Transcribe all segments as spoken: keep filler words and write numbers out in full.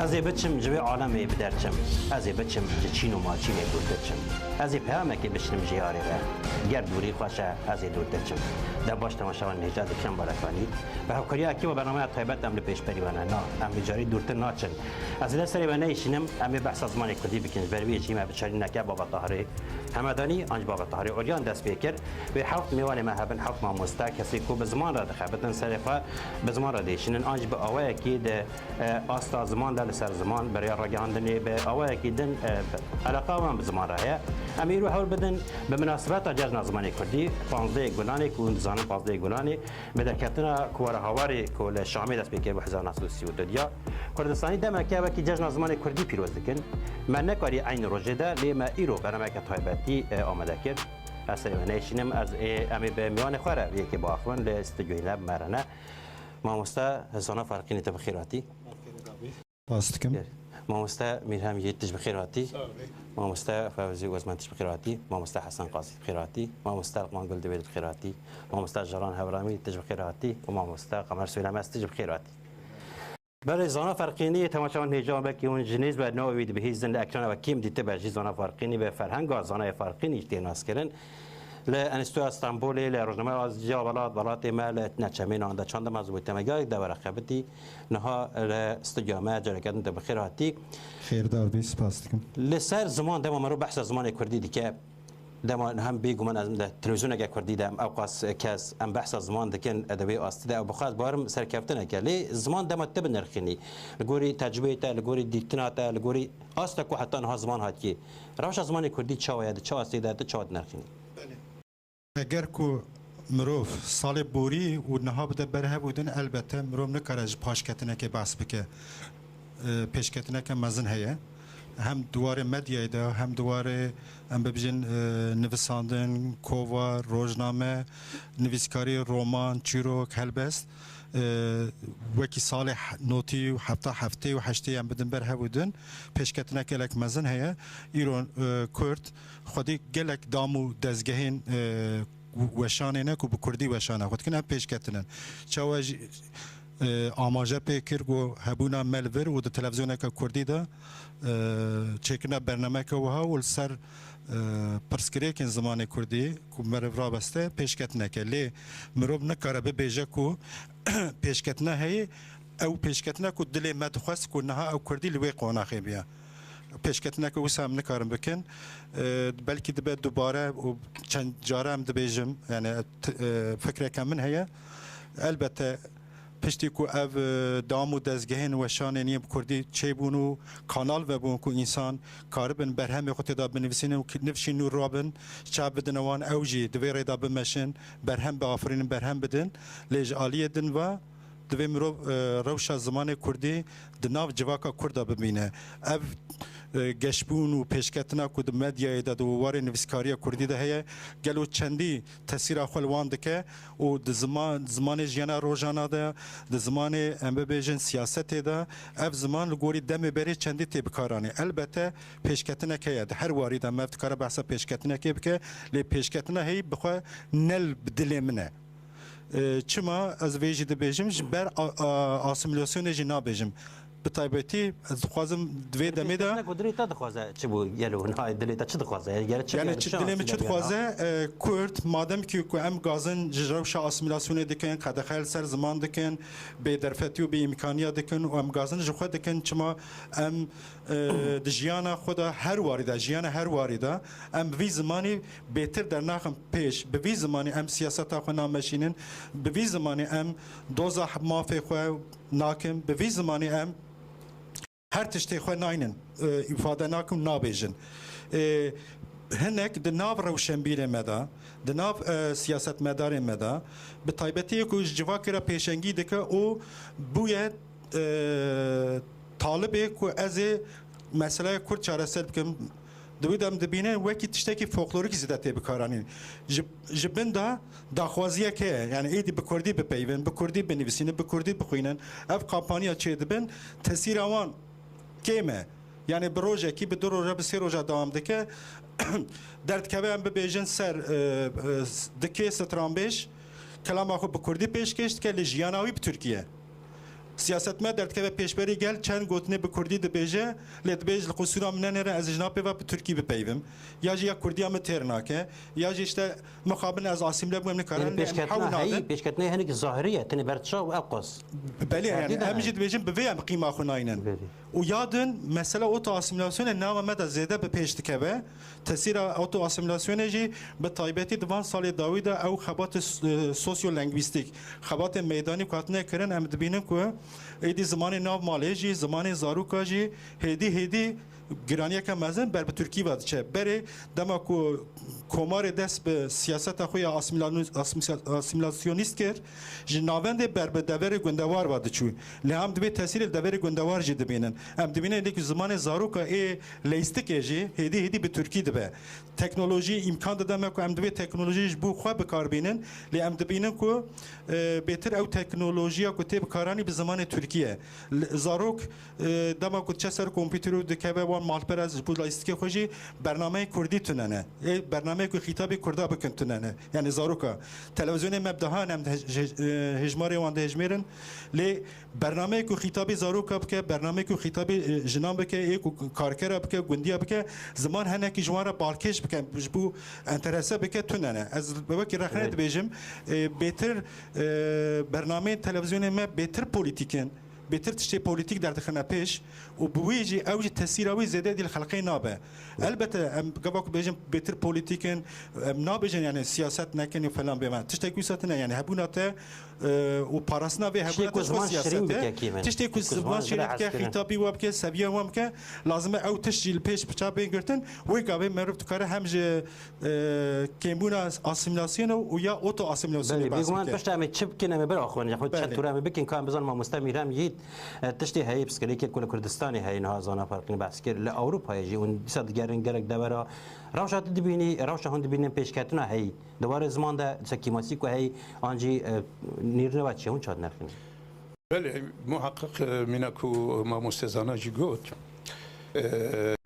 Ez ê biçim ji vê alemê bi derçim. Ez ê biçim ji çîn û malçînê dûrtir çim. Ez ê peyamekê bişinim ji yarê re. Ger dûrî xweş e, ez ê dûrtir çim. Dem baş temaşevan hêja dikim barakanî. Bi hevkariya ekîba bernameya taybet em li pêşberî we ne. Na, em vî carî dûrtir naçin. Ez ê li serê we neyşînim, em ê behsa zimanê kurdî bikin. Ji ber vê jî me bi çarîneke Baba Tahirê Hemedanî an jî Baba Tahirê Oryan dest pê kir. Wê heft mêvanê me hebin, heft mamoste, kesê ku bi ziman re dixebitin serê xwe, bi ziman re dêşînin, an jî bi awayekî di e, asta ziman de li ser ziman, bi rêya ragihandinê, bi awayekî din, e, bi eleqa wan bi ziman re heye. Em îro hewl bidin bi minasebeta Cejna Zimanê Kurdî, panzdehê Gulanê, ku hûn dizanin panzdehê Gulanê, bi derketina Kuwara Hawarê ku li Şamê dest pê kir bû hezar neh sed û sî û du diya Kurdistanî demeke wekî Cejna Zimanê Kurdî pîroz dikin. Me nekarî eynî rojê de, lê me îro bernamek taybetî, e, amade kir. Ez serê me neyşînim, ez ê, em ê bi mêvanê xwe re vê yekê biaxivin, li stûdyoyê ne, bi me re ne. Mamoste Zana Farqînî, tu bi xêr hatî. Spas dikim. Mamoste Mîrhem Yiğit, tu jî bi xêr hatî. Sağ olun. Mamoste Fevzî Ozmen, tu jî bi xêr hatî. Mamoste Hesen Qazî, tu bi xêr hatî. Mamoste Elqman Guldivê, tu bi xêr hatî. Mamoste Jaran Hevramî, tu jî bi xêr hatî. Û mamoste Qemer Söylemez, tu jî bi xêr hatî. Belê, Zana Farqînî, temaşevan hêja, belkî hûn ji nêz ve navê wî dibihîzin, li ekrana we kêm dîtibe jî. Zana Farqînî bi ferhenga zanayê Farqînî jî tê naskirin. Li Enstîtuya Stenbolê, li Rojnameya Aziya Welat, Welatê Me, li Tine Çemênan de çandin mezin bû, temegarek de were xebitî. Niha li stûdyoya me careke din tu bi xêr hatî. Xêrdar bî, spas dikim. Li ser ziman, dema mero behsa zimanê kurdî dike, dema hem bêguman ez li televîzyoneke kurdî de em ewqas kes em behsa ziman dikin, e, di wê astî de, ew bi xwe ez bawerim serkeftineke. Lê ziman dema tu binirxînî, li gorî tecrûbeyê te, li gorî dîtina te, li gorî asta ku heta niha ziman hatiye, rewşa zimanê kurdî çawa ye, di çi astê de, tu çawa dinirxînî? Belê. Eger ku mirov salê borî û niha bide ber hev û din, elbete mirov nikare ji paşketinekê behs bike. E, pêşketineke mezin heye. Hem di warê medyayê de, hem di warê, em bibêjin, e, nivisandin, kovar, rojname, nivîskarî, roman, çîrok, helbest. E, wekî salê he-, notî û hefta heftê û heştê em bidin ber hev û din, pêşketineke gelek mezin heye. Îro, e, Kurd xwedî gelek dam û dezgehên, e, weşanê ne ku bi kurdî weşana xwe dikin, ev pêşketin in. Çawa jî, e, amaje pê kir ku hebûna me li vir û di televîzyoneke kurdî de, e, çêkirina bernameke wiha û li ser, e, pirsgirêkên zimanê kurdî ku meriv rabeste pêşketineke. Lê mirov nikare bibêje ku pêşketina heye, ew pêşketina ku dilê me dixwest ku niha ew kurdî li wê qonaxê biya. Pêşketineke wisa em nikarin bikin. E, belkî dibe dubare û çend care em dibêjim, yani, t-, e, fikreke min heye. Elbette piştî ku ev, e, dam û dezgehên weşanê niye bi kurdî çêbûn û kanal vebûn ku însan karibin berhemê xwe tê de binivîsînin û ki-, nifşî nû rabin, çav bidine wan, ew jî di vê rê de bimeşin, berhem biafirînin, berhem bidin. Lê ji aliyê din ve divê mirov, e, rewşa zimanê kurdî di nav civaka kurd de bibîne. Ev, e, geşbûn û pêşketina ku di medyayê de, di warê nivîskariya kurdî de heye, gelo çendî tesîra xwe li wan dike û di ziman, zimanê jiyana rojana de, di zimanê, em bibêjin, siyasetê de, ev ziman li gorî demê berê çendî tê bikaranî. Elbette pêşketinek heye. Di her warî de me dikare behsa pêşketinekê bike, lê pêşketina heyî bi xwe ne li bi dilê min e. E, çima ez vê jî dibêjim, ji ber a, a, asîmîlasyonê jî nabêjim. Bi taybetî ez dixwazim di vê demê de Pêşketina ku dilê te dixwaze çi bû gelo? Nayê dilê te çi dixwaze? Gere çi Yani bû? Çi dilê min çi dixwaze? E, Kurd, madem ki ku em gazin ji rewşa asîmîlasyonê dikin, qedexe li ser ziman dikin, bêderfetî û bêîmkaniya dikin û em gazin ji xwe dikin, çima em, e, di jiyana xwe de her warî de, jiyana her warî de em bi vî zimanî bêtir dernaxin pêş, bi vî zimanî em siyaseta xwe nameşînin, bi vî zimanî em doza mafê xwe nakin, bi vî zimanî em her tiştê xwe naynin, e, îfade nakin û nabêjin. E, hinek di nav rewşenbîrê me de, di nav, e, siyasetmedarê me de, bi taybetiyê ku ji civakê re pêşengî dike û bûye, e, talibê ku ez ê meseleya Kurd çareser bikim. Di wî de em dibînin wekî tiştekî folklorîk zêde tê bikaranîn. Ji, ji bin de daxwaziyek heye, yani êdî bi kurdî bipeyvin, bi kurdî binivîsînin, bi kurdî bixwînin. Ev kampanya çêdibin, tesîra wan kêm e. Yani bi rojekî, bi du roja, bi sê roja dewam dike. Derdikeve em bibêjin ser, e, e, dikê stranbêj, kelama xwe bi kurdî pêşkêş dike, lê jiyana wî bi tirkî ye. Siyaset me derdikeve pêşberî gel çend gotinê bi kurdî dibêje, lê dibêje li qusûra min nenêre ez ji napê ve bi tirkî bipeyvim. Ya jî ya kurdiya min têr nake, ya jî işte mixabin ez asîmle bûm, em nikarin. Yanî em pêşketina hewl heyî, nadin. Pêşketina hinek zahirî ye, tenê ber çav ew qas. Belê, yanî herdî de em heyî. Jî dibêjin bi vê em qîma xwe naynin. Belê. Û ya din, mesela oto-asîmîlasyonê nava me de zêde bi pêş dikeve. Tesîra oto-asîmîlasyonê jî bi taybetî di van salê dawî de ew xebatê s-, e, sosyolengwîstîk, xebatê meydanî ku hatine kirin, em dibînin ku êdî zimanê nav malê jî, zimanê zaroka jî hêdî hêdî giraniyeke mezin ber bi tirkî ve diçe. Berê dema ku komarê dest bi siyaseta xwe ya asîmîla-, asîmîla-, asîmîlasyonîst kir, ji navendê ber bi deverê gundewar ve diçû. Lê em divê tesîrê li deverê gundewar jî dibînin. Em dibînin lê ku zimanê zaroka ê leyîstikê jî hêdî hêdî bi tirkî dibe. Teknolojî îmkan dide me ku em divê teknolojî ji bo xwe bi kar bînin. Lê em dibînin ku, e, bêtir ew teknolojiya ku tê bikaranî bi zimanê tirkî ye. Li, zarok, e, dema ku diçe ser kompûter û dikeve wan malpere ji bo leyîstikê xwe jî bernameyê kurdî tune ne. Ê bernameyê ku xîtabî kurda bikin tune ne. Yanî zaroka. Televîzyonê me bi dehan em di hej-, hej-, e, hejmarê wan dihejmêrin. Lê bernameyê ku xîtabî zaroka bike, bernameyê ku xîtabî, e, jinan bike, ê ku karkera bike, gundiya bike, ziman henekî ji wan re balkêş bike, ji bo enterese bike tune ne. Ez bi wekî rexne Evet. dibêjim, e, bêtir, e, bernameyên televîzyonê me bêtir polîtîk in. Bêtir tiştê polîtîk derdixine pêş û bi wî jî ew jî tesîra wî zêde dî li xelqê nabe. Elbette em gava ku bêjin bêtir polîtîk in, em nabêjin yani siyaset nekin û falan bême. Tiştek wisa tune yani hebûna te, e, û parastina vê Tiştê hebûna ku te ji xwe ziman şirîn siyaset e. bike kîmin. Tiştê ku Tiştê ku ziman ziman şirîn bike, bike, hezkirin. xîtabî we bike, seviye we bike, lazim e ew tişt jî li pêş bi çav bên girtin. Wê gavê meriv dikare hem ji e, kêmbûna asîmîlasyonê û ya oto-asîmîlasyonê Belê, behs bêguman bike. Pişta em ê çi bikin, em ê ber axivin, ya xwe çend Belê. tûre em ê bikin, ka em bizan mamoste Mîrem Yiğit, e, tiştê heyî, psikolojiyê ku li Kurdistanê heyî, niha zana ferqîn behs kir, li Ewropayê jî hûn dîsa digerin gelek devera. Rewşa tu dibînî, rewşa hûn dibînin pêşketina heyî. Di warê ziman de dîsa kêmasî ku heyî, an jî, e, nîrneva çi hûn çawa dinirxînin? Belê, muhakkak, e, mîna ku mamoste Zana jî got, e,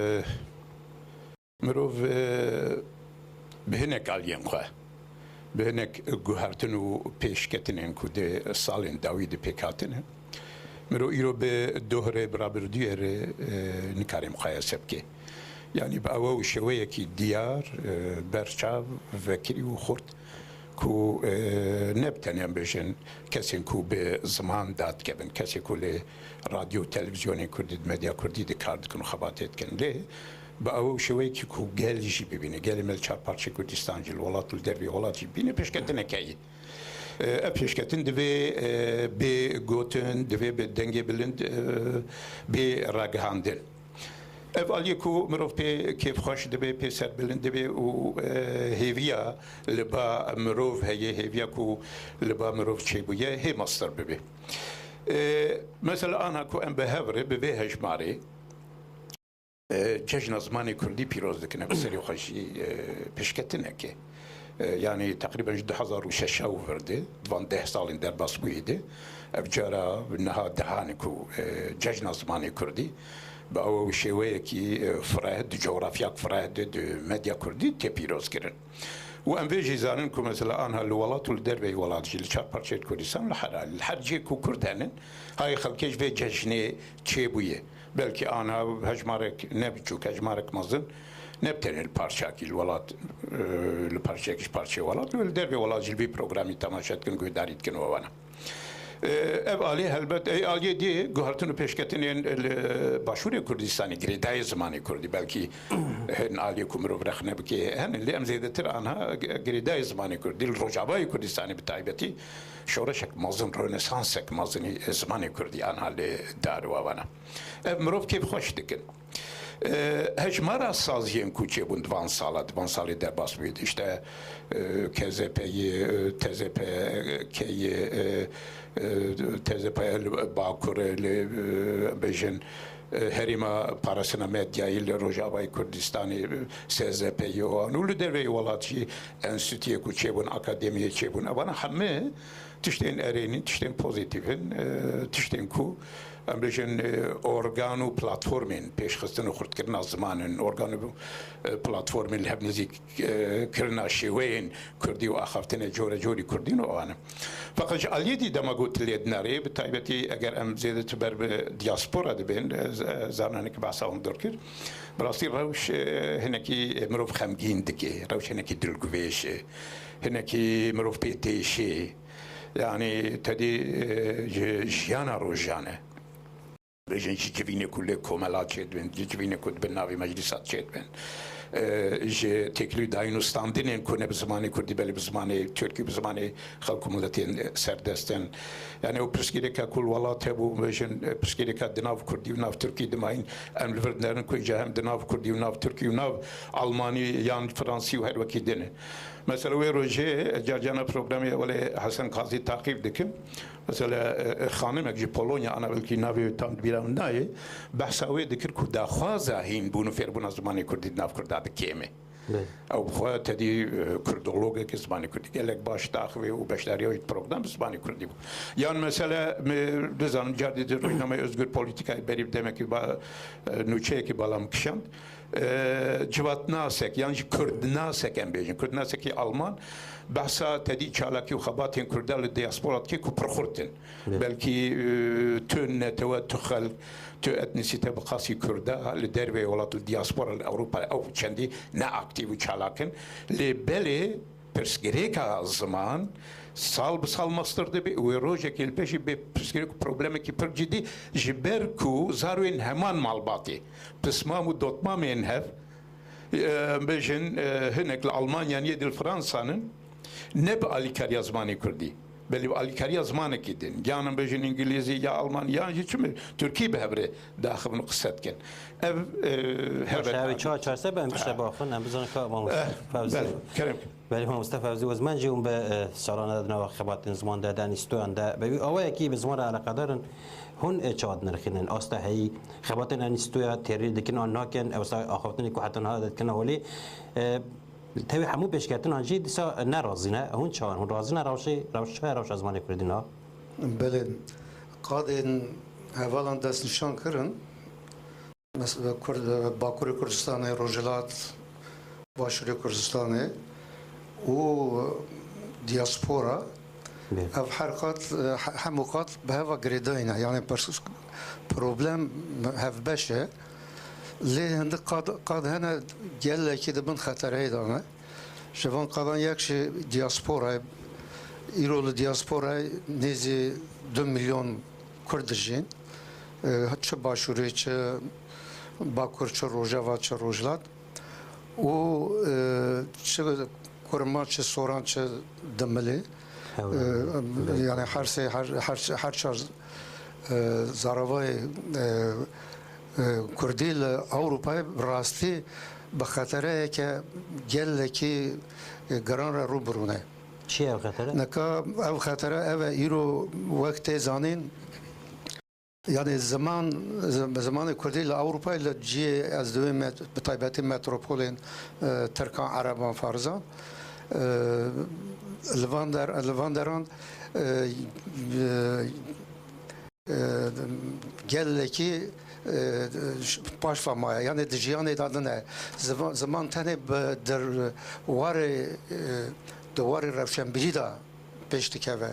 Mirov, e, bi hinek aliyên xwe, bi hinek guhertin û pêşketinên ku di salên dawî de pêk hatine, mirov îro bi doh re, bi rabirdûyê re, e, nikare muqayese bike. Yanî bi awe û şêweyekî diyar, e, berçav, vekirî û xurt ku, e, ne bi tenê em bêjin kesên ku bi ziman dadikevin, kesê ku li radyo û televîzyonên kurdî, di medya kurdî de kar dikin û xebatê dikin. Lê bi awe û şêweyekî ku gel jî bibîne, gelê me li çar parçeyê Kurdistan jî, li welat û li dervê welat jî bibîne, pêşketineke ye. E, ev pêşketin divê, e, bê gotin, divê bi dengê bilind, e, bê ragihandin. Ev aliyê ku mirov pê kêfxweş dibe, pê serbilind dibe û, e, hêviya li ba mirov heye, hêviya ku li ba mirov çêbûye, hê mestir bibe. E, mesela anha ku em bi hev re bi vê hejmarê, e, Cejna Zimanê Kurdî pîroz dikin, ev serê xwe jî, e, pêşketineke. E, yanî teqrîben ji du hezar û şeş û vir de, di van deh salên derbasbûyî de, ev cara niha dehan e ku, e, Cejna Zimanê Kurdî bi awe û şêweyekî, e, fireh, di cografyak fireh de, di medya kurdî tê pîroz kirin. Û em vê jî zanin ku mesela anha li welat û li derveyî welat jî, li çar parçeyê Kurdistan, li her, li her cihê ku Kurd henin, hayê xelkê ji vê cejnê çêbûye. Belkî anha hejmarek ne biçûk, hejmarek mezin, ne bi tenê li parçakî, li welat, e, li parçeyek ji parçeyê welat, li dervê welat jî li vî programî temaşe dikin, guhdarî dikin û wana. E, ev alî helbet, ey aliyê dî guhertin û pêşketinên li Başûrê Kurdistanê, girêdayê zimanê kurdî, belkî hin aliyê ku mirov rexne bike, henin, lê em zêdetir anha girêdayê zimanê kurdî, li Rojavayê Kurdistanê bi taybetî şoreşek mezin, rönesansek mezinî zimanê kurdî anha li dar û wana. Ev mirov kêfxweş dikin. E, hejmara saziyên ku çêbûn di van sala, di van salê derbas bûyî, işte, e, K Z P'yê, e, T Z P K'yê, e, e, T Z P li Bakurê, li, e, bêjin, Herêma Parastina Medyayê li Rojavayê Kurdistanê, S Z P yê wan û li derveyî welat jî enstîtuyê ku çêbûn, akademiyê çêbûn. Evana hemî tiştên erênî, tiştên pozîtîf in, e, tiştên ku em bêjin, e, organ û platformên pêşxistin û xurtkirina ziman in, organ û, e, platformên li hev nêzîk, e, kirina şêweyên kurdî û axaftinê corecorî kurdî û wan in. Feqet ji aliyê dî dema ku tu lê dinêrî, bi taybetî eger em zêdetir ber bi diaspora dibên, e, z-, e, zana hinekî behsa wan dor kir. Bi rastî rewş, e, hinekî, e, mirov xemgîn dike, rewş hinekî dilguvêş e, hinekî mirov pê têşê. Yanî te dî, e, ji jiyana rojane. Bêjin ji civînê ku li komela çêdibin, ji civînê ku di bin navê meclîsa çêdibin, e, ji têkilî dayîn û standinên ku ne bi zimanê kurdî belê bi zimanê tirkî, bi zimanê xelk û miletên serdest in. Yanî ew pirsgirêka ku li welat hebû, bêjin, e, pirsgirêka di nav kurdî û nav tirkî dimayîn, em li vir dinerin ku îca hem di nav kurdî û nav tirkî û nav almanî yan fransî û her wekî din e. Mesela wê rojê, e, carcana programê Ewlê Hesen Kazî taqîb dikim. Mesela, e, e, xanimek ji Polonya, ana belkî navê wê tam di bîra min nayê, behsa wê dikir ku daxwaza hînbûn û fêrbûna zimanê kurdî di nav kurda de kêm e. Belê. Ew bi xwe tedî, e, kurdologekî zimanê kurdî gelek baş daxivê û beşdariya wî di program bi zimanê kurdî bû. Yan mesela, me, dizanim, cardî di rojnameyê Özgür Politikayê berî bi demekî ba-, e, nûçeyekî bala min kişand. E, civatnasek, yan jî kurdnasek em bêjin, kurdnasekî Alman, behsa tedî çalakî û xebatên Kurda li diaspora dike ku pir xurt in. Evet. Belkî, e, tu netewe, tu xelk, tu etnisîte bi xasî Kurda li derveyê welat, li diaspora, li Ewropa, ew çendî ne aktîf û çalak in. Lê belê pirsgirêka ziman sal bi sal mestir dibe û wê rojekê li pêşî bê pirsgirêk û problemekî pir cidî, ji ber ku zarwên heman malbatê, pismam û dotmamên hev, e, em bêjin, e, hinek li Almanya in, yê dî li Fransa in, ne bi alîkariya zimanê kurdî, belê bi alîkariya zimanekî din. Yan em bêjin îngilîzî, ya almanî, yan jî çi mi, tirkî bi hev re daxivin û qise dikin. Ev, e, Baş, helbet ev çawa çarse be, em tişte baxin, em bizanin ka mamoste Fevzi. Belê, kerem. Belê, mamoste Fevzi Ozmen jî hûn bi, e, salana de di nava xebatên ziman de, de enîstoyan de, bi wî awayekî bi ziman re eleqedar in, hûn, e, çawa dinirxînin? Asta heyî, xebatên enîstoya têrî dikin an nakin, ew sa axaftinê ku heta niha de dikin holê, e, tevî hemû pêşketinan jî dîsa ne razî ne. Hûn çawa in? Hûn razî ne rewşê, rewş çi ye rewşa zimanê kurdî niha? Belê, qadên hevalan destnîşan kirin. Mesela Kurd, Bakurê Kurdistanê, Rojhilat, Başûrê Kurdistanê û diaspora, Bê. ev her qat, he-, hemû qat bi heva girêdayî ne. Yanî pers-, problem hevbeş e. Lê hindik qad, qad hene gelekî di bin xetereyê de ne. Ji van qadan yek jî diaspora ye. Îro li diasporayê nêzî du milyon Kurd dijîn. E, çi Başûrê, çi Bakur, çi Rojava, çi Rojhilat. Û, e, çi kurma, çi soran, çi dimilê. Hewe. E, Belê. yanî her sê, her, her, her çar, e, zaravayê, e, e, Kurdî li Ewropayê bi rastî bi xetereyeke gelekî, e, giran re rû bi rû ne. Çi ye ev xetere? Nika ev xetere ev e, îro wek tê zanîn, yanî ziman, zim-, zimanê Kurdî li Ewropayê li cihê, ez divê met-, bi taybetî metropolên, e, Tirkan, Ereban, Farzan, e, li van der-, li van deran, e, e, e, gelekî, e, paş ve maye. Yanî di jiyanê de din e. Ziman, ziman tenê bi dir-, warê, e, di warê rewşenbîrî de pêş dikeve.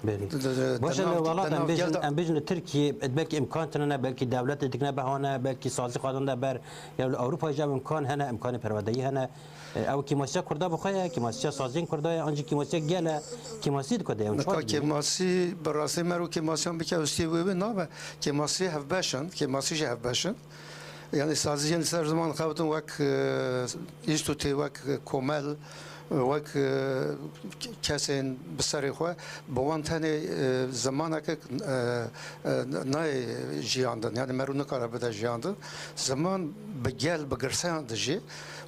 Belê. Di, di, Baş e, di li nav, welat di em nav bêjin, gel de em bêjin li Tirkiyê, belkî imkan tune ne, belkî dewletê dikine behane, belkî sazî xwedin de ber, ya li Ewropa jî ev imkan hene, imkanê perwerdeyî hene. E, ew kêmasiya Kurda bi xwe ye, kêmasiya saziyên Kurda ye, an jî kêmasiya gel e, kêmasî di ku de ye, ew çawa Nika dibîne? Kêmasî, bi rastî mero kêmasiyan bike, û stê wê wê nabe. Kêmasî hevbeş in, kêmasî jî hevbeş in. Yanî saziyên li ser ziman xebitin wek, e, înstîtûtê, wek, e, komel, wek, e, kesên bi serê xwe, bi wan tenê, e, zimaneke, e, e, nayê jiyandin. Yanî mero nikare bide jiyandin. Ziman bi gel, bi girseyan dijî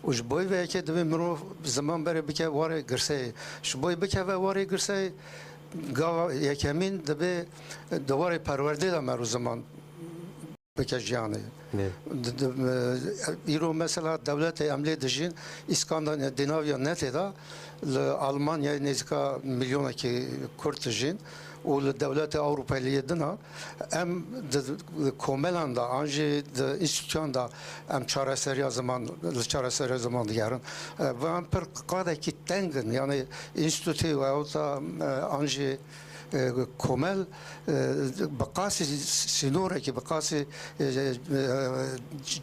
û ji bo vê yekê divê mirov ziman berê bike warê girseyê. Ji bo bikeve warê girseyê, gava yekemîn dibe di warê perwerdê de mero ziman bike jiyanê. Di, di, e, îro mesela dewletê em lê dijîn, Îskandinaviya netê de li Almanyayê nêzîka milyonekî Kurd dijîn û li dewletê Ewropayê li yê din a, em di komelan de an jî di înstîtuyan de em çareseriya ziman, li çareseriya ziman digerin. E, van pir qadekî teng in, yanî înstîtû û ewta, e, an jî e, komel, e, bi qasî sînorekî, bi qasî, e, e,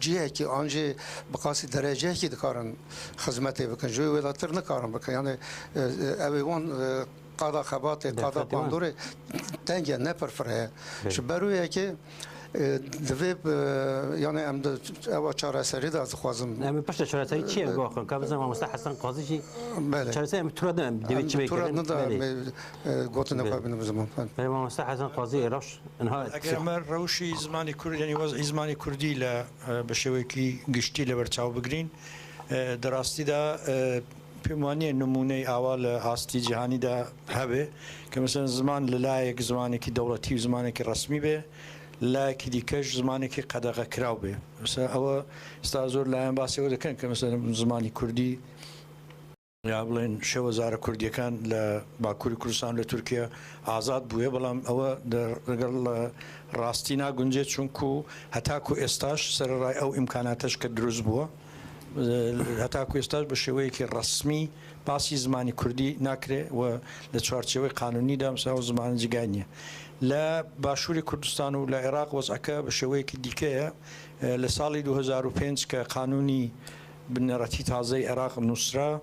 cihekî an jî bi qasî dereceyekî dikarin xizmetê bikin. Ji wê wêlatir nikarin bikin. Yanî, e, e, ew ê wan, e, qada xebatê, qada bandorê teng e, ne pir fireh e. Ji ber wê yekê, e, divê, e, yanî em di, ewa çareserî de dixwazim. Em ê pişta çareserî çi ye, e, biaxivin? Ka bizanîm mamoste Hesen Qazî jî, belê, çareserî em tura de em divê çi bê kirin? Em tura de em ê, e, gotinê xwe bînin bi ziman. Belê, mamoste Hesen Qazî ê reş. Niha eger me rewşî zimanê Kurd, yanî wez'î zimanê Kurdî li, e, bi şêwekî giştî li ber çav bigirîn, e, di rastî de, e, pê waniye nimûneyê awa li astî cîhanî de hebe, ke mesela ziman li layek zimanekî dewletî û zimanekî resmî be, li layekî dîke ji zimanekî qedexekiraw be. Mesela ew esta zor layan basê ew dikin, ke mesela zimanî Kurdî ya, bilên şêwezara Kurdiyê li Bakurê Kurdistan li Tirkiye azad bûye, belam ew de, digel, e, rastî nagunce, çunku heta ku êstaş sereray ew îmkanate ji ke dirust bûye. E, heta ku êstaş bi şêweyekî resmî basî zimanî Kurdî nakire û li çarçeveyê qanûnî de mesela ew zimanê cigayî niye. Li Başûrê Kurdistan û li Iraq wez'eke bi şêweyekî dîke ye. E, li salî du hezar û pênc ke qanûnî bineretî tazeyê Iraq nûsra,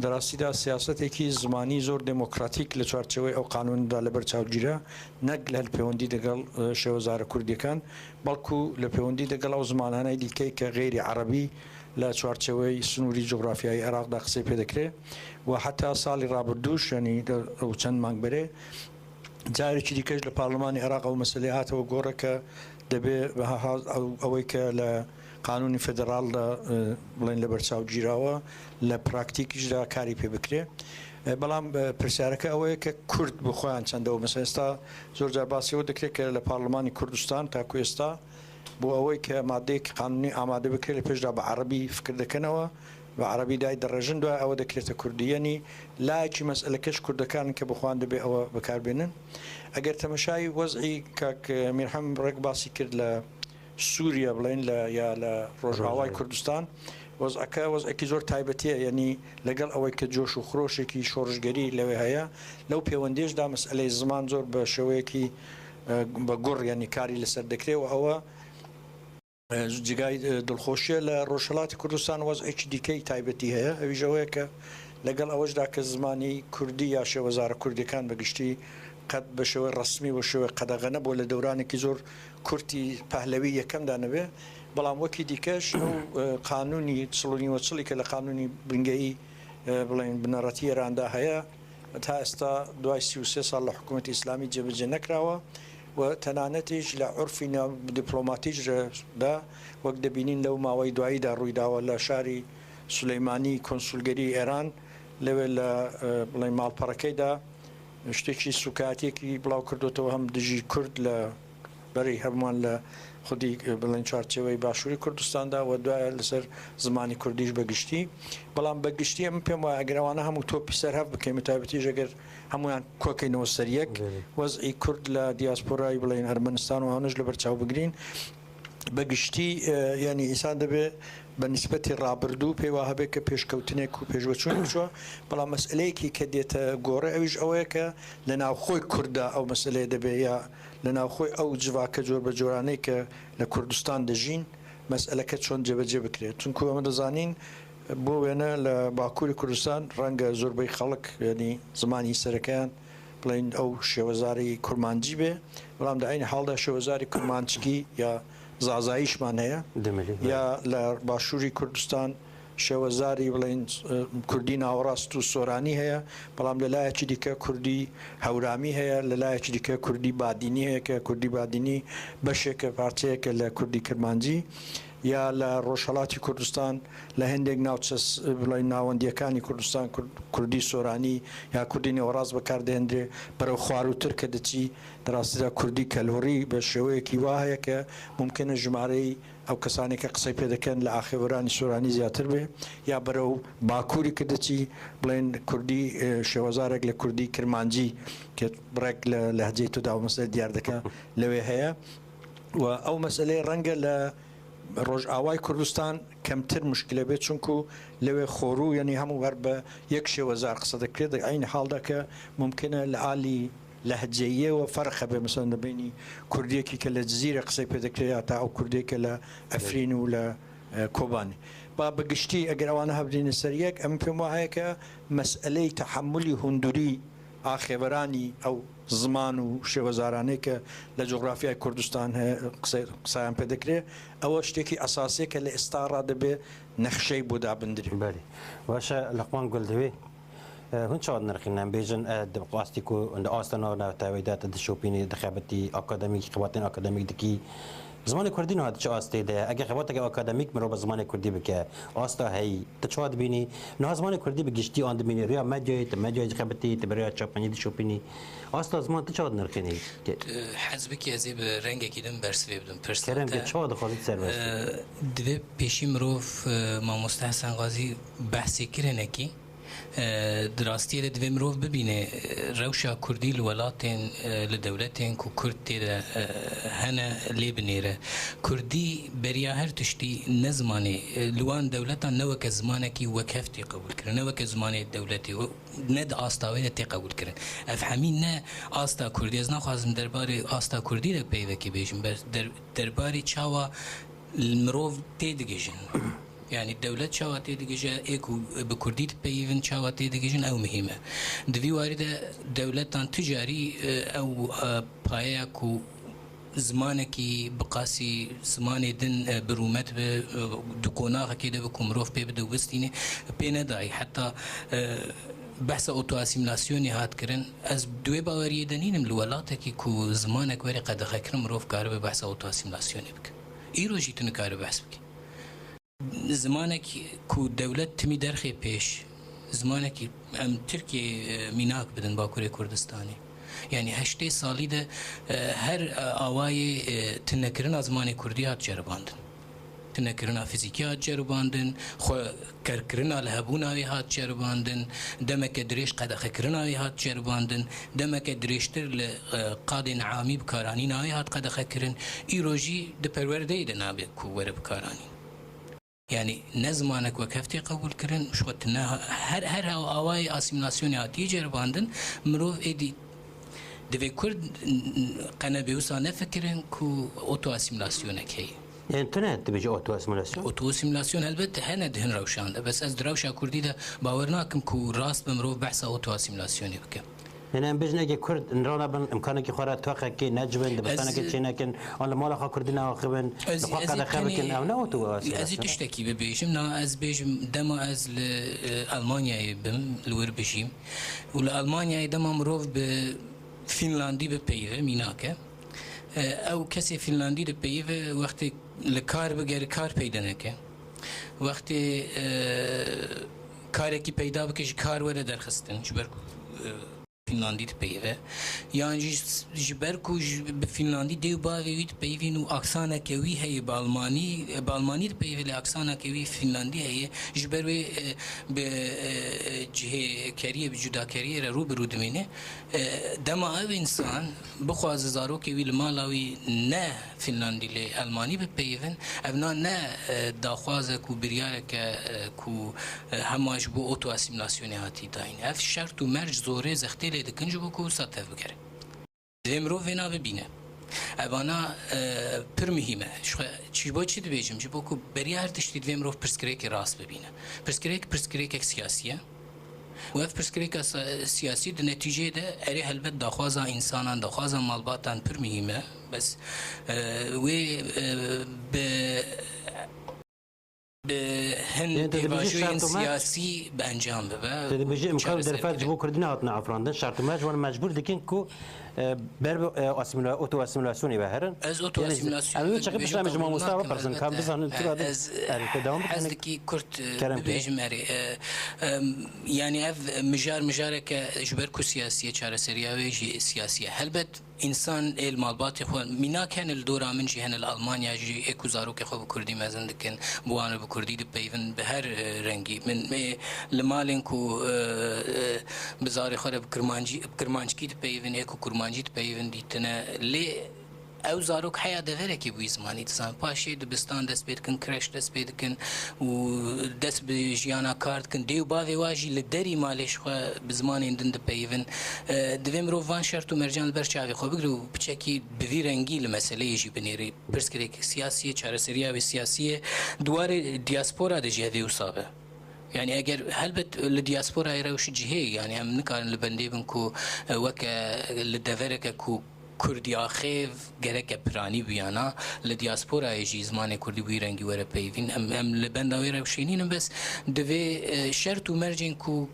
di rastî de siyasetekî zimanî zor demokratîk li çarçeveyê ew qanûnê de li ber çav gîra, ne li hevpêwendî digel, e, şêwezara Kurdiyê, belkû li pêwendî digel ew zimananê dîkeyê ke xeyrî erebî li çarçeveyê sinûrî cografyayî Iraq de qisey pê dikire. Û heta salî rabirdûş, yanî de, ew çend mang berê, carekî dîke ji li Parlemanê Iraq ew meselê hate we gore ke dibê ha, ha, ew, ewê ke li qanûnê federal de, e, bilên li ber çav gîrawe, li praktîk jî de karî pê bikirê. E, belam, e, pirsyareke ew ye ke Kurd bi xwe yan çend ew, mesela êsta zor car basî ew dikirê ke li Parlemanê Kurdistan ta ku êsta bo ewê ke madeyekî qanûnî amade bikirê, li pêş de bi erebî fikir dikin ew, bi erebî dayî dirêjin, duya ew dikirête Kurdî. Yanî layekî meseleke ji Kurdekan ke bi xwe yan dibê ew bikar bênin. Eger temeşayî wez'î kak Mîrhem Rek basî kir li Sûriye, bilên li, ya li Rojavayê Kurdistan, wez'eke, wez'ekî zor taybetî ye, yanî legel ewê ke coş û xiroşekî şorişgerî lewê heye, lew pêwendiyê jî de meseleyê ziman zor bi şêweyekî, e, bi gur, yanî karî li ser dikirê û ew e, cigayî, e, dilxweşî ye. Li Rojhilatê Kurdistan wez'ekî dîkeyî taybetî heye. Ew jî ew ye ke legel ew jî da ke zimanî Kurdî ya şêwezara Kurdiyê bi giştî qet bi şêwê resmî û şêwê qedexe nebû, li dewranekî zor kurtî Pehlewî yekem de nebe. Belam wekî dîke ji ew, e, qanûnî çil û nî û çilî ke li qanûnî bingehî, e, bilên bineretî Îran de heye, ta êsta duay sî û sê sal li hikûmetê Îslamî cêbicê nekirawe û tenanetî ji li urfî nav dîplomatî jî de wek dibînîn lew maweyî duayî de rûy dawe li şarî Suleymanî konsulgerî Îran lewê li, e, bilên malperekey de tiştekî sûkayetiyekî belaw kirdote û hem dijî Kurd li berî hevman li xwedî, e, bilên çarçeveyê Başûrê Kurdistan de û duaya li ser zimanî Kurdî jî bi giştî. Belam bi giştî em pê me eger ewana hemû topî ser hev bikeyme, taybetî jî eger hemûyan kokeynewê ser yek, belê, wez'î Kurd li diasporayê bilên Ermenistan û ewana jî li ber çav bigirîn. Bi giştî, e, yanî însan dibe bi nisbetî rabirdû pê wa hebe ke pêşkewtinek û pêşveçûnek çû, belam meseleyekî ke dête gore, ew jî ew ye ke li navxwê Kurd de ew meseleyê dibe ya li navxwê ew civake cor bi coranê ke li Kurdistan dijîn, meseleke çond cebecê bikire. Çunku em dizanîn, bo wêne li Bakurê Kurdistan renge zorbeyî xelk, yanî zimanî serekeyan, bilên ew şêwezarî kurmancî be, belam di eynî hal de şêwezarî kurmanckî ya zazayî jî man heye. Dimilî, ya li Başûrî Kurdistan şêwezarî, bilên, e, kurdî nawerast û soranî heye, belam li layekî dîke kurdî hewramî heye, li layekî dîke kurdî badînî heye, ke kurdî badînî beşeke, parçeyeke li kurdî kirmancî. یا لە ڕۆژهەڵاتی کوردستان، لە هەندێک ناوچە س-، بڵێن ناوەندیەکانی کوردستان، کورد-، کوردی سۆرانی یا کوردی نێوەڕاست بەکاردەهێنرێ، بەرەو خواروتر کە دەچی، دەڕاستیدا کوردی کەلهوڕی بە شێوەیەکی وا هەیە کە ممکنە ژمارەی ئەو کەسانێک کە قسەی پێ دەکەن لە ئاخێوەرانی سۆرانی زیاتر بێ، یا بەرەو باکووری کە دەچی، بڵێن کوردی، ئێ، شێوەزارێک لە کوردی کرمانجی کە بڕێک لە لەهجەی تۆدا و مەسەلە دیار دەکا لەوێ هەیە. و ئەو مەسەلەی ڕەنگە لە ڕۆژئاوای کوردستان کەمتر مشکلە بێت، چونکو لەوێ خۆڕوو، یعنی هەموو هەر بە یەک شێوەزار قسە دەکرێت، لە عینی حاڵدا کە ممکنە لە ئالی لەهجەییەوە فەرق هەبێ، مەسەلەن لە بینی کوردیەکی کە لە جزیرە قسەی پێ دەکرێت یا تا ئەو کوردێک کە لە ئەفرین و لە، ئە، کۆبانی. با بە گشتی ئەگەر ئەوانە هەبدینە سەر یەک، ئەم پێم وایە کە مەسئلەی تەحەمولی هوندوری ئاخێوەرانی ئەو زمان و شێوەزارانەی کە لە جوغرافیای کوردستان هەیە، قسەی، قسەیان پێ دەکرێ، ئەوە شتێکی ئەساسیە کە لە ئێستاڕا دەبێ نەخشەی بۆ دابندرێ. بەێ. باشە، لەقمان گول دەوێ، ئە، هون چاوە نرخینە، ئەم بێژن، ئە، دە-، قاستی کو ئەندە ئاستە ناو ناوتاوی دات دشوپینی دخبتی ئاکادمیک، خباتین ئاکادمیک دکی. زمانی کوردی نهاد چه ئاستێ دە؟ ئەگە خباتەکە ئاکادمیک مرۆ بە زمانی کوردی بکە، ئاستا هەی، تە چاوە دبینی؟ نها زمانی کوردی بە گشتی ئان دبینی، ریا مەدیای، تە مەدیای دخبتی، تە بەریا چاپنی دشوپینی. ئاستا زمان تە چاوە نرخینی؟ حەز بکی ئەزێ بە ڕەنگێکی دم بەرسێ بدم پرسان. کەرم کە چاوە دخوازی سەر بەرسێ. ئە، دەبێ پێشی مرۆڤ، ئە، مامۆستا حەسەن غازی بەحسێ کرێنەکی. ئە، دراستیە دە دەبێ مرۆڤ ببینێ، ئە، ڕەوشا کوردی لە وڵاتێن، ئە، لە دەولەتێن کو کورد تێدە، ئە، هەنە لێ بنێرە. کوردی بەریا هەر تشتی نەزمانێ، ئە، لوان دەولەتان نەوەکە زمانەکی وەکەفتی قبول کرد، نەوەکە زمانێ دەولەتی و نەد ئاستاوێ دە تێ قبول کرد. ئەف هەمی نە ئاستا کوردی، ئەز ناخوازم دەربارێ ئاستا کوردی دە پەیوەکی بێژم، بەس دەر-، دەربارێ چاوە مرۆڤ تێ دگەژن. یعنی دەولەت چاوا تێ دگەژە، ئێ کو بە کوردی دپەیڤن چاوا تێ دگەژن، ئەو مهمە. دڤی واریدە دەولەتان تجاری، ئە، ئەو، ئە، پایەیە کو زمانەکی بقاسی زمانێ دن، ئە، برومەت بە، ئە، دو قۆناغەکێ دە بە کو مرۆڤ پێ بدە وبستینێ، پێ نەدای. حتا، ئە، بەحسە ئۆتۆ ئاسیملاسیۆنی هات کرن. ئەز دوێ باوەریە دەنینم لە وەلاتەکی کو زمانەک وەرێ قەدەخە کرن مرۆڤ کارە بە بەحسە ئۆتۆ ئاسیملاسیۆنی بکە. ئیرۆژی تنکارە بەحس بکە. زمانێک کو دەولەت تمی دەرخێ پێش، زمانێکی ئەم ترکیە، ئە، میناک بدن باکوورێ کوردستانی. یعنی هەشتێ ساڵی دە، ئە، هەر، ئە، ئاوایێ، ئە، تنەکردنا زمانێ کوردی هات جەرباندن. تنەکردنا فیزیکی هات جەرباندن، خو کەرکردنا لە هەبووناوی هات جەرباندن، دەمەکە درێژ قەدەخەکردناوی هات جەرباندن، دەمەکە درێژتر لە، ئە، قادێن عامی بکارانیناوی هات قەدەخەکردن. ئیرۆژی دە پەروەردەی دە نابێ کو وەرە بکارانین. یعنی نە زمانەک وەک هەفتێ قبول کرن، شوت نە هەر، هەر هاو ئاوای ئاسیملاسیۆنی هاتی جەرباندن، مرۆڤ ئێدی دەبێ کورد قەنە بێ وسا نەفکرن کو ئۆتۆ ئاسیملاسیۆنەک هەیە. یعنی تو نه دەبێژی ئۆتۆ ئاسیملاسیۆن؟ ئۆتۆ ئاسیملاسیۆن هەلبەت هەنە دهن ڕەوشان دە، بەس ئەز درەوشا کوردی دە باوەر ناکم کو ڕاست بە مرۆڤ بەحسا ئۆتۆ ئاسیملاسیۆنی بکە. یعنی، ئەم بێژن ئەگە کورد نرانە بن، ئمکانێکی خۆ را تۆخەکێ نەجبن، دبستانێکی چێ نەکن، ئەوان لە ماڵا خۆ کوردی ناوە خبن، لە خۆ قەدەخە بکن، ئەو نەوە تو ئەزی تشتێکی ببێژم، نا، ئەز بێژم، دەما ئەز لە، ئە، ئەلمانیایێ بم، لە وەر بژیم. و لە ئەلمانیایێ دەما مرۆڤ بە فینلاندی بپەیڤێ، میناکە. ئە، ئەو کەسێ فینلاندی دپەیڤێ، وەختێ لە کار بگەر، کار پەیدە نەکە. وەختێ، ئە، کارێکی پەیدا بکە، ژ کار وەرە دەرخستن، ژ بەر، ئە، فینلاندی دپەیڤێ. یان ژ، ژ بەر کو ژ بە فینلاندی دێ و باوێ وی دپەیڤین و ئاکسانەکە وی هەیە بە ئەلمانی، بە ئەلمانی دپەیڤێ لە ئاکسانەکە وی فینلاندی هەیە. ژ بەر وێ، ئە، بە، ئە، جهێکەریە، بە جوداکەریە رە ڕوو بە ڕوو دمێنێ. ئە، دەما ئەو ئینسان بخوازە زارۆکێ وی لە ماڵا وی نە فینلاندی لێ ئەلمانی بپەیڤن، ئەڤنا نە، ئە، داخوازە کو بریارەکە، ئە، کو، ئە، هەماش بۆ ئۆتۆ ئاسیملاسیۆنی هاتی داین. ئەف شەرت و مەرج زۆرێ زەختێ لێ دکن ژ بۆ کو وسا تەڤ بگەرێ. دەبێ مرۆڤ vêna bibîne. Evana, e, pir muhîm e. Ji xwe çi, ji bo çi dibêjim? Ji bo ku beriya her tiştî divê mirov pirsgirêkê rast bibîne. Pirsgirêk, pirsgirêkek siyasî ye. Û ev pirsgirêka sa-, siyasî di netîceyê de erê helbet daxwaza însanan, daxwaza malbatan pir muhîm e. Bes, e, wê, e, bi, bi hin pêvajoyên siyasî bi encam bibe. Te dibêjî imkan û derfet ji bo Kurdî nehatine afirandin. Şert û merc wan mecbûr dikin ku E, ber bi, e, asîmîla-, oto-asîmîlasyonê ve herin. Ez oto-asîmîlasyonê Yanî, em çeqî bibêjim pişta me ji mamosta bibêjim, bipirsin, elbette. Ka em bizanîn tu ra Ez, ez dikê dewam hez bikin. dikî kurt, e, Kerem ke. bibêjim erê. E, e, yanî ev mijar mijareke ji ber ku siyasî ye, çareseriya wê jî siyasî ye. Helbet însan ê li malbatê xwe mînak hene, li dora min jî hene, li Almanya jî ê ku zarokê xwe bi kurdî mezin dikin, bi wan re bi kurdî dipeyivin, bi her, e, rengî. Min, ê, li malên ku, e, e, bi zarê xwe re bi kirmancî, bi kirmanckî dipeyivin, ê ku kurmancî dipeyivin dîtine. Lê ew zarok heya deverekî bûyî zimanî dizan. Paşê dibistan dest pê dikin, kreş dest pê dikin û dest bi jiyana kar dikin. Dê û bavê wa jî li derî malê ji xwe bi zimanên din dipeyivin. E, divê mirov van şert û mercan li ber çavê xwe bigire û piçekî bi vî rengî li meseleyê jî binêrî. Pirsgirêk siyasî ye, çareseriya wê siyasî ye. Di warê diaspora de jî ev ê wisa be. Yanî eger helbet li diasporayê rewş cihê, yanî em nikarin li bendê bin ku, e, weke li devereke ku kurdî axêv gereke piranî bûyana, li diasporayê jî zimanê kurdî bi wî rengî were peyvîn. Em, em li benda wê rewşê nînin, bes divê, e, şert û mercên ku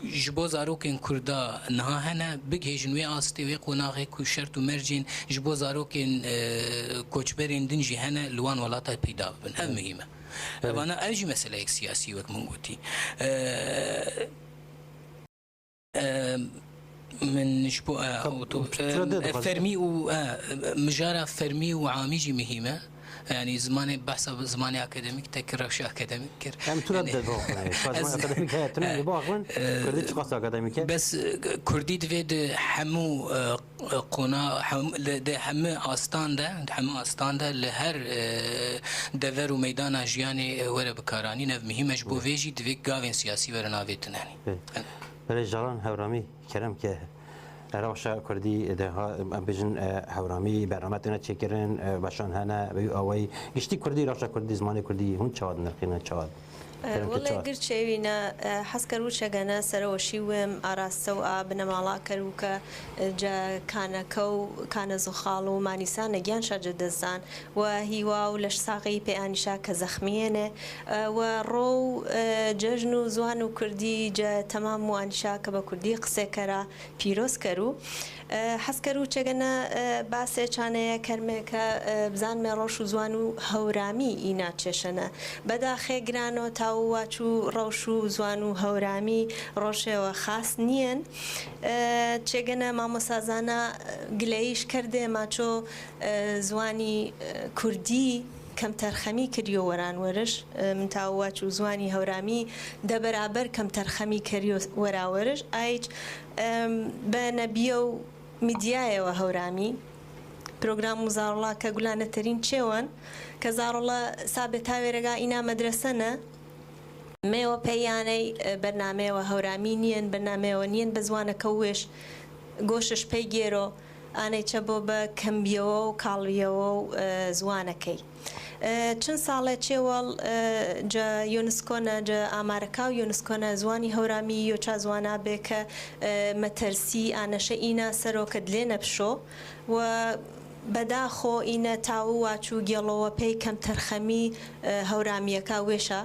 ji bo zarokên kurda niha hene, bigihêjin wê astê, wê qonaxê ku şert û mercên ji bo zarokên, e, koçberên din jî hene, li wan welata peyda bibin. Ev muhîm e. Evet. Evana ev jî meseleyek siyasî wek min gotî. E, e, min ji bo, e, Ka-, oto-, tu-, tu-, e, tu-, tu-, fermî û, e, mijara fermî û amî jî muhîm e. Yanî zimanê, behsa zimanê akademîk te kir, rewşa akademîk kir. Em tu re Yanî, de bixwin, ka ziman ez, akademîk heye, tu ne e, bixwin, e, kurdî çiqas akademîk e? Bes, e, kurdî divê di hemû, e, qona, hem, li, di hemû astan de, di hemû astan de li her, e, dever û meydana jiyanê, e, were bikaranîn. Ev muhîm e, ji bo Evet. vê jî divê gavên siyasî werin avêtin henî. Evet. Evet. Belê Caran Hewramî, kerem ke Rewşa Kurdî de ha, em bêjin, e, Hewramî, bername têne çêkirin, e, weşan hene, bi wî awayî giştî Kurdî, rewşa Kurdî, zimanê Kurdî hûn çawa dinirxînin, çawa? E, Kerem ke welê çawa? Gir çêwîne, e, hez ker û çegene sereweşî wim, araste û a binemala ker û ke, e, ce kaneke û kane zuxal û manîsa negiyan şa ce dezan. We hîwa û leşsaxî pê anîşa ke zexmiyê ne. E, we ro û, e, cejn û ziwan û kurdî ce temam û anîşa ke be kurdî qise kera pîroz ker û, e, hez ker û çegene, e, basê çaneye kermê ke, e, bizanme roş û ziwan û hewramî îna çêşene. Bedaxê girano taw û waç û rewş û ziwan û hewramî roşê we xas niyên. E, çêgene mamosazana, e, gileyîş kerdê maço, e, ziwanî, e, kurdî kemterxemî kiriyo weran weriş. E, min taw waç û ziwanî hewramî de beraber kemterxemî kiriyo wera weriş. Ayc, e, be nebiye û midyayê we hewramî. Program û zarola ke gulane terîn çêwen, ke zarola sabê tawê rega îna medrese ne. Mêwe peyaney, e, bernameyê we hewramî niyên, bernameyê we niyên be ziwaneke wêş, goşiş pey gêro, aney çebo be kembiyewe û kalbiyewe û, e, ziwanekey. E, çin sale çêwel, e, ce UNESCO ne, ce amareka UNESCO ne, ziwanî hewramî yo ça ziwana bê ke, e, metersî a neşe îna seroke dilê nepişo we bedaxo îne tawu waçû gelo we pey kemterxemî, e, hewramiyeka wêşa.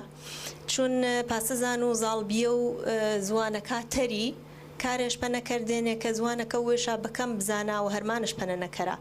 Çun, e, pasizan û zalbiye û, e, ziwaneka terî, karê ji penekerdênê ke ziwaneke wêşa bi kem bizana û herman ji pene nekera.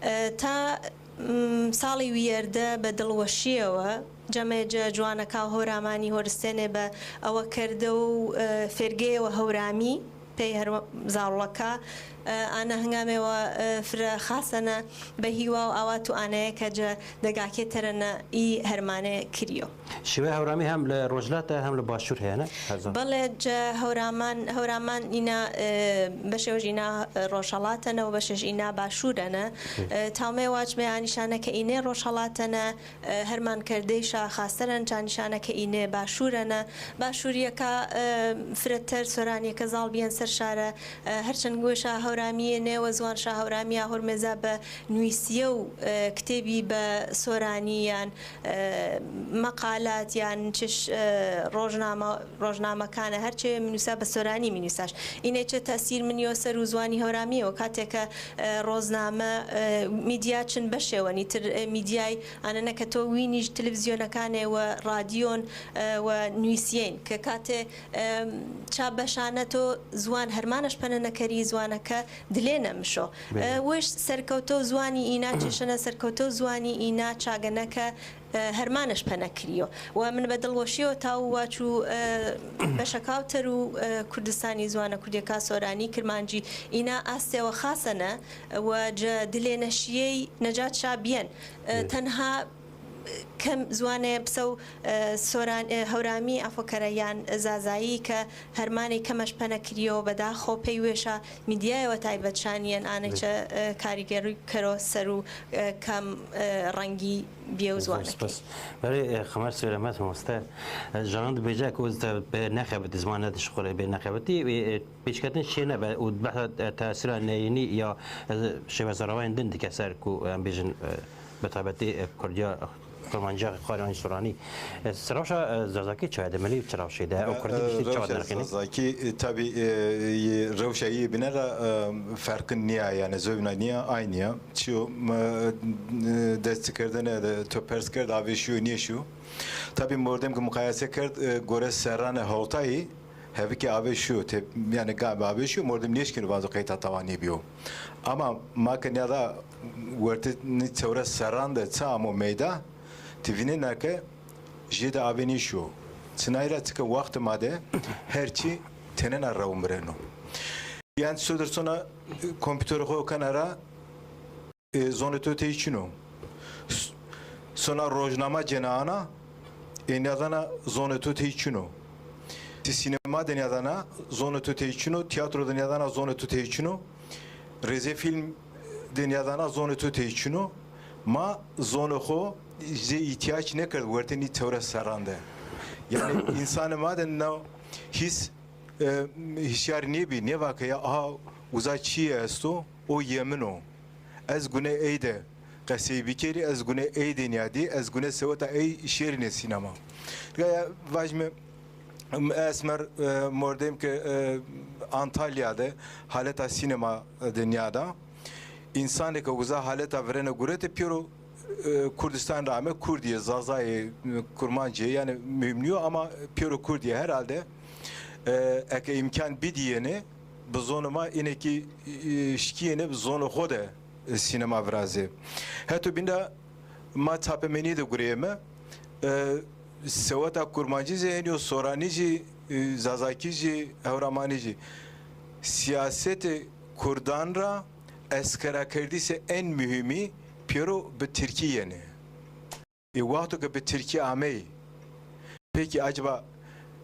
E, ta, mm, salê wî yerde be dilweşiyê we, cemê ce ciwaneka horamanî horistênê be ewe kerde û, e, fêrgeyê we hewramî, pey her zaroleka, e, ane hingamê we, e, fire xasene be hîwa û awa tu aneyeke ce degakê terene î hermane kiriyo. Şiwe hewramî hem li rojhilat e hem li başûr heye, ne? Her zaman. Belê, ce hewraman, hewraman îna, e, beşê wê ji îna, e, rojhelat e ne û beşê ji îna başûr e ne. Hı. E, tawmê waç me ya nîşaneke înê rojhelat e ne, e, herman kerdêşa xaster e ne, ça nîşaneke înê başûr e ne. Başûriyeka, e, fireter soraniyeke zal biyên ser şare, e, her çend wêşa hewramiyê ne we ziwan şa hewramiya hormêza be nûîsiye û, e, kitêbî be soranî yan, e, meqalat yan çiş, e, rojname, rojnamekane her çê min nûsa be soranî min nûsaş. Îne çi tesîr min yo ser û ziwanî hewramiyê we katê ke, e, rozname, e, mîdya çin beşê wenî tir, e, mîdyay anene ke to wînî ji televîzyonekanê we radyon, e, we nûîsiyên ke katê, e, ça beşane to ziwan hermane ji pene nekerî ziwaneke Dilê nemişo. Belê. E, weş serkewte û ziwanî îna çêşene serkewte û ziwanî îna çageneke, e, hermaneş pene kiriyo. We min be dilweşiyo ta û waçû, e, beşeka ter û, e, Kurdistanî ziwana Kurdiyeka Soranî Kirmancî îna astê we xasene, e, we ce dilê neşiyey Necat Şa biyen. E, Belê. Tenha kem ziwanê pisew, e, soran, e, hewramî afokere yan zazayî ke hermanê kemeş pene kiriyo, bedaxo pey wêşa mîdyayê we taybet şaniyên anê Belê. Çe, e, karîgerî kero ser û, e, kam, e, rengî biyew Zor ziwanekê. Spas. Berê, e, Xemer Sêremet mamoste, e, canan dibêje ku ez te bê nexebitî, ziman ne dişixulê bê nexebitî, e, e, pêşketin çê nebe û behsa, e, tesîra neyînî ya, e, şêweza rawayên din dike ser ku, em bêjin, e, bi taybetî, e, Kurdiya, Kurmanciya Xalî an Soranî. E, rewşa, e, Zazakî çawa de, milî çi rewşê de? Û Kurdî e, piştî çawa rewşa derxînî? Zazakî, e, tabî, e, yê rewşa yê bine re, e, ferqin niya, yani zobna niya, aynı ya. Çiyo, e, e, dest kerdine de, to pers kerd, avê şiyo, niye şiyo? Tabî mordem ki mukayese kerd, e, gore serrane hewtayî, hevikê avê şiyo, te, yani gavê avê şiyo, mordem nêşkîno vazo qeyta tawa nêbiyo. Ama ma ke niyada wertê nî çewres serran de çi amo meyda, ti vînena ke jê de avê nêşiyo. Çinayra çike wext ma de her çî tenena rew mireno. Yani sodir sona, e, kompîterê xwe kenara, e, zonê to tey çin o. S-, sona rojnama cena ana, e, niyadana zonê to tey çin o. Ti sînema de niyadana zonê to tey çin o, tiyatro de niyadana zonê to tey çin o. Rêzê fîlm de niyadana zonê to tey çin o. Ma zonê xo jê îtiyaç nekerd wertê nî çewres serran de. Yani însanê ma de na hîs, e, hişyar nêbî, nêvake ya, aha, uza çi ye esto, o yê min o. Ez gune ey de qesey bikerî, ez gune ey de niyadî, ez gune seweta ey şêrîne sînema. Gaya vajme, em, esmer, e, mordem ke, e, Antalya de haleta sînema de niyada. Însanê ke uza haleta virene gurete pêro, e, Kurdistan ra ame, Kurdî ye, Zaza ye, Kurmancî ye, yani mühim niyo ama pêro Kurdî ye herhalde. E, eke îmkan bidiyene, bi zonê ma înekî, e, şikiyêne bi zonê xwe de, e, sînema virazê. Heto bînda ma çapemenî de gureyeme, e, seweta kurmancî jî heniyo, soranî jî, e, zazakî jî, hewramanî jî. Siyasetê kurdan ra eskarakerdîsê en muhîmî pêro bi tirkî yenê. Ê wexto ke bi tirkî ameyî, pekî acaba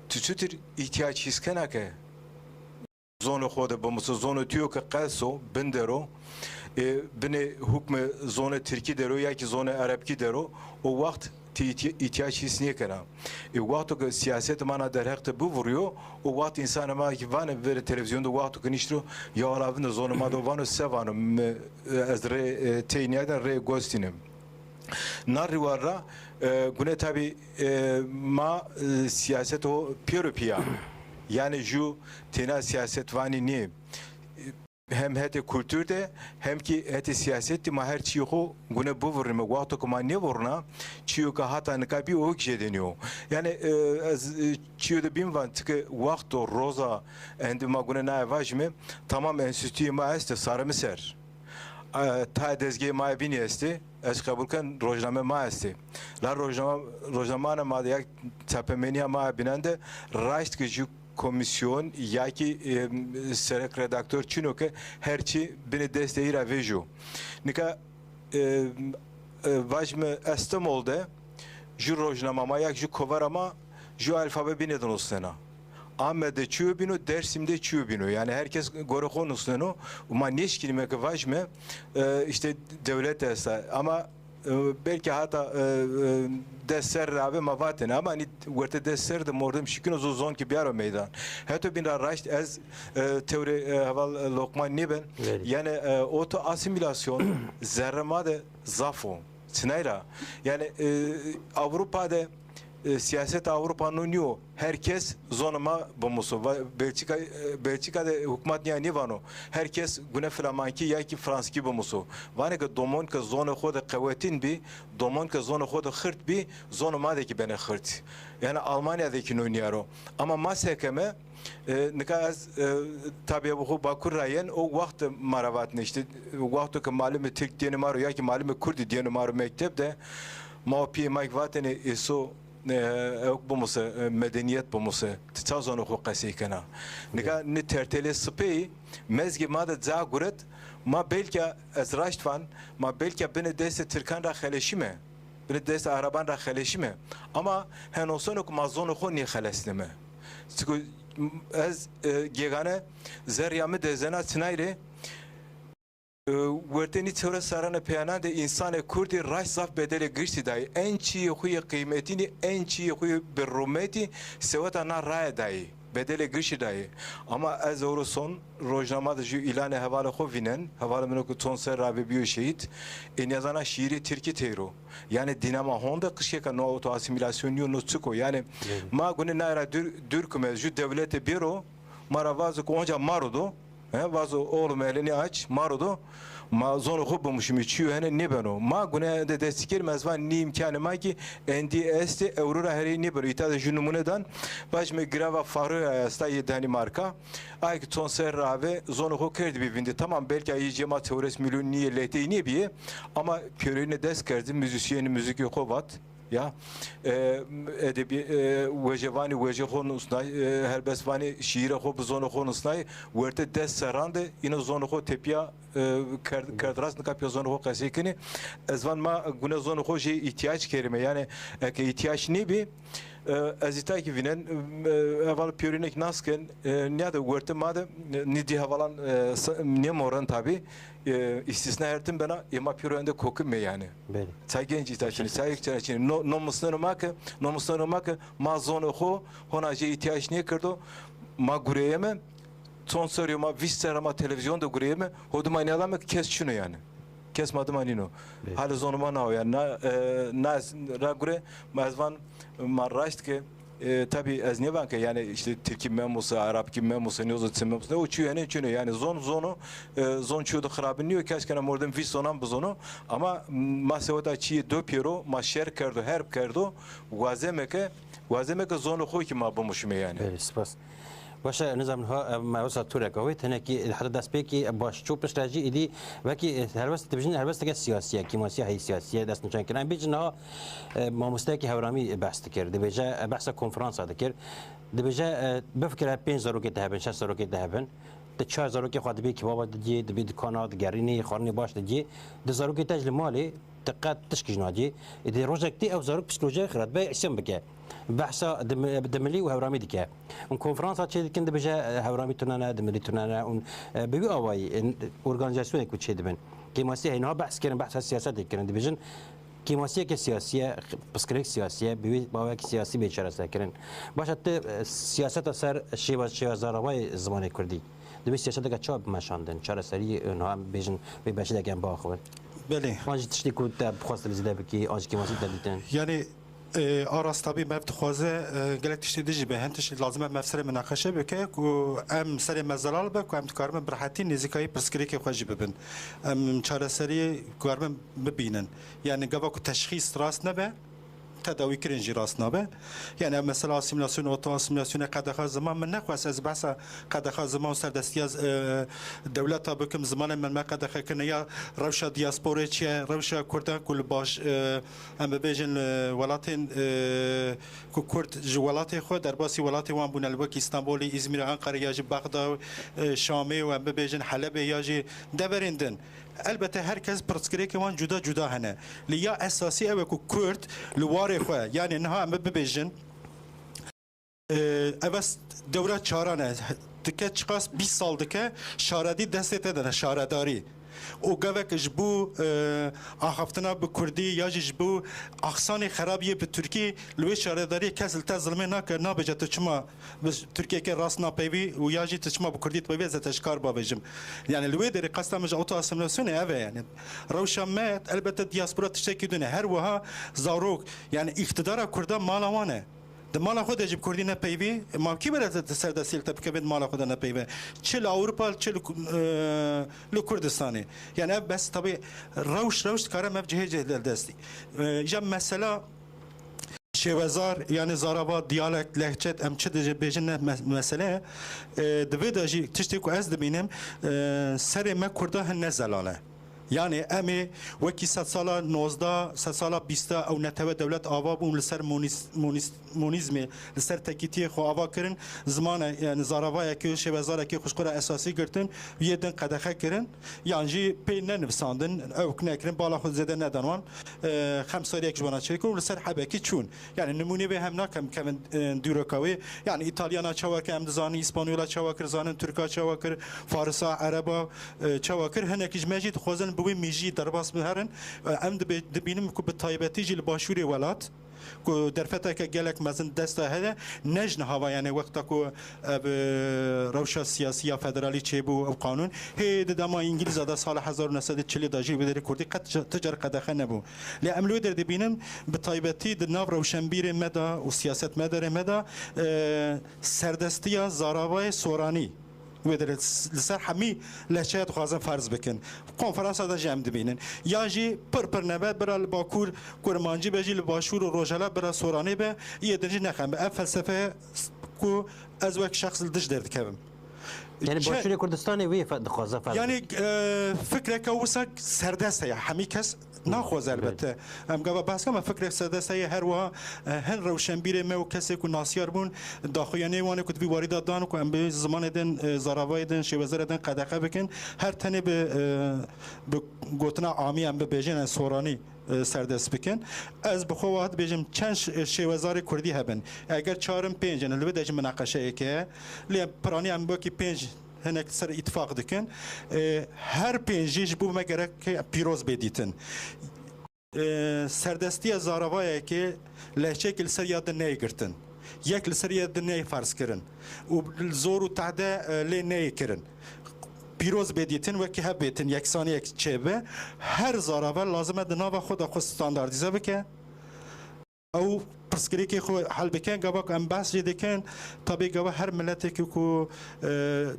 tu çutir îhtiyac hîs kena ke zonê xo de bimuso, zonê tu yo ke qels o, bin der o, ê, binê hukmê zonê tirkî der o ya kî zonê erebkî der o, o wext ti îhti-, îhtiyac hîs nêkena. Ê wexto ke siyaset mana derheq de bivuriyo, o wext însanê ma kî vanê verê televîzyon de wexto ke niştiro, ya wela vinde zonê ma de vano se vano, mi, ez rê, e, tey niyadin rê gostînim. Na rîwar ra, e, gune tabî, e, ma, e, siyaset o pêro piya. Yani ju têna siyasetvanî nî. Hem hetê kultur de, hem kî hetê siyaset de ma her çîyê xo gune bivurîme. Wexto ke ma nêvurna, çîyo ke hata nika bî o hik jêde nîyo. Yani, e, ez, e, çîyo de bîn van, çike wexto roza endi ma gune naye vajime, tamam enstîtuyê ma este, sare mi ser. E, tayê dezgehê ma bînî estê, ez qebûl ken rojname ma estê. La rojnama, rojnamana ma de ya çapemeniya ma bînan de raşt ki ji komîsyon ya ki, e, serek redaktor çino ke her çi binê destê î ra vêjo. Nika, e, e, vajme Estemol de ji rojnama ma ya ki ji kovara ma ji alfabe bînê de nusnena. Amed de çiyo bîno, Dersim de çiyo bîno. Yani herkes gore xo nusneno. Û ma nêşkînîme ke vajme, e, işte dewlet esta. Ama, e, belkî hata, e, e, des ser rabe ma vatene. Ama nî werte des ser de mordem şikino zo zon ki biyaro meydan. Heto bîn ra raşt ez, e, tewrê, e, heval, e, Lokman nêben. Belê. Yani, e, oto asimilasyon zerre ma de zaf o. Çinayra? Yani, e, Avrupa de E, siyaseta Ewropa no niyo. Her kes zonê ma bimuso. Va-, Belçika, e, Belçika de hikûmet niya nîvano. Her kes gune flamankî ya ki franskî bimuso. Vanê ke domon ke zonê xo de qewetîn bî, domon ke zonê xo de xirt bî, zonê ma de ki bene xirt. Yani Almanya de ki no niyaro. Ama ma sekeme, e, nika ez, e, tabiya bi xo Bakur ra yen, o wext ma ra vatine işte, wexto ke malimê Tirk diyene ma ro ya ki malimê Kurdî diyene ma ro mekteb de, ma û piyê ma ki vatene êso, e, ewk bimuse, e, medeniyet bimuse. Ti ça zonê xo qesey kena? Nika ni tertelê sipeyî mezgê ma de ca guret, ma belka ez raşt van, ma belka binê destê Tirkan ra xeleşîme, binê destê Araban ra xeleşîme. Ama henosono ku ma zonê xo nêxelesnime. Çiku ez, e, gegane zerriya mi dezena çinayre, E, wertê nî çewres serranê peyanan de însanê Kurdî raşt zaf bedelê giştî dayî. En çiyê xwe yê qîmetînî, en çiyê xwe yê bi rûmetî seweta na raye dayî. Bedelê giştî dayî. Ama ez ewro son rojnama de jû îlanê hevalê xwe vînen. Hevalê min o ku çond ser ravê bîyo şehîd. Ê niyazana şiîrê tirkî teyro. Yani dîna ma honde qişkeka no oto asîmîlasyon niyo, no çik o. Yani ma gune nayra dûr, dûr kume jû dewlete bêro. Ma ra vazo ku onca ma ro do. He, vazo oğlum elini aç, ma ro do. Ma zonê xo bimişimî, çiyo hene nêbeno. Ma gune de destî kerîme, ez van nî îmkanê ma kî endî estê, ewro ra herê nêbeno. Îta de jû nimûne dan, bajime greva Faroya esta yê Danîmarka. Ay ki çond ser rave zonê xo kerdî bî vîndî. Tamam, belka yê cê ma çewres milyon nîyê, lêteyî nêbîyê. Ama pêroyîne dest kerdî, muzîsyenî muzîkê xo vat. Ya, e, edebî-, e, wêjevanî wêjê xo nusnay, e, helbestvanî şîîrê xo bi zonê xo nusnay, wertê des serran de îno zonê xo tepîya, e, kerd-, kerd rast, nika pîya zonê xo qesey kenê. Ez van ma gune zonê xo jê îhtîyac kerîme. Yani eke îhtîyac nêbî, e, ez îta ki vînen, e, heval pîyorînek nas ken, e, niya de wertê ma de, e, nî dî hevalan, e, s-, nêmorin tabî. E, îstîsna her tim bena, ê ma pîro ende kokim me yani. Belê. Çay genç îta çinî, çay yek çinî. No, no misneno ma ke, no misneno ma ke, ma zonê xo, hona jê îhtîyac nêkirdo, ma gureyeme, çond serî ma, vîst serî ma televîzyon de gureyeme, hoduma nîyada me kes çino yani. Kes ma dima nîno. Belê. Hale zonê ma nao yani, na, e, na ez ra gure, ma ez van, ma raşt ke, E, tabî ez nêvan ke yani işte Tirkî memuse, Arabkî memuse, nêzo çi memuse, o çiyo hene çino yani zon zono, e, zon çiyo de xirabin niyo, keşkena mordem vîst zonan bizono, ama ma seweta çiyê do pêro, ma şer kerdo, herb kerdo, wazeme ke, wazeme ke zonê xo ki ma bimişime yani. Belê, spas. Baş e, nizam niha, e, me wisa Turek avêt, hinekî heta destpêkî baş çû, piştre jî êdî wekî, e, helwest dibijin, helwesteke siyasî ye, kêmasiya heyî siyasî ye, dest nîşan kirin. Em bêjin niha, e, mamosteyekî Hewramî behs dikir, dibêje, e, behsa konferansa dikir. Dibêje, e, bifikire pênc zarokê te hebin, şeş zarokê te hebin. Tu çar zarokê xwe dibî kebaba didiyê, dibî dikana, digerînî, xwarinê baş didiyê. Du zarokê te ji li malê, tu qet tişkî ji nadiyê. Êdî rojek tê ew zarok psîkolojiyê xira dibe, îsyan bike. Behsa dim-, dimilî û Hewramî dike. Hûn konferansa çê dikin, dibêje, e, Hewramî tune ne, dimilî tune ne. Hûn, e, bi wî awayî, e, organîzasyonê ku çê dibin. Kêmasiyê heyî niha behs kirin, behsa siyasetê kirin. Dibêjin, kêmasiyeke siyasî ye, pirsgirêk siyasî ye, bi wî bawek siyasî bê çareserkirin. Baş e, tu, e, siyaseta ser şêwaz, şêwazarava yê zimanê kurdî. Divê siyaseteke çawa bimeşandin? Çareserî, e, niha em bêjin, vê beşî de em biaxivin. Belê. An jî tiştê ku te bixwest li zêde bikî, an jî kêmasî te dîtin? Yanî, e, a rast tabî me dixwaze, e, gelek tiştê din jî be. Hin tiştê lazim e me serê minaqeşe bike ku em serê me zelal be ku em dikarin bi rehetî nêzîkayî pirsgirêkê xwe jî bibin. Em çareseriyê dikarin bibînin. Yanî gava ku teşxîs rast nebe, tedawîkirin jî rast nabe. Yani ev mesela asîmîlasyon, oto-asîmîlasyonê qedexa ziman, min nexwest ez behsa qedexa ziman û serdestiya, e, dewleta bikim, zimanên me me qedexe kirine ya rewşa diasporê çi ye, rewşa kurdan ku li baş, e, em bibêjin li welatên, e, ku kurd ji welatê xwe derbasî welatê wan bûne, li wekî Stenbolê, Îzmîrê, Anqarê ya jî Bexda, e, Şamê û em bibêjin Helebê ya jî deverên din. Elbette her kes pirsgirêkên wan cuda cuda hene. Lê ya esasî ew e ku Kurd li warê xwe, yanî niha em bibêjin, e, ev e dewra çaran e. Dike çiqas bîst sal dike şaredî destê te de ne, şaredarî. û gavek ji bo, e, axaftina bi kurdî ya jî ji bo axsanê xerab yê bi tirkî, li wê şaredariyê kes li te zilmê nake, nabêje tu çima bi tirkiyekê rast napeyvî û ya jî tu çima bi kurdî dipeyvî, ez ê te ji kar bavêjim. Yani li wê derê qesta min ji oto-asîmîlasyonê ev e yani. Rewşa me elbette diaspora tiştekî din e. Her wiha zarok, yani îktidara kurda mala wan e. Di mala xwe de jî bi kurdî nepeyvî, ma kî were te serdestî li te bikeve di mala xwe de nepeyve? Çi li Ewropa, çi li ku-, e, li Kurdistanê. Yani ev bes tabi rewş rewş dikare me cihê cihê destî. E, ya mesela şêwezar, yani zarava, diyalekt, lehçet, em çi dibêjin ne me-, mesele ye. E, di vê de jî tiştê ku ez dibînim, e, serê me kurda hin ne zelal e. Yani em ê wekî sedsala nozdeh, sedsala bîsta ew netewe dewlet ava bûn, li ser monîs-, monîs-, monîzmê, li ser tekîtiyê xwe ava kirin, zimane, yani zaravayekê û şêwezareke xwe ji xwe re esasî girtin, yê din qedexe kirin, yan jî pê nenivsandin, ewk nekirin, bala xwe zêde nedan wan, e, xemsariyek ji wana çêkir û li ser hebekî çûn. Yani nimûnê vê hem nakem kevin, e, dîroka wê. Yani îtalyana çawa kir em dizanin, îspanyola çawa kir, zanin tirka çawa kir, farisa, ereba, e, çawa kir. Hinekî ji me jî dixwazin bi wê mîjî derbas biherin. E, em dibe-, dibînin ku bi taybetî jî li başûrê welat ku derfeteke gelek mezin desta heye, ne ji niha ve, yani wexta ku ev, e, rewşa siyasî ya federalî çêbû, ew qanûn hê di dema Îngilîza de sala hezar û neh sed û çilê de jî wê derê kurdî qet ca-, ti car qedexe nebû. Lê em li wê derê dibînin, bi taybetî di nav rewşenbîrê me de û siyasetmedarê me de, e, serdestiya zaravayê soranî wê derê li ser hemî lehçeya dixwazin ferz bikin. Konferansa de jî em dibînin. Ya jî pir pir nebe bira li Bakur kurmancî be jî li Başûr û Rojhela bira soranî be, yê din jî nexem be. Ev felsefe ku ez wek şexs li dij derdikevim. Yani Çe- Başûrê Kurdistanê wê fe-, dixwaze ferz Yani, bike. E, fikreke wisa serdest heye. Hemî kes naxwaze elbette. Em gava behs keme fikrek serdest heye, her wiha, e, hin rewşenbîrê me û kesê ku nasiyar bûn, daxuyaniyê wan ê ku di vî warî de dan ku em bi zimanê din, e, zaravayê din, şêwezerê din qedexe bikin. Her tenê bi, e, bi gotina amî em bibêjin, yani soranî, e, serdest bikin. Ez bi xwe wiha dibêjim çend ş-, şêwezarê kurdî hebin. Eger çar in, pênc in, li wê de jî minaqeşeyek heye. Lê piranî em wekî pênc hinek li ser îtifaq dikin. E, her pêncî ji bo me gerek pîroz bê dîtin. E, serdestiya zaravayekê lehçeyekê li ser ya din neyê girtin. Yek li ser ya din neyê ferz kirin. Û zor û tehde, e, lê neyê kirin. Pîroz bê dîtin, wekî hev bêtin, yeksaniyek çêbe. Her zarave lazim e di nava xwe de xwe standardîze bike. Ew pirsgirêkê xwe hel bikin, gava ku em behs jê dikin, tabî gava her miletekî ku, e,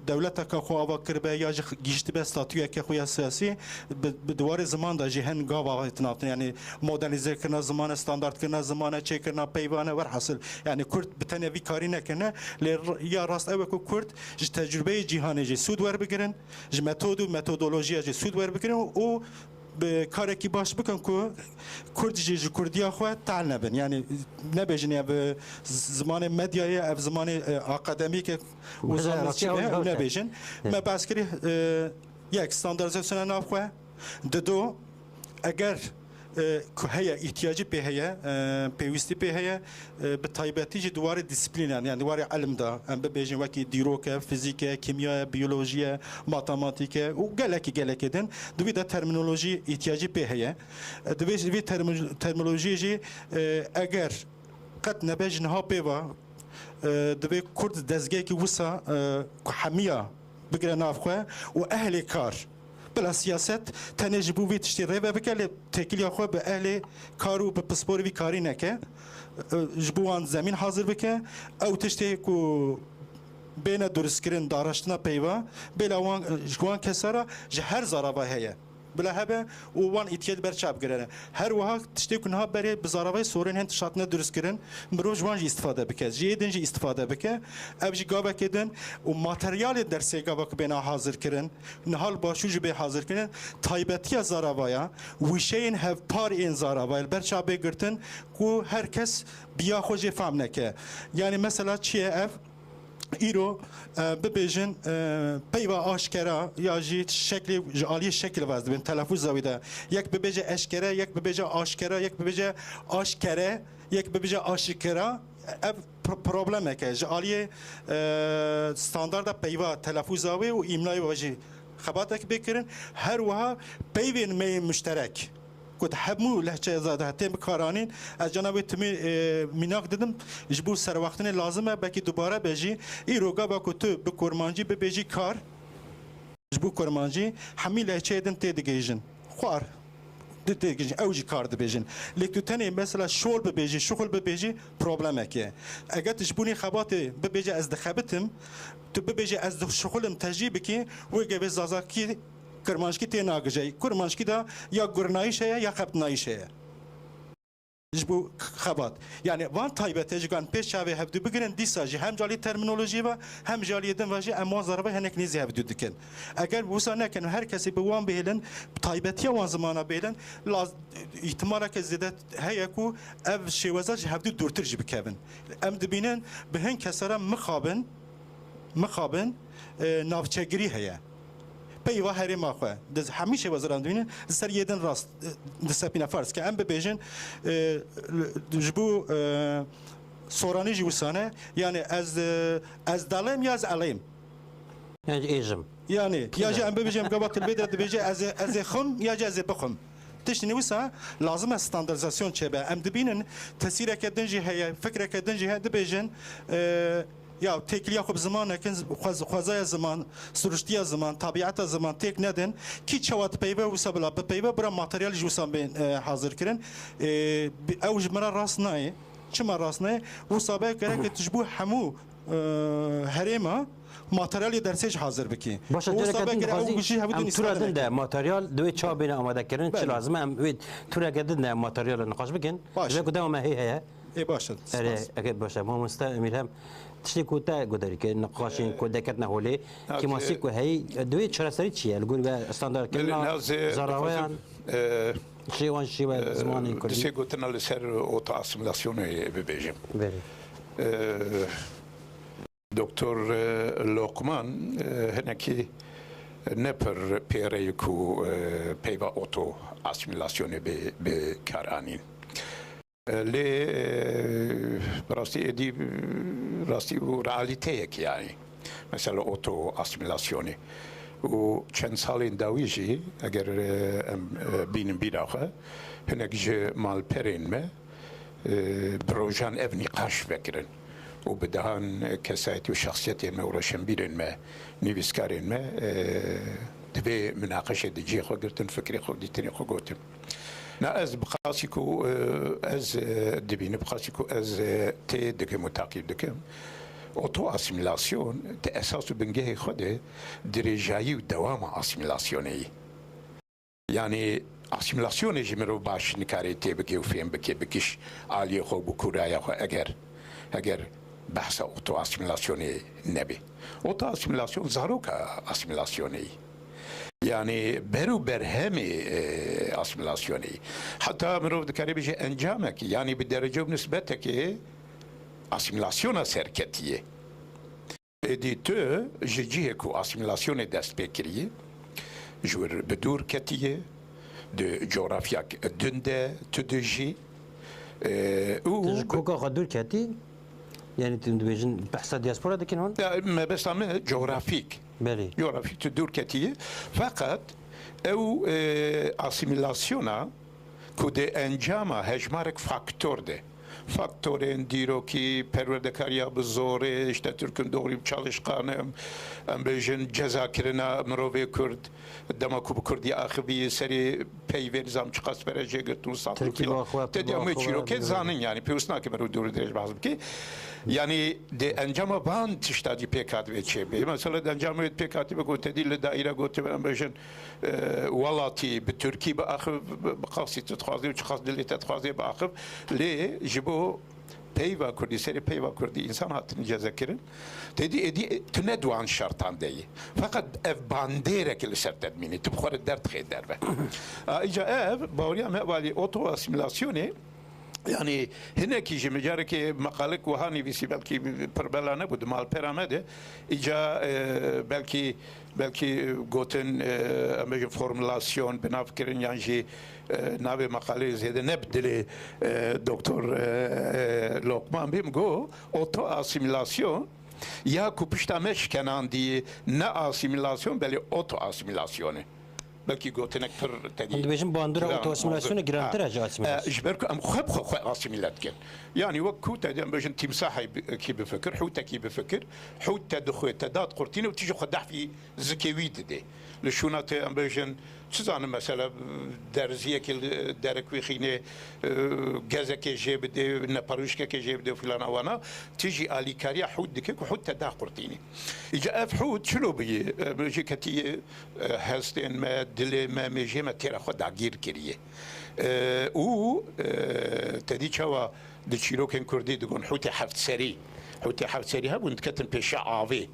dewleteke xwe ava kiribe ya jî gihîştibe statuyeke xwe ya siyasî, bi, bi di warê ziman de jî hin gava hatin hatin, yani modernîzekirina ziman e, standardkirina ziman e, çêkirina peyvan e, werhasil. Yani Kurd bi tenê vî karî nekirine, lê r-, ya rast ew e ku Kurd ji tecrûbeyê cîhanê jî sûd werbigirin, ji metod û metodolojiya jî sûd werbigirin û bi karekî baş bikin ku Kurd jî ji Kurdiya xwe tehl nebin. Yani nebêjin ev, e, z-, zimanê medyayê, ev zimanê, e, akademîk e û Wele zanistçî rastî be, ew û ew nebêjin. Me behs kirî, e, yek, standardizasyona nav xwe. Dido, eger, e, ku heye, îhtiyacî pê heye, e, pêwîstî pê heye, e, bi taybetî jî di warê dîsîplînan, yani di warê ilim de, em bibêjin wekî dîrok e, fizîk e, kîmya ye, biyolojî ye, matematîk e û gelekî gelekê din, di wî de termînolojî îhtiyacî pê heye. E, di vê, vê termo-, termînolojiyê jî, e, eger qet nebe ji niha pê ve, e, divê Kurd dezgehekî wisa, e, ku hemiya bigire nav xwe û ehlê kar. Bila siyaset tenê ji bo vê tiştê rêve bike, lê têkiliya xwe bi ehlê kar û bi pisporê vî karî neke. E, ji bo wan zemîn hazir bike. Ew tiştê ku bêne duristkirin, daraştina peyva, bêla wan, ji wan kesa re ji her zarava heye. Bila hebe û wan îtiyet ber çav girene. Her wiha tiştê ku niha berê bi zaravayê sorên hin tişt hatine duristkirin, mirov ji wan jî îstifade bike, ji yê din jî îstifade bike. Ev jî gavekê din û materyalê dersê gava ku bêne hazir kirin, niha li başûr jî bê hazir kirin, taybetiya zaravaya, wîşeyên hevpar ên zaravayê li ber çav bê girtin ku her kes bi ya xwe jê fehm neke. Yani mesela çi ye ev? Îro, e, bibêjin, e, peyva aşkera ya jî şeklê, ji aliyê şekil vaz dibin, telafûza wî de. Yek bibêje eşkere, yek bibêje aşkera, yek bibêje aşkere, yek bibêje aşikera. Ev pro-, problemek e. Ji aliyê, e, standarda peyva telafûza wê û îmlayê wê jî xebatek bê kirin, her wiha peyvên me yên muşterek ku di hemû lehçeya zade tên bikaranîn, ez cana wê timî, e, mînak didim, ji bo serwextinê lazim e, belkî dubare be jî, îro gava ku tu bi kurmancî bibêjî kar, ji bo kurmancî hemî lehçeyê din tê digihîjin. Xwar, di tê digihîjin, ew jî kar dibêjin. Lê tu tenê mesela şol bibêjî, şuxul bibêjî, problemek e. Eger tu ji bo nî xebatê bibêje ez dixebitim, tu bibêje ez dixşuxulim tejî bikî, wê gevê zazakî, kirmanckî tê nagije. Kurmanckî de ya gurnayîş heye ya xebitnayîş heye. Ji bo xebat. Yani van taybete ji gan pêş çavê hevdû bigirin, dîsa jî hem calî terminolojiyê ve hem jî aliyê din ve jî em wan zarevê hinek nêzî hevdû dikin. Eger wisa nekin, her kesî bi wan bihêlin, taybetiya wan zimana bihêlin, laz-, îhtimaleke zêde heye ku ev şêweza ji hevdû dûrtir jî bikevin. Em dibînin bi hin kesera mixabin, mixabin, e, navçegirî heye. Peyva herêma xwe. Di hemî şêwezira em dibînin, di ser yê din rast, e, disepîne. Ferz ke em bibêjin, e, ji bo, e, soranî jî wisa ne. Yani ez, e, ez delêm ya ez elêm. Yani êjim. Yani, ya jî em bibêjin, gava tilbê de dibêje ez ê, ez ê xim ya jî ez ê bixim. Tiştî ne wisa lazim e standardizasyon çêbe. Em dibînin tesîreke din jî heye, fikreke din jî heye, dibêjin, e, ya têkiliya xwe bi ziman nekin, xwez-, xwezaya ziman, siruştiya ziman, tabiata ziman têk nedin. Kî çawa dipeyve wisa bila bipeyve, bira materyal jî wisa bên, e, hazir kirin. E, bi-, ew ji min re rast nayê. Çima rast nayê? Wisa be gerek ji bo hemû, e, herêma materyalê dersê jî hazir bikî. Baş e, wisa gerek be din gerek ew dixwazî jî hevdû em nîstan tura din de nekin. Materyal di wê çawa bêne amadekirin, çi lazim e? Belê. Em wê tureke din de materyala nîqaş bikin. Baş e. Ji ku dema me hê heye. Ê, baş e. Erê, spas. Eke baş e. Mamoste Emîr hem tiştê ku te guderî kir, nîqaşên, e, ku derketine holê, ya, kêmasî, e, ku heyî, di wê çareserî çi ye? Li gor we standardkirina, belê, naz, e, zaraweyan, dixwazim, e, şêwan şêwe, e, zimanên kurdî. Dişê gotina li ser oto asîmîlasyonê bibêjim. Belê. E, Doktor, e, Loqman, e, hinekî ne pir pêre ye ku, e, peyva oto asîmîlasyonê bi, bi kar anîn. E, lê, e, bi rastî êdî, rastî û realîteyek yani. Mesela oto asîmîlasyonê. Û çend salên dawî jî, eger, e, em, e, bînin bîra xwe, hinek ji malperên me, e, bi rojan ev nîqaş vekirin û bi dehan kesayetî û şexsiyetên me û roşenbîrên me, nivîskarên me, e, di vê minaqeşê de cihê xwe girtin, fikrê xwe, dîtinê xwe gotin. Na ez bi qasî ku, e, ez, e, dibînim, bi qasî ku ez, e, tê dikim û taqîb dikim, oto asîmîlasyon di esas û bingehê xwe de dirêjayî û dewama asîmîlasyonê ye. Yanî asîmîlasyonê jî mirov baş nikare tê bike û fêm bike, bi giş aliyê xwe, bi kûraya xwe, eger, eger behsa oto asîmîlasyonê nebe. Oto asîmîlasyon zaroka asîmîlasyonê ye. Yanî ber û berhemê, e, asîmîlasyonê ye. Heta mirov dikare bêje encamek, yanî bi derece û nisbetekê asîmîlasyona ser ketiye. Êdî tu ji cihê ku asîmîlasyonê dest pê kiriye, ji wir bi dûr ketiye, di coğrafyak din de tu dijî, e, û tu ji koka xwe dûr ketî, yanî tu dibêjin behsa diaspora dikin hûn? Ya, mebesta me coğrafîk. Belê. Coğrafîk tu dûr ketiye. Feqet ew, e, asîmîlasyona ku di encama hejmarek faktor de, faktorên dîrokî, perwerdekariya bi zorê, işte Türk'ün doğru çalışkanım, em bêjin cezakirina mirovê Kurd, dema ku bi Kurdî axivî serê peyvê nizam çiqas pere jê girtin û Tirkî saxletiya. Bi axwe, te bi diya me axwe, çîrokê bi zanin yani, pêwîst nake merû dûr dirêj behs bike. Yani di encama van tişta jî pêk hatibê çêbê. Mesela di encama wê pêk hatibê ku te dî li daîre gotibe, em bêjin, e, welatî bi Tirkî biaxiv, bi, bi qasî tu dixwazî û çiqas dilê te dixwazê biaxiv, lê ji bo peyva Kurdî, serê peyva Kurdî însan hatin cezekirin. Te dî êdî tu ne di wan şertan de yî. Feqet ev bandêrek li ser te dimîne, tu bi xwe re derdixê derve. A, îca ev baweriya me hevalî oto asîmîlasyonê, yanî hinekî jî min carekê meqalek wiha nivîsî, belkî pir bela nebû di malpera me de. Îca, e, belkî, belkî gotin, e, em bêjin formülasyon, binavkirin yan jî, e, navê meqalê zêde ne bi dilê, e, Doktor, e, e, Lokman bê, min got, oto asîmîlasyon, Ya ku pişta me şikenandî, ne asîmîlasyon, belê oto-asîmîlasyon e. Belkî gotinek pir tedî. Hûn dibêjin bandora oto-asîmîlasyonê girantir e ji asîmîlasyonê. E, ji ber ku em xwe bi xwe, xwe asîmîle dikin. Yanî wek ku te em bêjin tîmsahekî bifikir, hûtekî bifikir, hût te dixwe, te da diqurtîne û tu jî xwe dehfî zikê wî didê. Li şûna te em bêjin, çi zanim mesela, derziyekê li derek wî xînê, e, gezekê jê bidê, neparûşkekê jê bidê û filan ewana, tu jî alîkariya hût dike ku hût te da qurtînî. Îca ev hût çilo bûyî, e, jî ketî, e, hestên me, dilê me, mêjê me têra xwe dagîr kiriye. E, û, e, te dî çawa di çîrokên kurdî digon hûtê heft serî, hûtê heft serî hebûn, diketin pêşiya avê.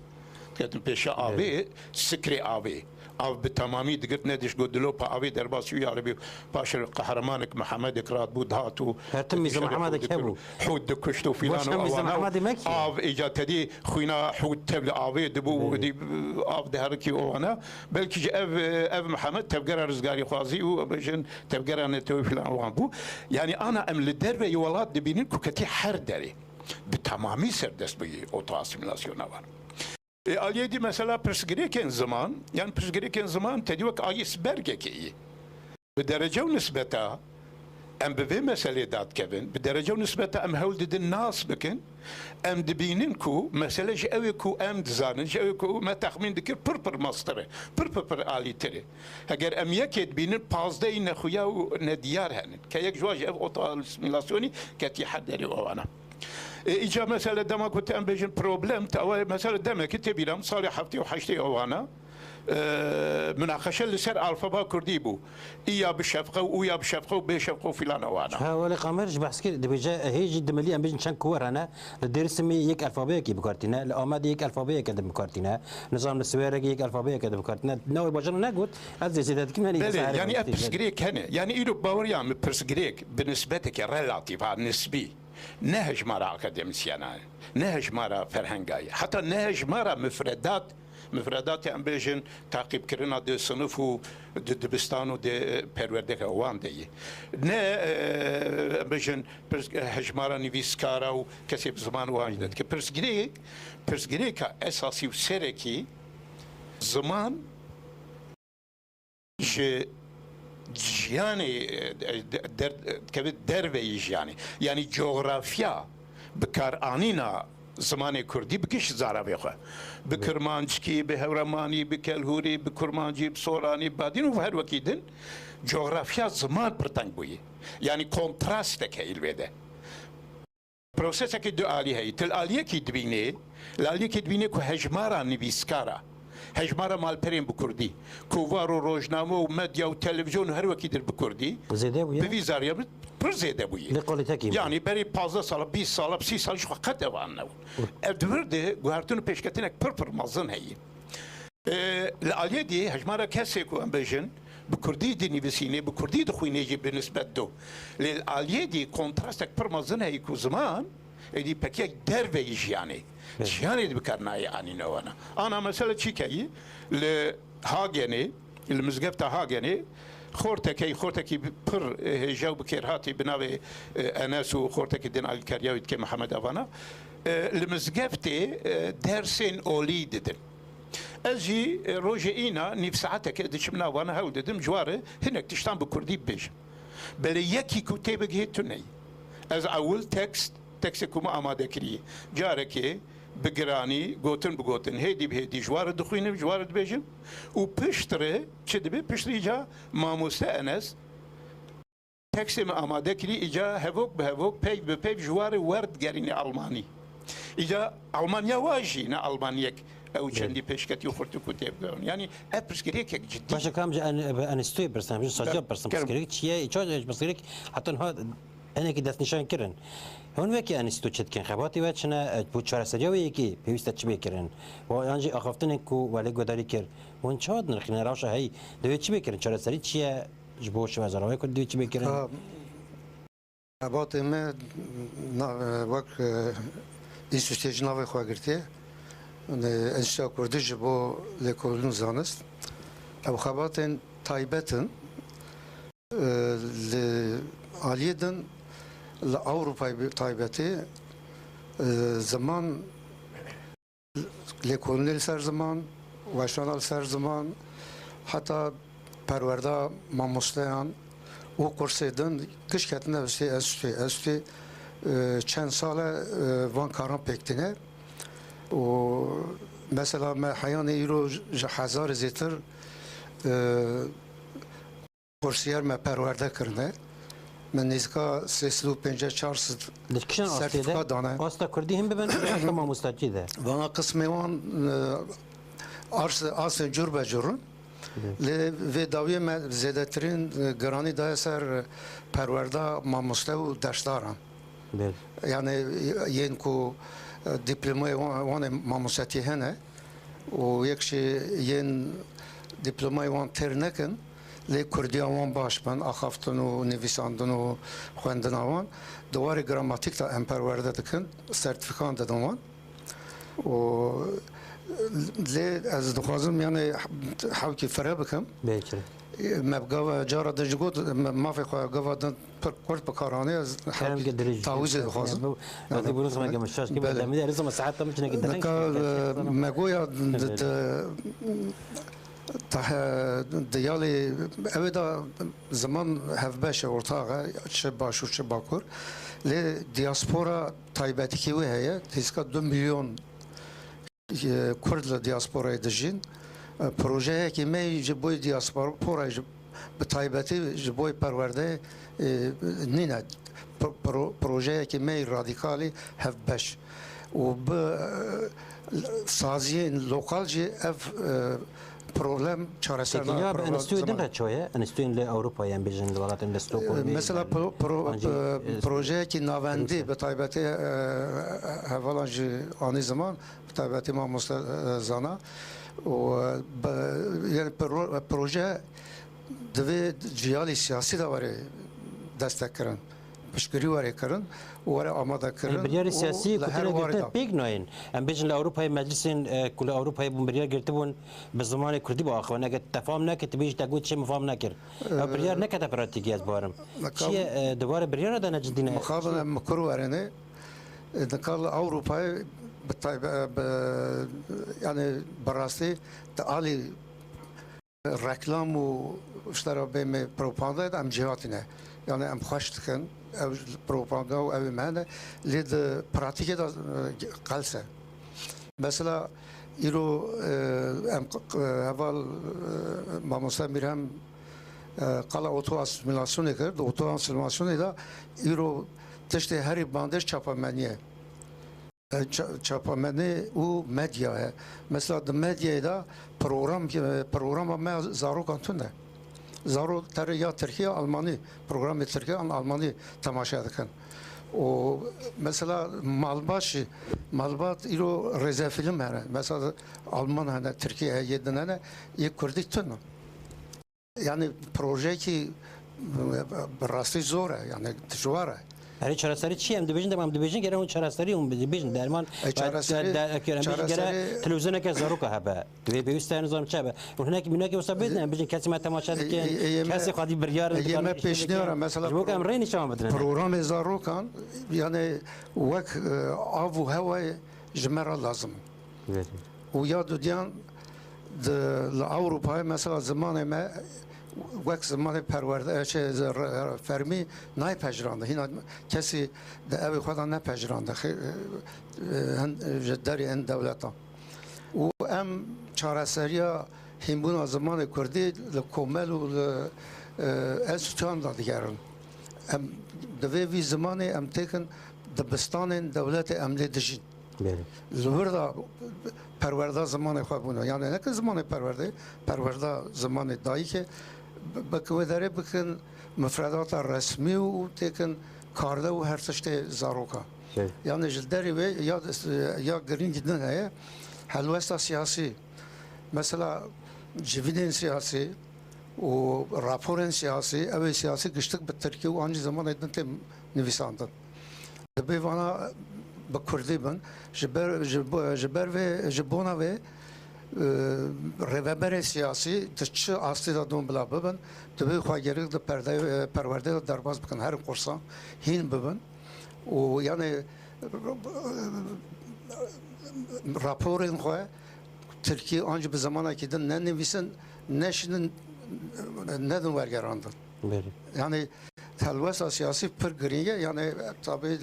Diketin pêşiya avê, sikrê avê. Av bi temamî digirt, nediş got, dilopa avê derbasî û ya Rebî, paşê qehremanek Mihemedek ratbû, dihat û Her tim Mîze Mihemedek hebû. Hût dikuşt û filan û ewana. Av îca tedî xwîna hût tevli avê dibû, dî av diherikî û wana. Belkî ji ev, ev Mihemed tevgera rizgarîxwazî û bêjin tevgera netewî filan wan bû. Yanî ana em li derveyî welat dibînin ku ketî her derê. Bi temamî serdest bûyî oto-asîmîlasyona wan. Ê aliyê dî mesela pirsgirêkên ziman, yan pirsgirêkên ziman tedî wek ayîsbergekê yî. Bi derece û nisbeta em bi vê meselê dadikevin, bi derece û nisbeta em hewl didin nas bikin, em dibînin ku mesele ji ew ê ku em dizanin, ji ew ê ku me texmîn dikir pir pir mastir e, pir pir pir alîtir e. Heger em yekê dibînin, pazdehî nexuya û nediyar henin. Ke yek ji wan jî ev oto-asîmîlasyonî ketî her derê û wana. E, îca mesele dema ku te em bêjin problem, te ew e mesele demekî tê bîra min salê heftê û heştê û wana, e, munaqeşe li ser alfaba kurdî bû. Î ya bi şefqe û û ya bi şefqe û bê şefqe û filan û wana. Ha, welê Qamer ji behs kir, dibêje, hê jî dimilî em bêjin çend kuwer hene, li Dêrsimê yek alfabeyekî bi kar tîne, li Amedê yek alfabeyeke din bi kar tîne, nizam li Siwêrekê yek alfabeyeke din bi kar tîne. Navê bajaran negot, ez ê zêde dikim, yanî Belê, mesela yanî ev pirsgirêk hene. Yanî îro baweriya min pirsgirêk bi nisbeteke relatîf, ha, nisbî. Ne hejmara akademîsyena ye, ne hejmara ferhenga ye, heta ne hejmara mifredat, mifredatê em bêjin taqîbkirina di sinif û di dibistan û di, e, perwerdeke wan de ye. Ne, e, em bêjin pirs-, e, hejmara nivîskara û kesê bi ziman wan jî de dike. Pirsgirêk, pirsgirêka esasî û serekî ziman ji jiyanê, e, de-, der-, dikeve derveyî jiyanê. Yanî cografya bikaranîna zimanê kurdî bi giş zaravê xwe. Bi kirmanckî, bi hewremanî, bi kelhûrî, bi kurmancî, bi soranî, bi badîn û her wekî din cografya ziman pir teng bûyî. Yanî kontrastek heyî li wê de. Prosesekî du alî heyî. Tu li aliyekî dibînê, li aliyekî dibînê ku hejmara nivîskara, hejmara malperên bi kurdî, kovar û rojname û medya û televîzyon û her wekî dir bi kurdî, Zêde bûye? Bi vî zariyê min pir zêde bûye. Lê kalîtekî bûye. Yanî berî pazdeh sala, bîst sala, sî sal ji xwe qet evan nebûn. Ev di vir de guhertin û pêşketinek pir pir mezin heyî. E, li aliyê dî hejmara kesê ku em bêjin bi kurdî dinivîsînê, bi kurdî dixwînê jî bi nisbet do. Lê li aliyê dî kontrastek pir mezin heye ku ziman êdî pekiyek derveyî jiyanê. Evet. Jiyanê dî bi kar nayê anîne wana. Ana mesele çîkeyî li Hagenê, li mizgefta Hagenê xortekey, xortekî pir, e, hêja û bi kêrhatî bi navê, e, Enes û xortekî din alîkariya wî dike Mihemed Avana, e, li mizgeftê, e, dersên olî didin. Ez jî, e, rojê îna nîv saeteke diçim navana hewl didim, ji wa re hinek tiştan bi kurdî bibêjim. Belê yekî ku tê bigihê tune ye. Ez ewil tekst, tekstê ku min amade kirî, carekê bi giranî, gotin bi gotin, hêdî bi hêdî ji wa re dixwînim, ji wa re dibêjim û piştre çi dibe? Piştre îca mamoste Enes, tekstê min amade kirî, îca hevok bi hevok, peyv bi peyv ji warê wer digerîne Almanî. Îca Almanya wa jî ne Almaniyek ew çendî pêşketî û xurtik û têbgerin. Yanî ev pirsgirêkek cidî. Baş e, kam ji en-, bi Enîstoyê pirsin, em ji Saciya pirsin, pirsgirêk çi ye? Çawa pirsgirêk heta niha hinekî destnîşan kirin? Hûn wekî Enîsto çi dikin? Xebatê we çi ne? Bo çareseriya wê yekê pêwîst e çi bê kirin? Wa yan jî axaftinên ku we lê guhdarî kir, hûn çawa dinirxînin? Rewşa heyî divê çi bê kirin? Çareserî çi ye? Ji bo şevazarava Kurd divê çi bê kirin? Ka xebatê me na-, wek, e, înstîtûyê ji navê xwe girtiye, e, Enstîtuya Kurdî ji bo lêkolîn û zanist. Ew xebatên taybet in. E, li aliyê din, li Ewropayê bi taybetî, e, ziman lêkolînê li ser ziman, weşana li ser ziman, heta perwerda mamosteyan û kursê din giş ketine ustê estûyê. Estûyê, e, çend sal e, e, van karan pêk tîne. Û mesela me heyanê îro ji hezarê zêtir, e, kursiyar me perwerde kirine. Me nêzîka sê sed û pêncî çar sed Di kişan astê de sertîfika dane. Asta kurdî him bibin, asta mamostatî de. Vana qismê wan, e, ars-, astên cur be cur in. Hı. Lê vê dawiyê me zêdetirîn, e, giranî daye ser, e, perwerda mamoste û dersdaran. Belê. Yani, yên ku, e, dîplomayê wan, wan ê mamostatî hene û yek jî yên dîplomayê wan têr nekin, lê kurdiya wan baş bin, axaftin û nivîsandin û xwendina wan, di warê gramatîk de em perwerde dikin, sertîfikan didin wan. Û lê ez dixwazim, yani, hewkî fire bikim. Belê. Me bi gava cara din jî got, me mafê xwe gava din pir kurt bi kar anî, ez Kerem hewkî ke dirêj. Tawîzê dixwazim. Bu, Yani, ez ê bunu zaman gelmiş, şaş gibi belê. Demir, her zaman saat tam içine gidelim. Nika, e, me goya di, Belê. di, tahe-, diyalê, ew ê da ziman hevbeş e, ortax e, çi başûr, çi bakur. Lê diaspora taybetikî wê heye, tîska du milyon e, Kurd li diasporayê dijîn. E, projeyekî me yî ji bo diasporayê ji, bi taybetî ji bo perwerdeyê, e, nîne. Pro-, pro-, projeyekî me yî radikalî hevbeş. Û bi, e, saziyên lokal jî ev, e, problem çareser Peki nabe, ya bi enstitûyê din re çawa ye? Enstitûyên li Ewropayê, em bêjin li welatên li Stockholmê, Mesela pro-, pro-, An jî, e, e, projeyekî navendî Brüksel. Bi taybetî, e, hevalan jî anî ziman, bi taybetî mamoste, e, Zana û, e, bi, yani pro-, proje divê ciyalî siyasî de were destek kirin, piştgirî were kirin û were amade kirin. Yani biryarê siyasî ku tune girtin pêk nayên. Em bêjin li Ewropayê meclisên, e, ku li Ewropayê bûn biryar girtibûn bi zimanê kurdî biaxivin. Eger te fam neke, tu bêjî te got çi min fam nekir. Ew biryar nekete pratîkê, ez barim. Çi ye, e, di warê biryara de ne cidî ne? Mixabin em mikur werêne. E, nika li Ewropayê bi taybe-, bi, yani bi rastî di alî reklam û ji te re bême propagandayê de em cêhatî ne. Yani em xweş dikin, ew propaganda û ew ê me hene, lê di pratîkê de, e, qels e. Mesela îro, e, em q-, q-, heval, e, mamoste Mîrhem, e, qala oto-asîmîlasyonê kir. Di oto-asîmîlasyonê de îro tiştê herî bandê çapemenî ye. E, ça-, çapemenî û medya ye. Mesela di medyayê de program, e, programa me zarokan tune. Zarok tere ya tirkî ya almanî, programê tirkî an almanî temaşe dikin. Û mesela malbat jî, malbat îro rêzefîlm hene. Mesela alman hene, tirkî heye, yê din hene, yê kurdî tune. Yani projeyekî bi rastî zor e, yani dijwar e. Erê, çareserî çi ye? Em dibêjin, dema em dibêjin, gere hûn çareserî hûn dibêjin, derman, E, çareserî, de, de, em bêjin, gere çareserî televizyoneke zaroka hebe. Divê pêwîst e, nizam çi hebe. Hûn hinek mînakê wisa bêdin, em bêjin, kesê me temaşe E, dikin, e, e, yê me, kesê xwedî biryar e, yê me pêşniyar e, mesela Ji bo ku em rê nîşan bidin. Programê zarokan, yani wek, e, av û hewayê ji me re lazim in. Evet. Û ya dudiyan di, li Ewropayê mesela zimanê me wek zimanê perwerde, e, şey, re-, re-, fermî nayê pejirandin. Hîna kesî di evê xwe de nepejirandin. Xê-, e, e, hin-, ji derê hin dewletan. Û em çareseriya hînbûna zimanê kurdî li komel û li, e, enstîtuyan de digerin. Em divê vî zimanê em têkin dibistanên dewletê em lê dijîn. Belê. Li wir de perwerda zimanê xwe bûne. Yani ne ki zimanê perwerdê, perwerda zimanê dayikê, be-, belkî wê derê bikin mifredata resmî û têkin karde û her tiştê zaroka. Belê. Yani ji derê wê ya, ya girîngî din heye, helwesta siyasî. Mesela civînên siyasî û raporên siyasî, ew ê siyasî giştik bi tirkî û an jî zimanê din tê nivîsandin. Divê vana bi kurdî bin. Ji ber, ji bo-, ji ber vê, ji bona vê, e, rêveberê siyasî di çi astê de don bila bibin, divê xwe gerek di perde-, e, perwerdê de derbas bikin. Her kursan hîn bibin. Û yani, raporên xwe tirkî an jî bi zimanekî din nenivîsin, neşînin, nedin wergerandin. Belê. Yani helwesta siyasî pir girîng e. Yani tabi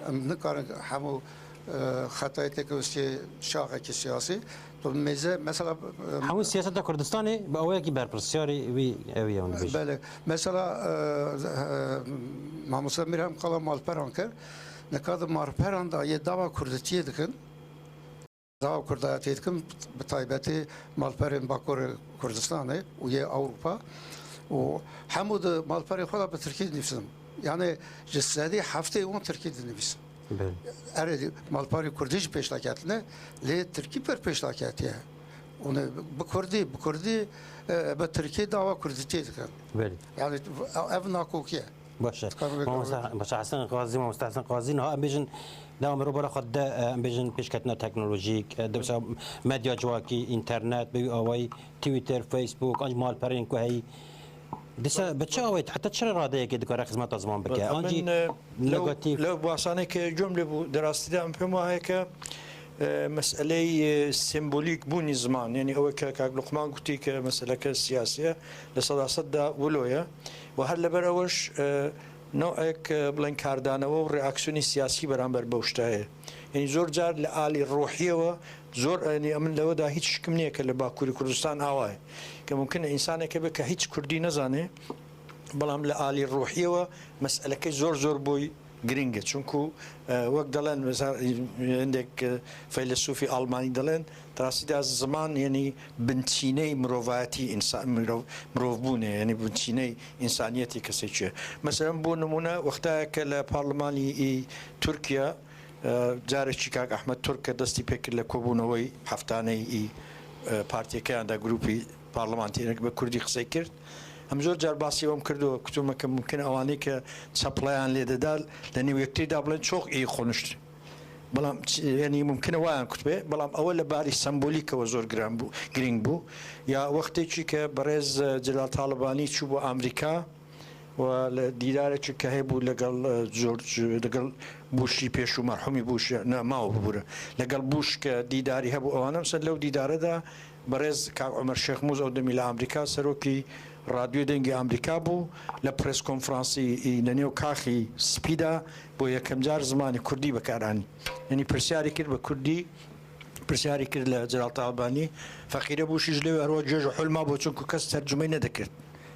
em nikarin hemû, e, xetayê têkewistiyê şaxekî siyasî. Tu mêze, mesela, e, Hemû siyaseta Kurdistanê bi awayekî berpirsiyarê wî ew ye, hûn dibêjin. Belê. Mesela, e, e, Mamoste Mîr hem qala malperan kir. Nika di malperan de yê dava kurditiyê dikin. Dava kurdayetê dikin, bi taybetî malperên Bakurê Kurdistanê û yê Ewropa. Û hemû di malperê xwe de bi tirkî dinivîsin. Yani ji sedî heftê wan tirkî dinivîsin. Belê. Erê, malperê kurdî jî pêşda ketine, lê tirkî pir pêşda ketiye. Hûn ê bi kurdî, bi kurdî, e, bi tirkî dava kurdîtiyê dikin. Belê. Yani ev nakokî ye. Baş e. Dikare Mamoste, baş e, Hesen Qazî, Mamoste Hesen Qazî, niha em bêjin, dema mirov bara xwe dide, e, em bêjin pêşketina teknolojîk, e, dibsa medya civakî, înternet, bi wî awayî, Twitter, Facebook, an jî malperên ku heyî. Dîsa bi çi awayî, heta çi radeyekê dikare xizmeta ziman bike? An jî min, e, lew, negatîf. Lew basaneke cumle bû, di rastî de em pê ma heye ke, e, meseleyê, e, sembolîk bûnî ziman, yanî ew ke kak Luqman gotî ke meseleke siyasî ye, li seda sed de wilo ye. Û her li ber ew jî, e, newek, e, biڵێن کاردانەوە و ڕێئاکسیۆنی سیاسی بەرامبەر بەو شتە هەیە. یعنی زۆر جار لە ئالی ڕوحیەوە زۆر، یعنی ئەمن لەوەدا هیچ شکم نییە کە لە باکووری کوردستان ئاوایە. کە ممکنە ئینسانێکە بێ کە هیچ کوردی نەزانێ، بەڵام لە ئالی ڕوحیەوە مەسئلەکەی زۆر زۆر بۆی گرنگە. چونکو، ئە، وەک دەڵێن، مەسەلەن، هەندێک، ئە، فەیلەسوفی ئەڵمانی دەڵێن، تراستیدا زمان، یعنی بنچینەی مرۆڤایەتی ئینسان، مرۆڤ، مرۆڤبوونێ، یعنی بنچینەی ئینسانیەتی کەسێکیە. مەسەلەن بۆ نمونە وەختایە کە لە پارلمانی ئی تورکیا، ئە، جارێکی کاک ئەحمەد تورک کە دەستی پێکرد لە کۆبوونەوەی هەفتانەی ئی، ئە، پارتیەکەیاندا گروپی پارلمانتێنێک بە کوردی قسەی کرد. ئەم زۆر جار باسی ئەوم کردووە، کوتومە کە ممکن ئەوانەی کە چەپڵەیان لێ دەدا لە نێو یەکتریدا بڵێن چۆخ ئی خۆنشت. بەڵام چ-، یعنی ممکنە وایان کوتبێ، بەڵام ئەوە لە باری سمبولیکەوە زۆر گران بوو، گرنگ بوو. یا وەختێکی کە بەڕێز، ئە، جەلال تاڵبانی چوو بۆ ئامریکا و لە دیدارێکی کە هەیە بوو لەگەڵ، ئە، جۆرج، لەگەڵ بوشی پێش و مەرحومی بوش، نە، ماوە ببوورە. لەگەڵ بوش کە دیداری هەبوو ئەوانە، مەسەن لەو دیدارەدا بەڕێز کاک عومەر شێخ موز ئەو دەمی لە ئامریکا سەرۆکی رادیۆی دەنگی ئامریکا بوو، لە پرێس کۆنفرانسی ئی لە نێو کاخی سپیدا بۆ یەکەم جار زمانی کوردی بەکارانی. یعنی پرسیاری کرد بە کوردی، پرسیاری کرد لە جەلال تاڵبانی، فەقیرە بوشیش لەوێ هەروە جێژ و حلما بۆ، چونکو کەس تەرجمەی نەدەکرد.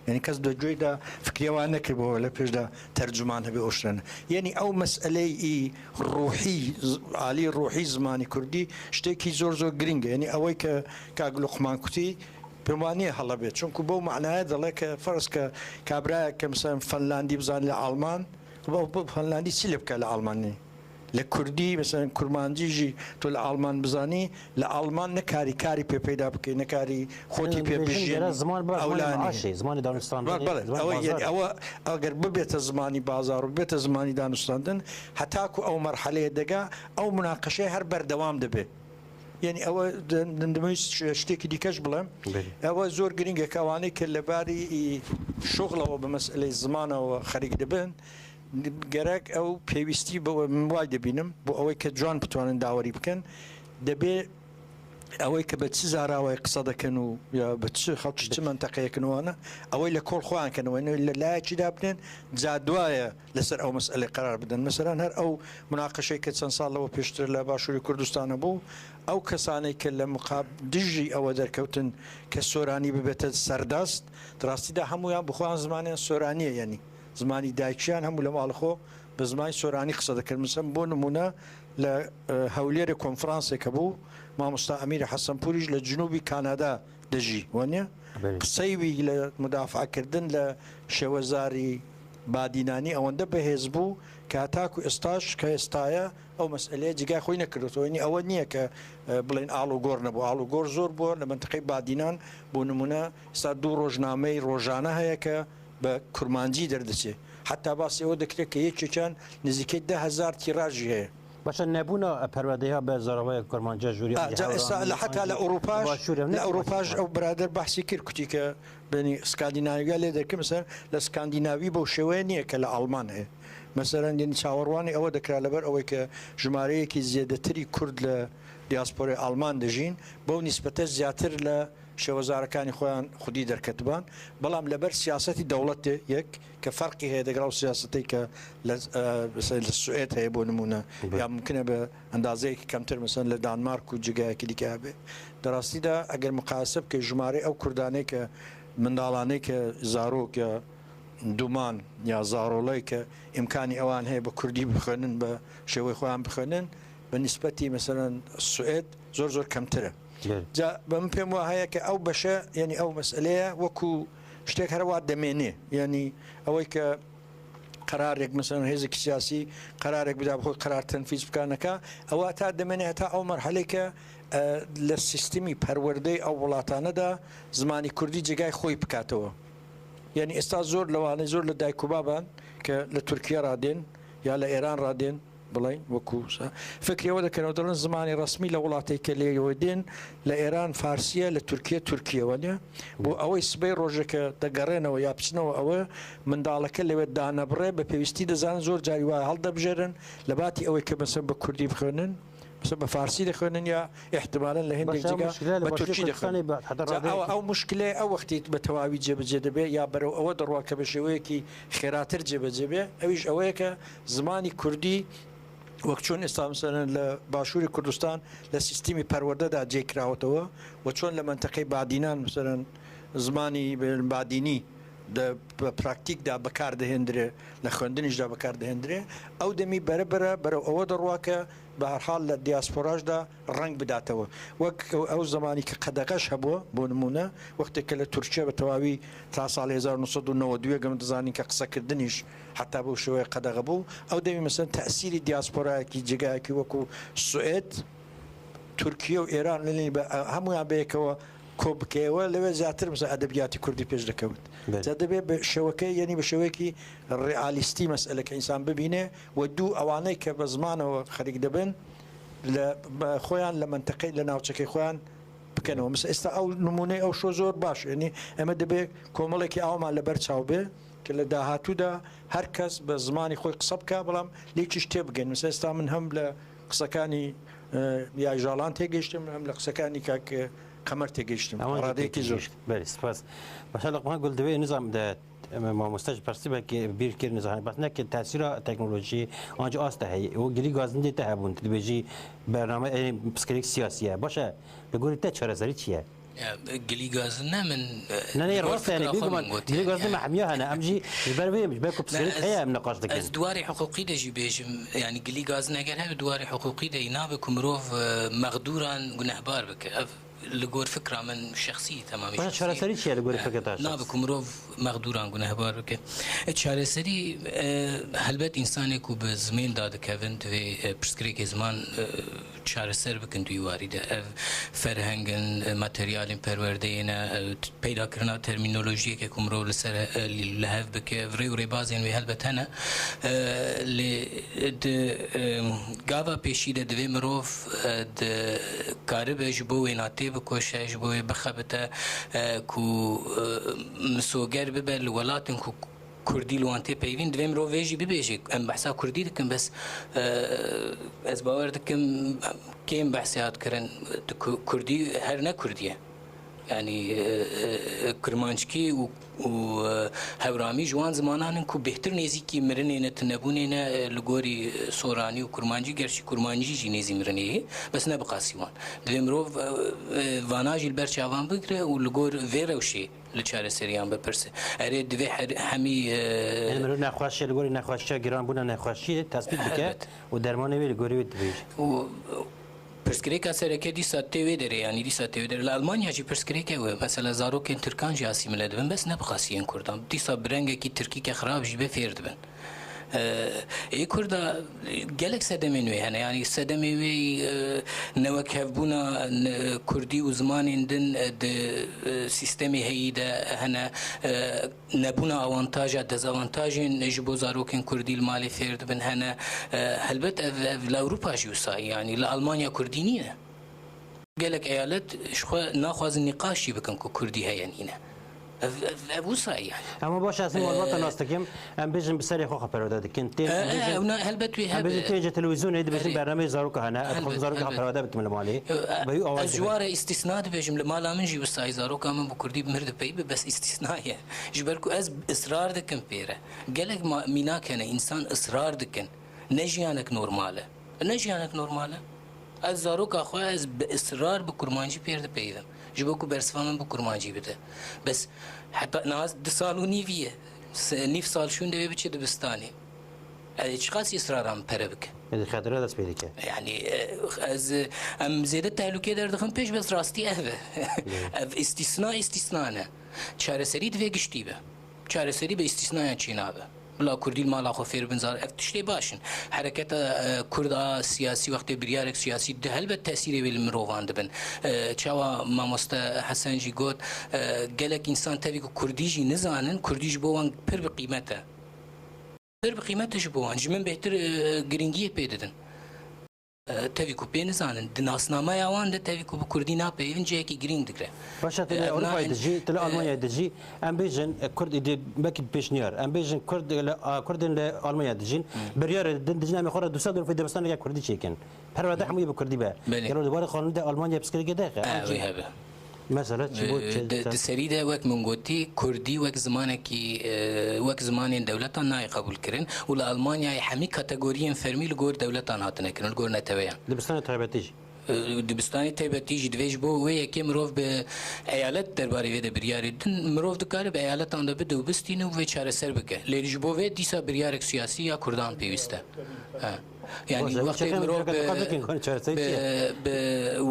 یعنی کەس دەگوێدا فکرێوان نەکرد بۆ لە پێشدا تەرجمان هەبێ ئۆشتەنە. یعنی ئەو مەسئلەی ئی ڕوحی، ز-، عالی ڕوحی زمانی کوردی شتێکی زۆر زۆر گرنگە. یعنی ئەوەی کە کاک لوقمان کوتی، پێم وانییە هەڵە بێت، چونکو بەو مەعنایە دەڵێ کە فەرز کە کابرایەک کە مثلەن فەنلاندی بزانێ لە ئاڵمان، بە، بە فەنلاندی چی لێ بکە لە ئاڵمانی؟ لە کوردی، مثلەن کورمانجی ژی تۆ لە ئاڵمان بزانی، لە ئاڵمان نەکاری کاری پێ پەیدا بکەی، نەکاری خۆتی پێ بژێنی. ئەو لایەنەیە. زمان بەڵێ، ئەوە ئەگەر ببێتە زمانی بازار و ببێتە زمانی دانوستاندن، هەتاکو ئەو مەرحەلەیە دەگا، ئەو مناقەشەیە هەر بەردەوام دەبێ. یعنی ئەوە د-، دەمەویست ش-، شتێکی دیکەش بڵێم. بەێ. ئەوە زۆر گرنگە کە ئەوانەی کە لەباری ئی شغڵەوە بە مەسئلەی زمانەوە خەریک دەبن، گەرەک ئەو پێویستی بە وای دەبینم بۆ ئەوەی کە جوان بتوانن داوەری بکەن، دەبێ ئەوەی کە بە چ زاراوەی قسە دەکەن و یا بە چ خەڵکی چ مەنتەقەیەکنەوەوانە، ئەوەی لە کۆڵ خۆیان کەنەوە، لە لایەکیدا بنێن، جا دوایە لەسەر ئەو مەسئلەی قەرار بدەن. مەسەلەن هەر ئەو مناقەشەی کە چەند ساڵ لەوە پێشتر لە باشووری کوردستانە بوو، ئەو کەسانەی کە لە مقاب دژی ئەوە دەرکەوتن کە سۆرانی ببێتە سەردەست، دراستیدا هەمویان بخۆیان زمانیان سۆرانیە، یعنی زمانی دایکیان هەموو لە ماڵ خۆ بە زمانی سۆرانی قسە دەکرد. مثلەن بۆ نمونە لە، ئە، هەولێرە کۆنفرانسێکە بوو، مامۆستا ئەمیرە حەسەنپوریش لە جنوبی کانادا دەژی، وانە؟ بەێ. قسەی وی لە مدافعەکردن لە شێوەزاری بادینانی ئەوەندە بەهێز بوو کە هەتاکو ئێستاش کە ئێستایە ئەو مەسئلەیە جگای خۆی نەکردوەوە. یعنی ئەوە نییە کە، ئە، بڵێن ئاڵوگۆڕ نەبوو. ئاڵوگۆڕ زۆر بووە لە منتقەی بادینان. بۆ نمونە ئێستا دوو ڕۆژنامەی ڕۆژانە هەیە کە بە کورمانجی دەردەچێ. حتا باسی ئەوە دەکرێت کە یەکێکیان نزیکەی دە هەزار تیراژی هەیە. Başa nebûna perwerdeya be zaravaya Kurmanca jûrî. Ha, ca esa li heta li Ewropa, li Ewropa ew birader behsî kir kutî ke benî Skandinaviya lê derkim, mesela li Skandinavî bo şeweye niye ke li Alman heye. Mesela, yani çawerwanê ewe dekira li ber ewê ke jimareyekî zêdetirî Kurd li diasporê Alman dijîn, bo nîspete zêdetir li şêwezarekanî xwe yan xwedî derketiban. Belam li ber siyasetî dewletê yek ke ferqî heye digel ew siyasetê ke li, e, mesela li Swêd heye bo nimûne, ya mimkun e bi endazeyekî kemtir mesela li Danmark û cigehekî dike hebe. Di rastî de eger miqayese bike jimarê ew Kurdanê ke, mindalanê ke, zarok ya duman ya zaroley ke îmkanî ewan heye bi Kurdî bixwînin, bi şêwê xwe yan bixwînin, bi nîspetî mesela Swêd zor zor kemtir e. Belê. Ca bi min pêm wa heye ke ew beşe, yani ew meseleye wekû ştêk here wa demênê. Yani ewê ke qerarek, mesela hêzek siyasî qerarek bida bi xwe qerar tenfîz bika neka, ew heta demênê heta ew merhelê ke, e, li sîstemî perwerdeyê ew welatane de zimanî kurdî cegayê xwe yî bikatewe. Yani êsta zor li wan e, zor li dayk û baban ke li Tirkiye radên ya li Êran radên, Bilay, wekû sa-, fikrê we dikin, ew dirin zimanê resmî li welatê ke lê wê din, li Êran farsî ye, li Tirkiye tirkî ye, welê. Bo ew ê sibê rojeke digerênewe ya biçinewe ew ê, mindaleke lê wê danebire, bi pêwîstî dizanin zor carî wa hildibijêrin, li batî ew ê ke mesela bi kurdî bixwînin, mesela bi farsî dixwînin ya îhtimalen li hindek ciga bi tirkî dixwînin. Ca ew, ew muşkile ew wextî bi tewawî cêbicê dibe ya berew ewe diroke bi şêweyekî xêratir cêbicê be. Ew jî ew ye ke zimanî kurdî wek çûn êsta, mesela, li Başûrê Kurdistan li sîstemî perwerde de cêkirawetewe û çûn li menteqeyê Badînan, mesela, zimanî bi Badînî de bi praktîk de bi kar dihêndire, li xwendinî jî de bi kar dihêndire. Ew demî bere bere, berew ewe de rû ke bi her hal li diaspora jî de reng bidatewe. Wek ew, ew zemanî ke qedexe jî hebû, bo nimûne, wextê ke li Tirkiye bi tewawî ta salê hezar û neh sed û newed û yek em dizanîn ke qisekirdinî jî heta bi şêweyê qedexe bû. Ew demî, mesela, tesîrî diasporayekî cigayekî wekû Swêd, Tirkiye û Êran, lê be, hemûyan bi yekê we ko bikewe, lê wê zêdetir, mesela, edebiyatî kurdî pêş dikewit. Belê. Ca divê bi şêwekê, yani bi şêwekî realîstî meseleke însan bibîne û dû ewanê ke bi zimanewe xerîk dibin, li, bi xwe yan li menteqeyê, li navçekê xwe yan bikenê. Belê. Mesela êsta ew nimûneyê ew şo zor baş. Yani em ê divê komelekî awaman li ber çaw be, ke li dahatû de her kes bi zimanî xwe qise bike, belam lê çi jî têbigihînin. Mesela êsta min hem li qisekanî, e, ya Jalan têgihiştim, hem li qisekanî kak, e, Qemer têgihiştim. Ewan jî radeyekî zor. Belê, spas. Başa Luqman Gul divê nizam de, em, mamoste ji persî belkî bîr kir nizam. Bes neke tesîra teknolojiyê, anca asta heye. O gilî gazin dê te hebûn. Tu dibêjî bername, e, pirsgirêk siyasî ye. Baş e, li gorî te çareserî çi ye? Ya, gilî gazin ne min, e, Ne, ne, li gor rast e, yani, fikra xwe bêguman, min gotiye. Gilî gazin me hemiya hene. Em jî ji ber vê, ji ber ku pirsgirêk heye, em niqaş dikin. Ez di warê hiqûqî de jî bêjim, yani gilî gazin eger hebe di warê hiqûqî de, nabe ku mirov, e, mexdûran gunehbar bike. Ev li gor fikra min şexsî, temamî şexsî. Çareserî çi ye li gorî fikra te şexsî? Nabe ku mirov mexdûran gunehbar bike. E, çareserî, e, helbet însanê ku bi zimên dadikevin, divê, e, pirsgirêkê ziman, e, çareser bikin di wî warî de. Ev ferheng in, e, materyalên perwerdeyê ne, e, t-, peydakirina termînolojiyeke ku mirov li ser, e, li, li hev bike. Rê û rêbazên wê helbet hene. E, lê di, e, gava pêşî de divê mirov, e, di karibe ji bo wêna têbikoşe, ji bo wê bixebite, e, ku, e, misoger bibe li welatên ku Kurdî li wan tê peyvîn, divê mirov vê jî bibêje. Em behsa Kurdî dikin, bes, e, ez bawer dikim, kêm behsê hat kirin, di Ku-, Kurdî her ne Kurdî ye. Yanî, e, e, Kirmanckî û, û, e, Hewramî ji wan zimanan in ku bêhtir nêzîkî mirinê ne, tunebûnê ne, e, li gorî, e, soranî û kurmancî, gerçî kurmancî jî nêzî mirinê ye, bes ne bi qasî wan. Divê mirov, e, e, vana jî li ber çavan bigire û li gor vê rewşê li çareseriyan bipirse. Erê, divê her, hemî, e, Yani mirov nexweşiye, li gorî nexweşiya giranbûna nexweşiyê tespît bike Elbet. û dermanê wê li gorî wê dibêje. Û pirsgirêka sereke dîsa tê wê derê, yanî dîsa tê wê derê. Li Almanya jî pirsgirêk ew e. Mesela zarokên Tirkan jî asîmile dibin, bes ne bi qasî yên Kurdan. Dîsa bi rengekî Tirkî ke xirab jî be fêr dibin. E, ê Kurda gelek sedemên wê hene. Yanî sedemê wê, e, newekhevbûna, ne, Kurdî û zimanên din, e, di, e, sîstemê heyî de hene. E, nebûna awantaja, dezawantajên ji bo zarokên Kurdî li malê fêr dibin hene. E, helbet ev, ev li Ewropa jî wisa ye. Yanî li Almanya Kurdî nîne. Gelek eyalet ji xwe naxwazin nîqaş jî bikin ku Kurdî heye nîne. Ev, ev, ev wisa ye yani. Ama baş, ez malbata, e, nas dikim. Em bêjin bi serê xwe xwe perwerde dikin. Tê, e, em bêjin, e, ewna helbet wî em hebe. Bêjin tê ji televîzyonê dibêjin, erê, bernameyê zaroka hene. Ez, helbet, xwazim zaroka, helbet, perwerde bikim li malê. E, bi wî awaz ez ji wan re îstîsna dibêjim. Li mala min jî wisa ye, zaroka min bi Kurdî bi mir dipeyibe, bes îstîsna ye. Ji ber ku ez israr dikim pê re. Gelek ma-, mînak hene, însan israr dikin. Ne jiyanek normal e. Ne jiyanek normal e. Ez zaroka xwe ez bi israr bi kurmancî pêr dipeyivim. Ji bo ku bersiva min bi kurmancî bide. Bes heta niha du sal û nîvî ye. Se-, nîv sal şûnde wê biçe dibistanê. Ez ê çiqas israra min pere bike? Ê, xetire dest pê dike. Yani, e, ez, e, em zêde tehlûkê derdixin pêş, bes rastî ev e. Ev îstîsna, îstîsna ne. Çareserî divê giştî be. Çareserî bi îstîsnayan çênabe. Bila Kurdî li mala xwe fêr bin zar, ev tiştê baş in. Hereketa, e, Kurd a siyasî, wextê biryarek siyasî di, helbet tesîrê wê li mirovan dibin. E, çawa mamoste Hesen jî got, e, gelek însan tevî ku Kurdî jî nizanin, Kurdî ji bo wan pir bi qîmet e. Pir bi qîmet e ji bo wan. Ji min bêhtir, e, girîngiyê pê didin. E, tevî ku pê nizanin, di nasnameya wan de tevî ku bi Kurdî napeyivin cihekî girîng digre. Baş e, tu li, e, Ewropayê dijî, tu li, e, Almanyayê dijî, em bêjin, e, Kurd êdî wekî pêşniyar, em bêjin Kurd li, a, Kurdên li Almanya dijîn, hı, biryarê din dijîn, em ê xwe re Düsseldorfê dibistaneke Kurdî çêkin. Perwerde hemû yê bi Kurdî be. Belê. Gelo di warê qanûnê de Almanya piskirêkê derxe. E, wê hebe. Mesela çi bû, e, çi di, di serî de wek min gotî, Kurdî wek zimanekî, e, wek zimanên dewletan nayê qebûlkirin û li Almanyayê hemî kategoriyên fermî li gor dewletan hatine kirin, li gor neteweyan. Dibistanê taybetî jî. E, dibistanê taybetî jî divê ji bo wê yekê mirov bi eyalet derbarê vê de biryarê din, mirov dikare bi eyaletan de bide û bistîne û vê çareser bike. Lê ji bo vê dîsa biryarek siyasî ya Kurdan pêwîst e. Ha. Yani wextê mirov bi, bi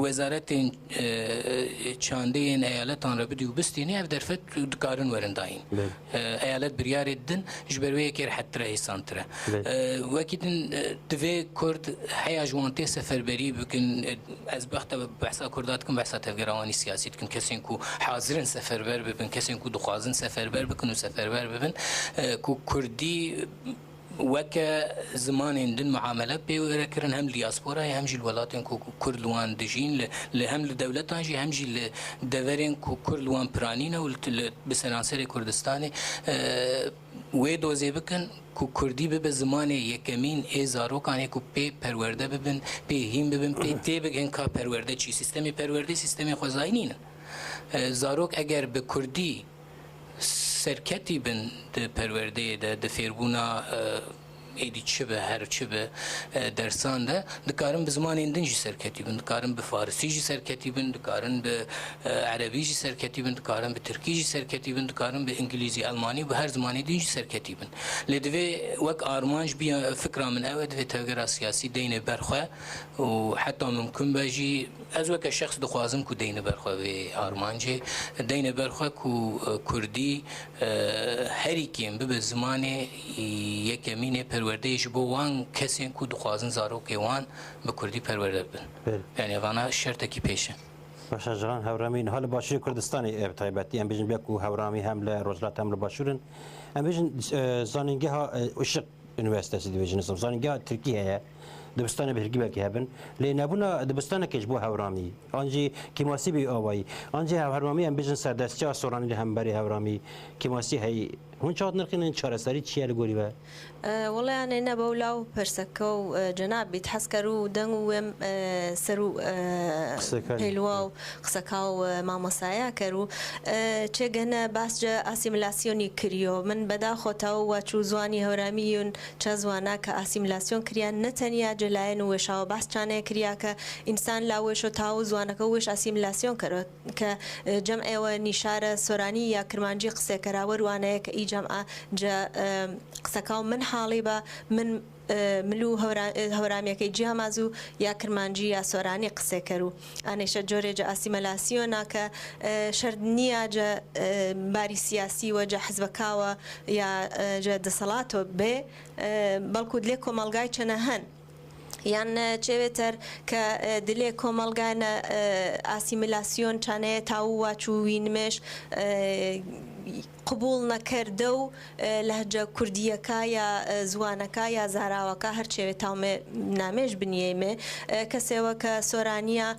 wezaretên, e, çandê yên eyaletan re bidî û bistînî, ev derfet dikarin werin dayîn. E, eyalet biryarê didin, ji ber wê yekê rehettir e, hêsantir e. E, wekî din, e, divê Kurd heya ji wan tê seferberî bikin, e, ez bexte behsa Kurda dikim, behsa tevgera wan î siyasî dikim. Kesên ku hazir in seferber bibin, kesên ku dixwazin seferber bikin û seferber bibin, e, ku Kurdî weke zimanên din muamele pê were kirin, hem li diasporayê hem jî li welatên ku Kurd li wan dijîn, li, li hem li dewletan jî hem jî li deverên ku Kurd li wan piranî ne û li, li, bi seranserê Kurdistanê, e, wê dozê bikin ku Kurdî bibe zimanê yekemîn ê zarokan ê ku pê perwerde bibin, pê hîn bibin, pê têbighin ka perwerde çi. Sîstemê perwerdê sîstemê xwezayî nînin. E, zarok eger bi Kurdî serketî bin di perwerdeyê de, di fêrbûna, e, êdî çi be, her çi be, e, dersan de, dikarin bi zimanên din jî serketî bin, dikarin bi farisî jî serketî bin, dikarin bi, e, erebî jî serketî bin, dikarin bi tirkî jî serketî bin, dikarin bi îngilîzî, elmanî û bi her zimanê din jî serketî bin. Lê divê wek armanc biya, fikra min ew e, divê tevgera siyasî deyne ber xwe û heta mimkun be jî, ez weke şexs dixwazim ku deyne ber xwe vê armancê, deyne ber xwe ku, e, Kurdî, e, herî kêm bibe zimanê, e, yekemîn ê perwerdeyê ji bo wan kesên ku dixwazin zarokê wan bi Kurdî perwerde bibin. Belê. Yani vana şertekî pêş e. Baş e, Jiran, Hewramî niha li Başûrê Kurdistanê, e, bi taybetî em bêjin, bê ku Hewramî hem li Rojhilat hem li Başûr in. Em bêjin, e, zanîngeha, e, Işık Üniversitesi dibêjin, zanîngeha Tirkî heye. Dibistanê bi Tirkî belkî hebin. Lê nebûna dibistanekê ji bo Hewramî, an jî kêmasî bê awayî, an jî Hewramî em bêjin serdestçiya Soranî li hemberî Hewramî kêmasî heyî. Hûn çawa dinirxînin, çareserî çi ye li gorî we? E, wele, yanê ne bew law perseke û, e, cenabî hez ker û deng û wêm, e, ser û, e, pêlwa û qiseka û, e, mamosaya ker û, e, çêgehne bas ce asîmîlasyonî kiriyo. Min bedaxo taw wa çû ziwanî Hewramî yûn çe ziwana ke asîmîlasyon kiriye, ne tenya celayên û wêşawa bas çane kiriya ke însan la wêşo taw ziwaneke wêş asîmîlasyon kero. Ke, e, cem'ê we nîşare Soranî ya Kirmancî qisêkera we rûane ye ke î cem'a ce, e, قسەکاو من حاڵی بە من، ئە، مل و هەورا-، ئە، هەورامیەکەی جیاماز و یا کرمانجی یا سۆرانی قسێکەر و ئانێشە جۆرێ جە ئاسیمەلاسیۆنا کە، ئە، شەرت نییە جە، ئە، باری سیاسی وە جە حزبەکاوە یا، ئە، جە دەسەڵاتۆ بێ، ئە، بەڵکو دلێ کۆمەڵگای چەنە هەن. یان، ئە، چێوێتەر کە، ئە، دلێ کۆمەڵگانە، ئە، ئاسیمیلاسیۆن چانەیە تاو واچوو وینمێش، ئە، قبول نەکەردە و، ئە، لەهجە کوردیەکە یا، ئە، زوانەکە یا زاراوەکە هەر چێوێ تاومێ نامێش بنیەیمێ، ئە، کەسێوە کە سۆرانیە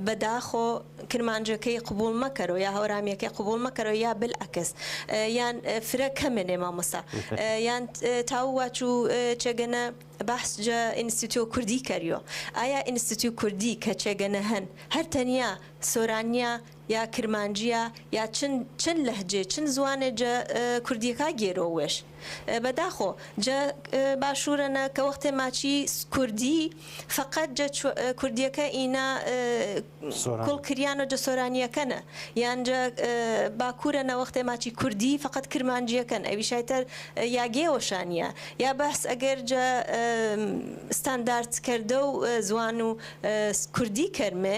بەداخۆ کرمانجەکەی قبول مەکەرەوە یا هەورامیەکەی قبول مەکەرەوە یا بالعکس، ئە، یان، ئە، فرە کەمێنێ مامۆستا. ئە، یان، ئە، تاو واچوو، ئە، چێگەنە بەحس جە ئینستیتیۆ کوردی کەریۆ. ئایا ئینستیتیۆ کوردی کە چێگەنە هەن هەر تەنیا سۆرانیە یا کرمانجیە یا چن، چن لەهجێ، چن زوانێ جە، ئە، کوردیەکە گێرۆ وێش؟ ئە، بەداخۆ جە، ئە، باشوورەنە کە وەختێ ماچی کوردی فقط جە چو-، ئە، کوردیەکە ئینا، ئە، سۆران. کوڵ کریانۆ جە سۆرانیەکەنە. یان جە، ئە، باکوورەنە وەختێ ماچی کوردی فقط کرمانجیەکەن. ئەوی شایتەر، ئە، یا گێوەشانیە. یا بەحس ئەگەر جە، ئە، ستاندارد کەردە و، ئە، زوان و، ئە، کوردی کەرمێ.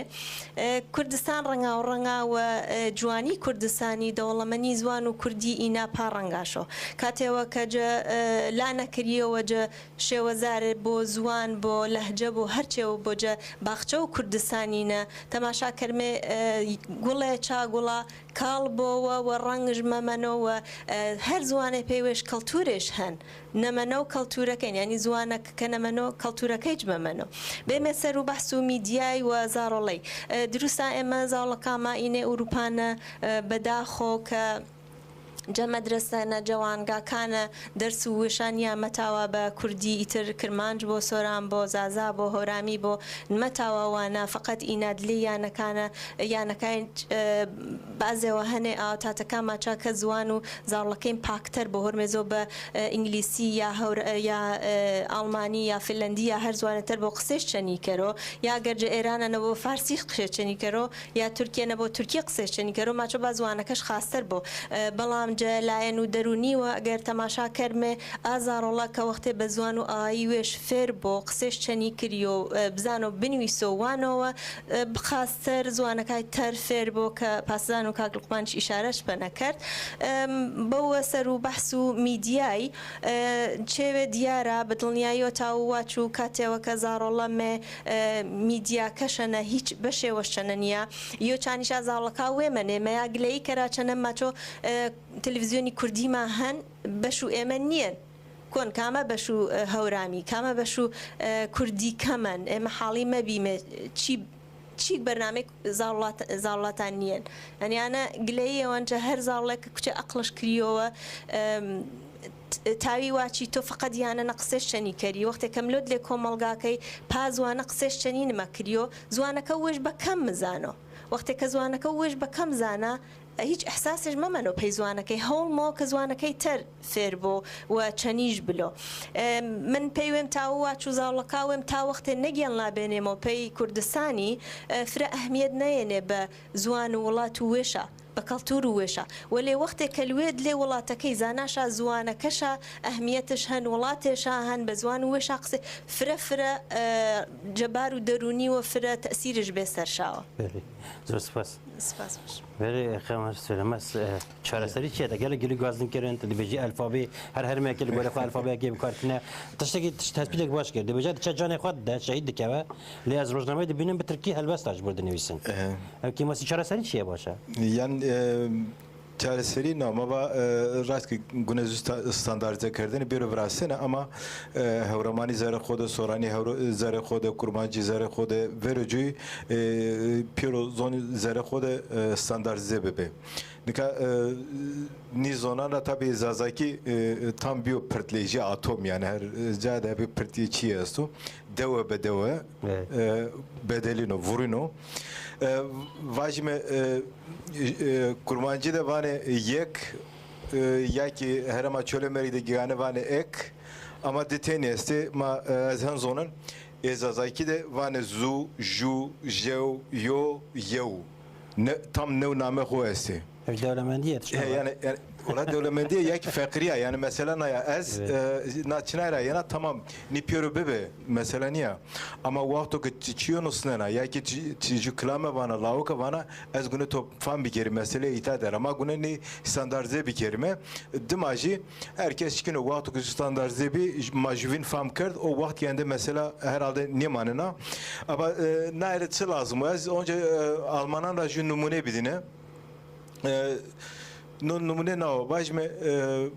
ئە، کوردستان ڕەنگا و ڕەنگا وە، ئە، جوانی کوردستانی دەوڵەمەنی زوان و کوردی ئینا پا ڕەنگاشۆ. کاتێوە کە جە، ئە، لا نەکریەوە جە شێوەزارێ بۆ زوان، بۆ لەهجە، بۆ هەرچێوە بۆ جە باخچە و کوردستانینە. تەماشا کەرمێ، ئە، گوڵێ چا گوڵا کاڵ بۆوە و ڕەنگش مەمەنۆ و، ئە، هەر زوانێ پێوێش کەڵتورێش هەن. نەمەنۆ کەڵتورەکەین، یعنی زوانەک کە نەمەنۆ کەڵتورەکەیچ مەمەنۆ. بێمێ سەر و بەحس و میدیای و زاڕۆڵەی. ئە، دروستە ئێمە زاڵەکاما ئینێ ئوروپانە، ئە، بەداخۆ کە جە مەدرسەنە جەوانگاکانە دەرس و وێشان یا مەتاوا بە کوردی ئیتر کرمانج بۆ سۆران بۆ زازا بۆ هۆرامی بۆ نمەتاوا وانە فقط ئینا دلێ یانەکانە یانەکای، ئە، بازێوە هەنێ ئاو تاتەکا ماچا کە زوان و زاڵەکەین پاکتەر بۆ هۆرمێزۆ بە، ئە، ئینگلیسی یا هەور-، یا، ئە، ئاڵمانی یا فینلەندی یا هەر زوانەتەر بۆ قسەش چەنی کەرۆ یا گەر جە ئێرانە نەبۆ فارسی قسەش چەنی کەرۆ یا تورکیە نەبۆ تورکی قسەش چەنی کەرۆ ماچۆ با زوانەکەش خاستەر بۆ. ئە، بەڵام جە لایەن و دەرونی و ئەگەر تەماشا کەرمێ ئازاڕۆڵە کە وەختێ بە زوان و ئایی وێش فێر بۆ قسەش چەنی کریۆ، ئە، بزانۆ بنویسۆ وانۆوە، ئە، بخاستەر زوانەکای تەر فێر بۆ کە پاسزان و کاک لوقمانش ئیشارەش پەنە کەرد. ئەم، بەوە سەر و بەحس و میدیای، ئە، چێوێ دیارە بە دڵنیاییۆ تا و واچوو کاتێوە کە زاڕۆڵە مێ، ئە، میدیا کەشەنە هیچ بەشێوەش چەنە نییە. یۆ چانیشا زاڵەکا وێمەنێ مەیا گلەیی کەرا چەنە ماچۆ، ئە، تەلەڤیزیۆنی کوردیما هەن بەش و ئێمە نیەن. کۆن کامە بەش و، ئە، هەورامی، کامە بەش و، ئە، کوردی کەمەن، ئێمە حاڵی مەبیمێ چی، چی بەرنامەی زاوڵات-، زاوڵاتان نیەن. یعنی ئانە گلەیی ئەوەن جە هەر زاوڵێک کچێ ئەقڵش کریەوە، ئەم، ت-، تاوی واچی تۆ فقط یانە نە قسەش چەنی کەری. وەختێ کەم لۆت لێ کۆمەڵگاکەی پازوانە قسەش چەنی نمە کریۆ، زوانەکە وێش بە کەم مزانۆ. وەختێ کە زوانەکە وێش بە کەم زانە، هیچ ئەحساسێش مەمەنۆ پەی زوانەکەی هەوڵمۆ کە زوانەکەی تەر فێر بۆ و چەنیش بلۆ. ئێ، من پێی وێم تا و واچوو زاوڵەکا وێم تا وەختێ نەگیان لابێنێمەوە پەی کوردستانی، ئێ، فرە ئەهمیەت نەیەنێ بە زوان و وڵات و وێشە، بە کەڵتور و وێشە. وەلێ وەختێ کە لوێ دلێ وڵاتەکەی زاناشا زوانەکەشا ئەهمیەتش هەن، وڵاتێشا هەن، بە زوان و وێشا قسە فرە فرە، ئێ، جەبار و دەرونی و فرە تەسیرش بێ سەرشاوە. بەڵێ. زۆر سپاس. سپاس باش. بەڵێ، خەمە سەلەمەس، ئە، چارەسەری چیە؟ دەگەلە گەلی گوازن کردن، دەبێژی ئەلفابێ، هەر هەرمێکە لە گۆلە خۆ ئەلفابێکێ بکارتنە. تشتێکی، تشت تەسبیتێک باش کرد. دەبێژە دچە جانێ خۆ دە، شەهید دکەوە. لێ ئەز ڕۆژنامەی دبینم بترکی هەلبەستاش بردن نویسن. ئە. ئەو کیمەسی چارەسەری چیە باشە؟ یان، ئە، چارەسەری نامە بە، ئە، ڕاست کە گونە زوو ستا-، ستانداردیزە کردن بێرە ڤراستێنە، ئەما، ئە، هەورەمانی زەرە خۆدە، سۆرانی هەورە-، زەرە خۆدە، کورمانجی زەرە خۆدە، vêro cuyî، ئێ، pêro zonî zerê xwe de, e, standartîze bibe. Nika, e, nî zonana tabî zazakî, e, tam bîyo pirtlê jî atom, yani her, e, ca de bir pirtlê çî esto. Dewe be dewe, Evet. e, bedelîno, vurîno. E, vajîme, e, e, kurmancî de vanê yek, e, ya kî herema Çolêmerî de gigane vanê ek, ama di tenê estê, ma, e, ez hen zonin. Ê zazakî de vanê zu, ju, jew, yo, yew. Ne, tam new name xwe estê. Ev dewlemendî ye, tişta He, var. Yani, yani, Wela dewlemendî ye, yek feqîrî ye. Yani mesela naya ez, Evet. e, na çinayra yena tamam, nî pêro bibe, mesela niye. Ama wexto ke çi-, çiyo nusnena, ya ki çi-, çi-, ju kilame vana, lawike vana, ez gune to fam bikerî, mesele îta der. Ama gune nî standartize bikerîme. Dima jî her kes şikino wexto ke standartize bî, ma juvîn fam kerd, o wext yende mesela herhalde nêmanena. Ama, e, nayre çi lazim o? Ez onca, e, Almanan ra ju numune bidine. E, no numune nao, vajme, e,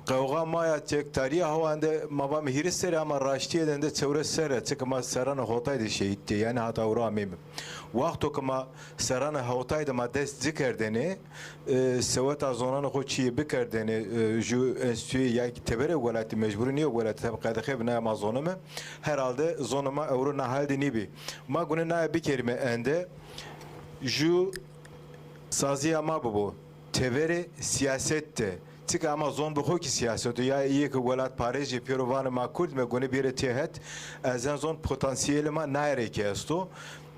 qewxa maya çektarîya hawa ende ma vame hîris serre ama raştîye de ende çewres serre, çike ma serranê hotay de şehîd tê, yani hata ewro ameyme. Wexto ke ma serranê hotay de ma dest ci kerdene, e, seweta zonanê xo çiyê bikerdene, e, ju enstituyê ya ki teberê welatî mecburî nîyo welatî, tabi qedexe bi naya ma zonime, herhalde zonê ma ewro na hal de nîbî. Ma gune naya bikerîme ende, ju Saziya ma bibo teverê siyaset de. Çika ama zon bi xo kî siyaset o. Ya yê ke welatparêz jî pêro vanê ma Kurd me gune bêre têhet. Ez en zon potansiyelê ma nayê rê kî esto.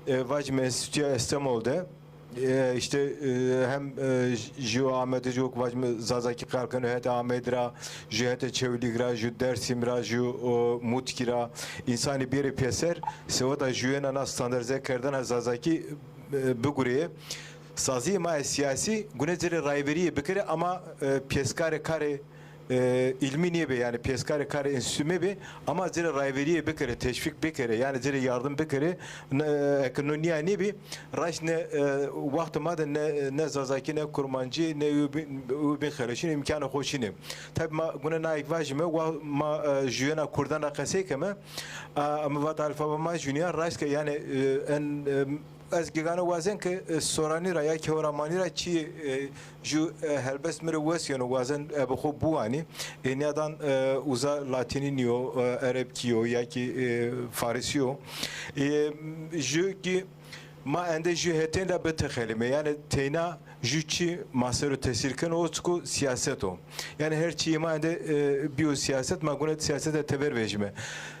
E, vacime Enstitüya Estemol de. E, işte, e, hem, e, ji Amedê jî wek vacime Zazakî qal keno heta Amed ra, ji heta Çewlîg ra, ji Dersim ra, ji, o, Mutkî ra. Însanî bêre pêser, seweta juyena na standartize kerdena Zazakî e, bigurê. Saziyê ma yê siyasî gune ci rê rayveriyê bikirê ama, e, pêskarê karê, e, îlmî nêbê, yani pêskarê karê enstîtû mebê ama ci rê rayveriyê bikirê, teşvîk bikirê, yani ci rê yardim bikirê. Ne, e, eke no niya nêbî, raşt ne, e, wextê ma de ne, ne Zazakî, ne Kurmancî, ne wî bin, wî bin xeleşîn îmkanê xo çinê. Tabi ma gune nayek vajime, wa-, ma, e, juyena Kurdan ra qesey keme, a, em vat alfabe ma juniya, raşt ke yani, e, en, e, Ez gigane wazen ke, e, soranî ra ya kewramanî ra çi, e, ju, e, helbest mi re wes yeno wazen, e, bi xo biwanî. E, nîyadan, e, uza latînî nîyo, e, erebkî yo ya ki, e, farisî yo. E, ju ki ma ende ju hetên de bitexelime. Yani teyna ju çi ma ser o tesîr keno, o çiku siyaset o. Yani her çi ma ende, e, biyo siyaset, ma gune siyasete teber vejime.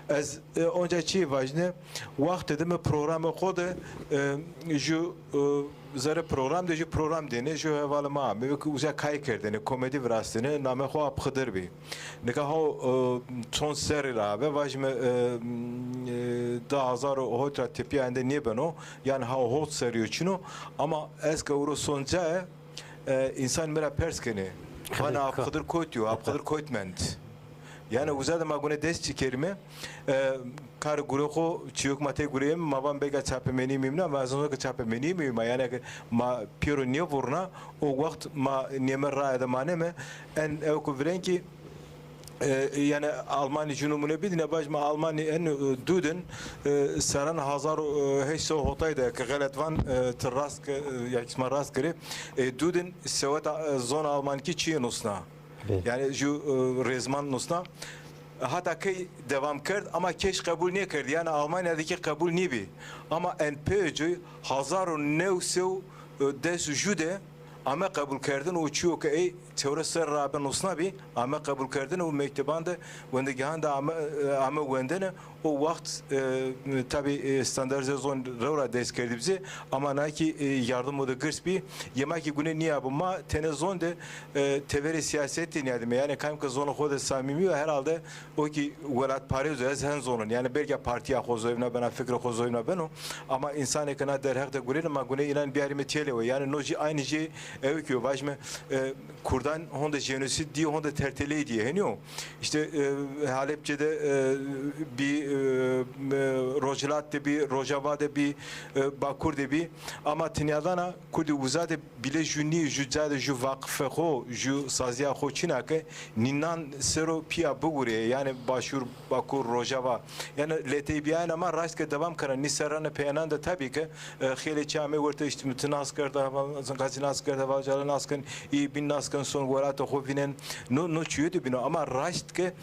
Ez, e, onca çi vajne, Wextê de me programê xo de, e, ju, e, zere program de ju program dêne, ju hevalê ma. Me wek uza kay kerdêne, komedî virastêne, namê xo Apxidir bî. Nika haw, e, çond serrî ra be, vajime, e, e, du hazar û hot ra tepiya ende nêbeno, yani haw hot serrî yo çino, ama ez ke ewro sonca e, e, însan mi ra pers kenê. Vana Apxidir kotî yo, Apxidir kot mend. Yani uza de ma gune dest çi kerime, e, kar gure xo çiyok ma tê gureyim, ma van bega çapemenî mîmna, ma ez ke çapemenî mîma, yani ke ma pêro nêvurna, o wext ma nême raye de maneme, en ew ku virên ki, e, yani Almanî ji numune bidine, baş ma Almanî en, e, dudin, e, seran hazar, e, heşt sed hotay de, ke xelet van, e, ti rast ke, e, ya kisma rast kirê, e, dudin seweta, e, zona Almankî çiyê nusna. Bê. Yani ju, e, rêzman nusna. Hata key devam kerd, ama keş qebul nêkerd. Yani Almanya de ki qebul nîbî. Ama en pêcû hazar û new sed û des û ju de ame qebul kerdin û çiyo ke ey çewres ser rabe nusna bî, ame qebul kerdin û mekteban de, wendegehan de ame, e, ame wendene. O wext, e, tabî, e, standartize zon rewra dest kerdî bize, ama nakî, e, yardim o de girs bî. Yema kî gune nîya bû. Ma tenê zon de, e, teverê siyasetê nîyadime. Yani kam ke zonê xo de samîmî yo, herhalde o kî welatparêz o, ez hen zonin. Yani belki partiya xo zoyvna bena, fikrê xo zoyvna beno. Ama însanê ke na derheq de gurêne, ma gune înan biyarîme têlê we. Yani no jî aynî jî ew kî yo, vajme, e, Kurdan honde jenosîd dî, honde terteleyî dî, henî yo. İşte, e, Halepçe de, e, bî, e, e, Rojhilat de bî, Rojava de bî, e, Bakur de bî. Ama tinyadana Kurdî uza de bîle ju nî, ju ca de ju vaqifê xo, ju saziya xo çîna ke nînan ser o piya bigurê. Yani Başûr, Bakur, Rojava. Yani letê biyayên ama raşt ke devam kena. Nî serranê peyanan de tabî ke, e, xêlê çi ame werte, işte, min ti nas kerd, heval, qasî nas kerd, heval cale nas kin, î bin nas kin, son welatê xo vînen. No, no çiyo de bîno. Ama raşt ke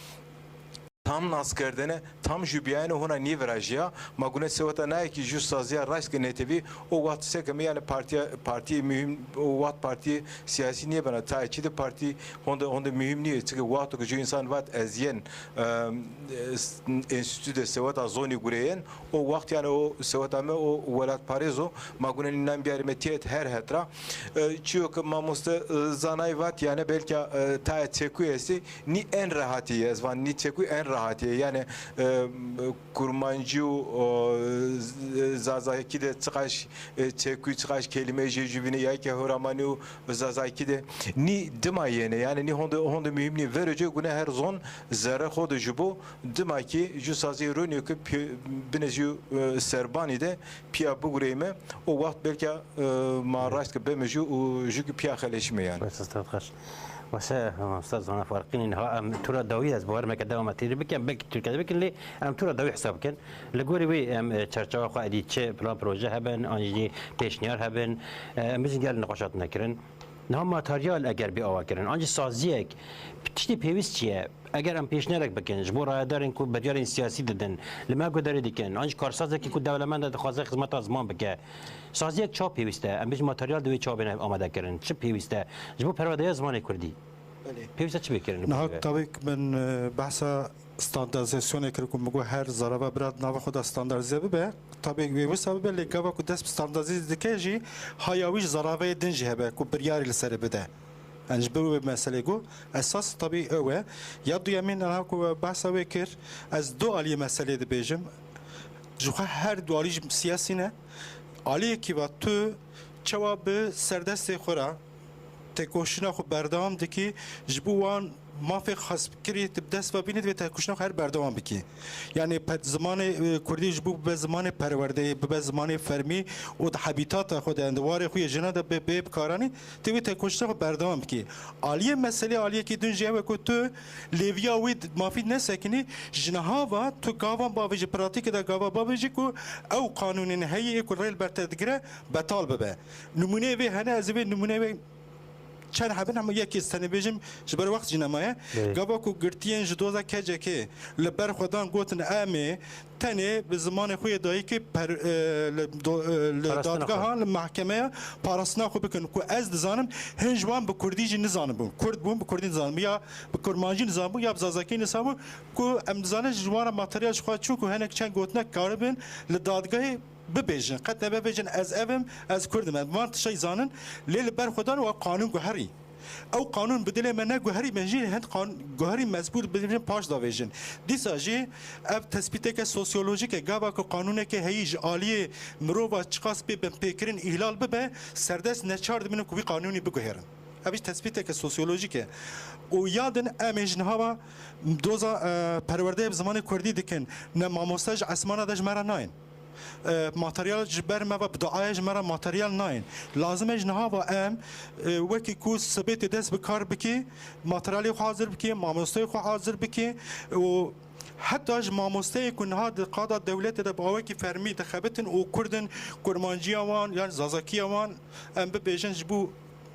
tam naskerdene, tam jûbiyayene hona nîvirajiya. Ma gune seweta nayekî jû saziya raşt ke netevî, o wext seke me yani partiya, partiyê mühim, o wext partiyê siyasî niyebena. Tayê çi de partî honde, honde mühim niye. Çike wexto ke jû insan vat ez yen, em, e, s-, enstitü de seweta zonî gureyen, o wext yani o seweta me o welatparêz o. Ma gune nînan biyarî me tiyet her hetra. E, çiyo ke mamoste, e, zanayî vat yani belka, e, tayê çekû estî, nî en rehatî ye, ez van nî çekû en rehatî ye. Yani, e, kurmancî û, o, z-, zazakî de çiqaş, e, çekû, çiqaş kelîme jê jûbîne ya ke horamanî û zazakî de. Nî dima yene, yani nî honde, honde mühim nî. Verê cê gune her zon zerre xo de ji bo dima ki jû sazî ronî ke pi-, bine jû, e, serbanî de piya bigureyme. O wext belka, e, ma raşt ke beme jû û jû ki piya xeleşîme yani. Baş, Estad Xaş. Baş e, Mamoste Zana Farqînî, niha em tu re dawî ez bawer me ke dewama têrî bikin, belkî Tirkiye de bikin, lê em tu re dawî hesab bikin. Li gorî wê em, e, çerçewa xwe edî çi plan proje hebin, an jî pêşniyar hebin, e, em bijin gel niqaş hatine kirin. Niha materyal eger bê ava kirin, an jî saziyek, tiştê pêwîst çi ye? Eger em pêşniyarek bikin, ji bo rayedarên ku biryarên siyasî didin, li me guhdarî dikin, an jî karsazekî ku dewlemend e dixwaze xizmeta ziman bike, saziyek çawa pêwîst e? Em bêjin materyal divê çawa bêne amadekirin? Çi pêwîst e ji bo perwerdeya zimanê kurdî? Belê. Pêwîst e çi bê kirin li Niha gor wê? Tabî ki min, e, behsa standardîzasyonê kir ku min got her zarava bira di nava xwe de standardîze bibe. Tabî wê wisa bibe, lê gava ku dest bi standardîze dike jî haya wî ji zaraveyê din jî hebe ku biryarî li serê bide. Yani ji ber wê meselê got, esas tabî ew e. Ya duyemîn, niha ku we behsa wê kir, ez du aliyê meselê dibêjim. Ji xwe her du alî jî siyasî ne. Aliyekî va tu çawa bi serdestê xwe re têkoşîna xwe berdewam dikî, ji bo wan mafê xwestkirî tu bi dest ve bînî, divê têkoşîna xwe her berdewam bikî. Yani pe-, zimanê, e, kurdî ji bo bibe zimanê perwerdeyê, bibe zimanê fermî û di hebîtata xwe de, di warê xwe yê jina de bê, bê bikaranî, tu wê têkoşîna xwe berdewam bikî. Aliyê meselê, aliyekî din jî ew e ku tu lêviya wî di-, mafî nesekinî, ji niha ve tu gavan bavêjî, pratîkê de gava bavêjî ku ew qanûnên heyî ê ku rê li ber te digire, betal bibe. Nimûneyê vê hene, ez ê vê nimûneyê wê çend hebin, hema yekê ez tenê bêjim, ji ber wext jî nemaye. Belê. Gava ku girtiyên ji doza K C K li ber xwe dan, gotin, em ê tenê bi zimanê xwe yê dayikê per-, e, li do-, e, li Parastina xwe. Dadgehan, li mehkemeya parastina xwe bikin. Ku ez dizanim, hin ji wan bi kurdî jî nizanibûn. Kurd bûn, bi kurdî nizanibûn. Ya bi kurmancî nizanibûn, ya bi zazakî nizanibûn. Ku em dizanin ji wan re materyal ji xwe çû, ku hinek çend gotinek karibin li dadgehê bibêjin. Qet nebêjin ez ev im, ez kurd im. Em van tiştê zanin, lê li ber xwe dan û ew qanûn guherî. Ew qanûn bi dilê me ne guherî, me jî hind qan-, guherî mecbûr bibêjin paş davêjin. Dîsa jî ev tespîteke sosyolojik e. Gava ku qanûneke heyî ji aliyê mirova çiqas bê binpêkirin îhlal bibe, serdest neçar dibin ku wî qanûnî biguherin. Ev jî tespîteke sosyolojik e. Û ya din em ê ji niha ve doza, e, perwerdeyê bi zimanê kurdî dikin. Ne mamoste ji esmana de ji me re nayên. E, materyal ji ber me ve bi duayê ji me re materyal nayên. Lazim e ji niha ve em, e, wekî ku sibê tê dest bi kar bikî, materyalê xwe hazir bikî, mamosteyê xwe hazir bikî û heta ji mamosteyê ku niha di qada dewletê de bi awekî fermî dixebitin û kurd in, kurmanciya wan yan zazakiya wan em bibêjin ji bo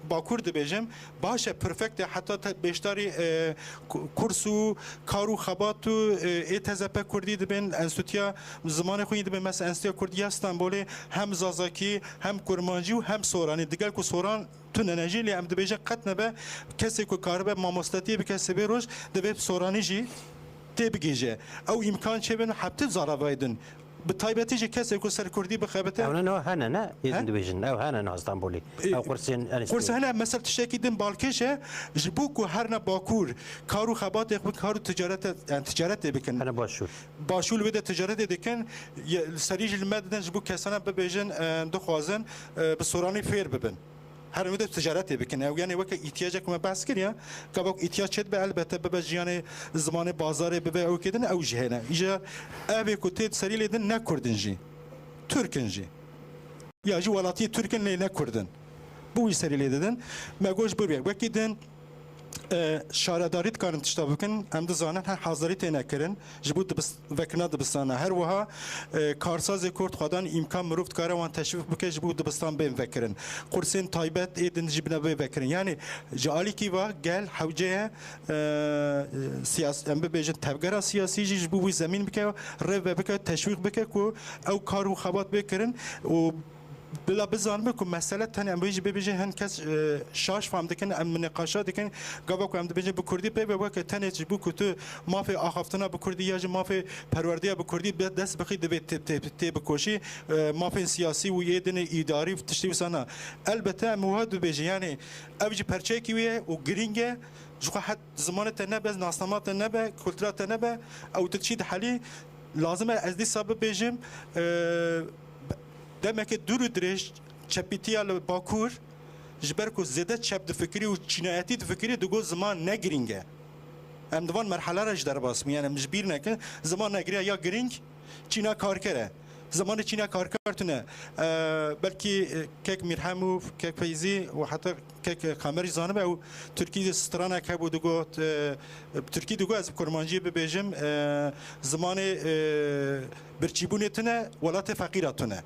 Bakur dibêjim, baş e, perfect e, heta te beşdarî, e, ku-, kurs û kar û xebat û, e, ê T Z P Kurdî dibin, Enstitûya Zimanê Xwînî dibin, mesela Enstitûya Kurdî ya Stenbolê hem Zazakî, hem Kurmancî û hem Soranî. Digel ku Soran tune ne jî, lê em dibêjin qet nebe kesê ku karibe mamostetiyê bike sibê roj, divê bi Soranî jî tê bigihîje. Ew îmkan çêbin, hepti zaravayê din. Bi taybetî jî kesê ku ser kurdî bixebite. Ew ne niha hene ne? Ê He? din dibêjin. Ew hene niha Stenbolê. Ê, Ew kursên Enstî. Kurs hene, mesela tiştekî din balkêş e. Ji bo ku herine Bakur, kar û xebatê xwe, kar û ticarete, yani ticaretê bikin. Hene Başûr. Başûr li wê de ticaretê dikin. Ye, li serî jî li me didin ji bo kesana bibêjin, e, dixwazin, e, bi soranî fêr bibin. Her wê de ticaretê bikin. Ew yani weke îhtiyacek me behs kiriye. Gava ku îhtiyac çêdibe, elbette bibe jiyanê zimanê bazarê bibe ew kê din ew jî hene. Îja ev ê ku tê serî lê din ne Kurd in jî. Tirk in jî. Ya jî welatiyê Tirk in lê ne Kurd in. Bi wî serî lê didin. Me got ji bo wê. Wekî din E, şaredarî dikarin tişta bikin, em dizanin her hazirî têne kirin ji bo dibis-, vekirina dibistana. Her wiha, e, karsazê ku dixwazin îmkan mirov dikare wan teşwîq bike ji bo dibistan bên vekirin. Qursên taybet ê din jî bine bê vekirin. Yanî ji alîkî ve gel hewce ye, e, siyas-, em bibêjin tevgera siyasî jî ji bo wî zemîn bike, rê ve bike, teşwîq bike ku ew kar û xebat bê kirin û bila bizanibin ku mesele tenê em wê jî bibêjin hin kes, e, şaş fam dikin, em niqaşa dikin. Gava ku em dibêjin bi kurdî pê ve weke tenê ji bo ku tu mafê axaftina bi kurdî ya jî mafê perwerdeya bi kurdî bi dest bixî divê tê, tê, tê bikoşî, e, mafên siyasî û ê dinê îdarî û tiştê wisa na. Elbette em wiha dibêjin, yanî ev jî perçeyekî wê ye û girîng e. Ji xwe het zimanê te nebe, nasnama te nebe, kultura te nebe, ew tu diçî dihelî. Lazim e ez dîsa bibêjim, e, demeke dûr û dirêj çepîtiya li Bakur, ji ber ku zêde çep difikirî û çînayetî difikirî, digot ziman ne girîng e. Em di van merhela re ji derbas bûn. Yanî em ji bîr nekin, ziman negiriya ya girîng çîna karker e. Zimanê çîna karker tune. E, belkî, e, kek Mîrhem û kek Feyzî û heta kek Kamer jî zanibe, ew Tirkî stranek hebû digot, e, Tirkî digot, ez bi kurmancî bibêjim, e, zimanê, e, birçîbûnê tune, welatê feqîra tune.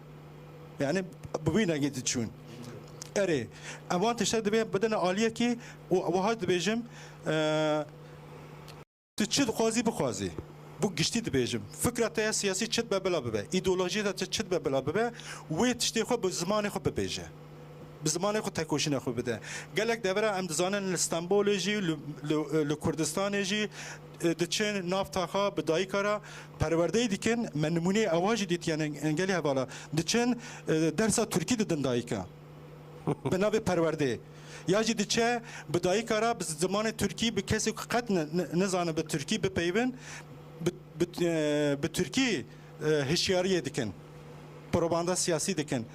Yani bi wî nengê diçûn. Erê, em wan tişte divê bidin aliyekî û wiha dibêjim, e, tu çi dixwazî bixwazî. Bo giştî dibêjim. Fikra te ya siyasî çi dibe bila bibe. Îdeolojiyê te çi, çi dibe bila bibe. Wê tiştê xwe bi zimanê xwe bibêje. Bi zimanê xwe tekoşîna xwe bide. Gelek devera em dizanin li Stenbolê jî, li, li, li Kurdistanê jî, e, diçin nav taxa bi dayika re perwerdeyê dikin. Me nimûneyê ewa jî dîtiye ne-, gelî hevala. Diçin, e, dersa Tirkî didin dayika. Bi navê perwerdeyê. Ya jî diçe bi dayika re bi zimanê Tirkî bi kesê ku qet ne-, ne-, nizane bi Tirkî bipeyvin, bi, bi, e, bi Tirkî, e, hişyariyê dikin. Propaganda siyasî dikin.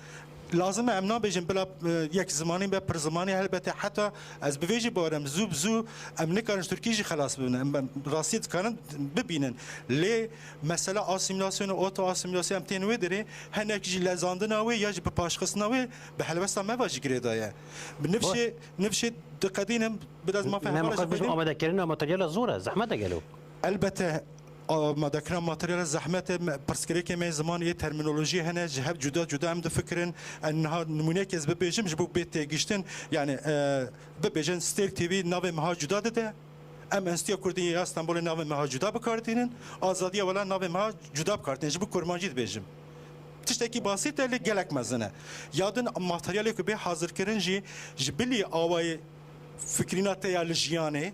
Lazim e em nabêjin bila, e, yek zimanî be pir zimanî, helbete heta ez bi vê jî bawer im, zû bi zû em nikarin ji Tirkî jî xelas bibin. Em, em rastî dikarin bibînin. Lê mesela asîmîlasyonê, oto asîmîlasyonê em tên wê derê, hinek jî lezandina wê ya jî bi paşxistina wê bi helwesta me ve jî girêdaye. Bi nifşê, nifşê diqedînim, biraz mafê me hevala xwe jî bêjim, bedîm. Amadekirina materyala zor e, zehmet e gelo. Elbette, amadekirina materyala zehmet e, me, pirsgirêkê me zimanê yê termînolojiyê hene, ji hev cuda cuda em difikirin. Em niha nimûneyekê ez bibêjim, ji bo bê têgiştin, yani, e, bibêjin Stêrk T V navê meha cuda dide. Em Enstitûya Kurdî ya Stenbolê navê meha cuda bi kar tînin, Azadiya Welat navê meha cuda bi kar tînin. Ji bo kurmancî dibêjim. Tiştekî basît e, lê gelek mezin e. Ya din materyalê ku bê hazirkirin jî ji bilî awayê fikrîna te ya li jiyanê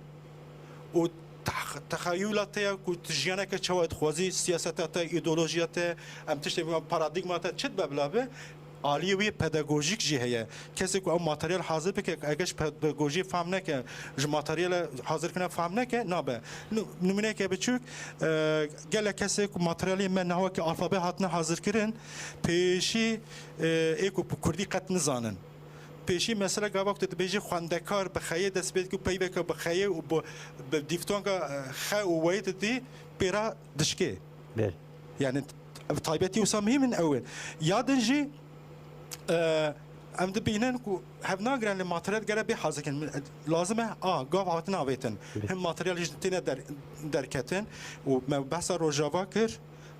û tex-, texeyûla te ya ku tu jiyaneke çawa dixwazî, siyaseta te, îdeolojiya te, em tiştê, paradîgma te çi dibe bila be, aliyê wî pedagojîk jî heye. Kesê ku ew materyal hazir bike, eger ji pedagojiyê fehm neke, ji materyala hazirkirina fehm neke, nabe. Nu-, nimûneyeke biçûk, e, gelek kesê ku materyalê me niha wekî alfabe hatine hazirkirin, pêşî, e, ê ku bi kurdî qet nizanin. Pêşî mesela gava ku tu dibêjî xwendekar bi xeyê dest pê dike û peyveke bi xeyê û bi, bi dîftonga, e, xe û weyê didî pê re dişkê. Belê. Yani ev taybetî wisa muhîm in ew in. Ya din jî, e, em dibînin ku hev nagirin lê materyal gere bê hazirkin. Lazim e, a, gav hatin avêtin. Belê. Hin materyal jî têne der-, derketin û me behsa Rojava kir.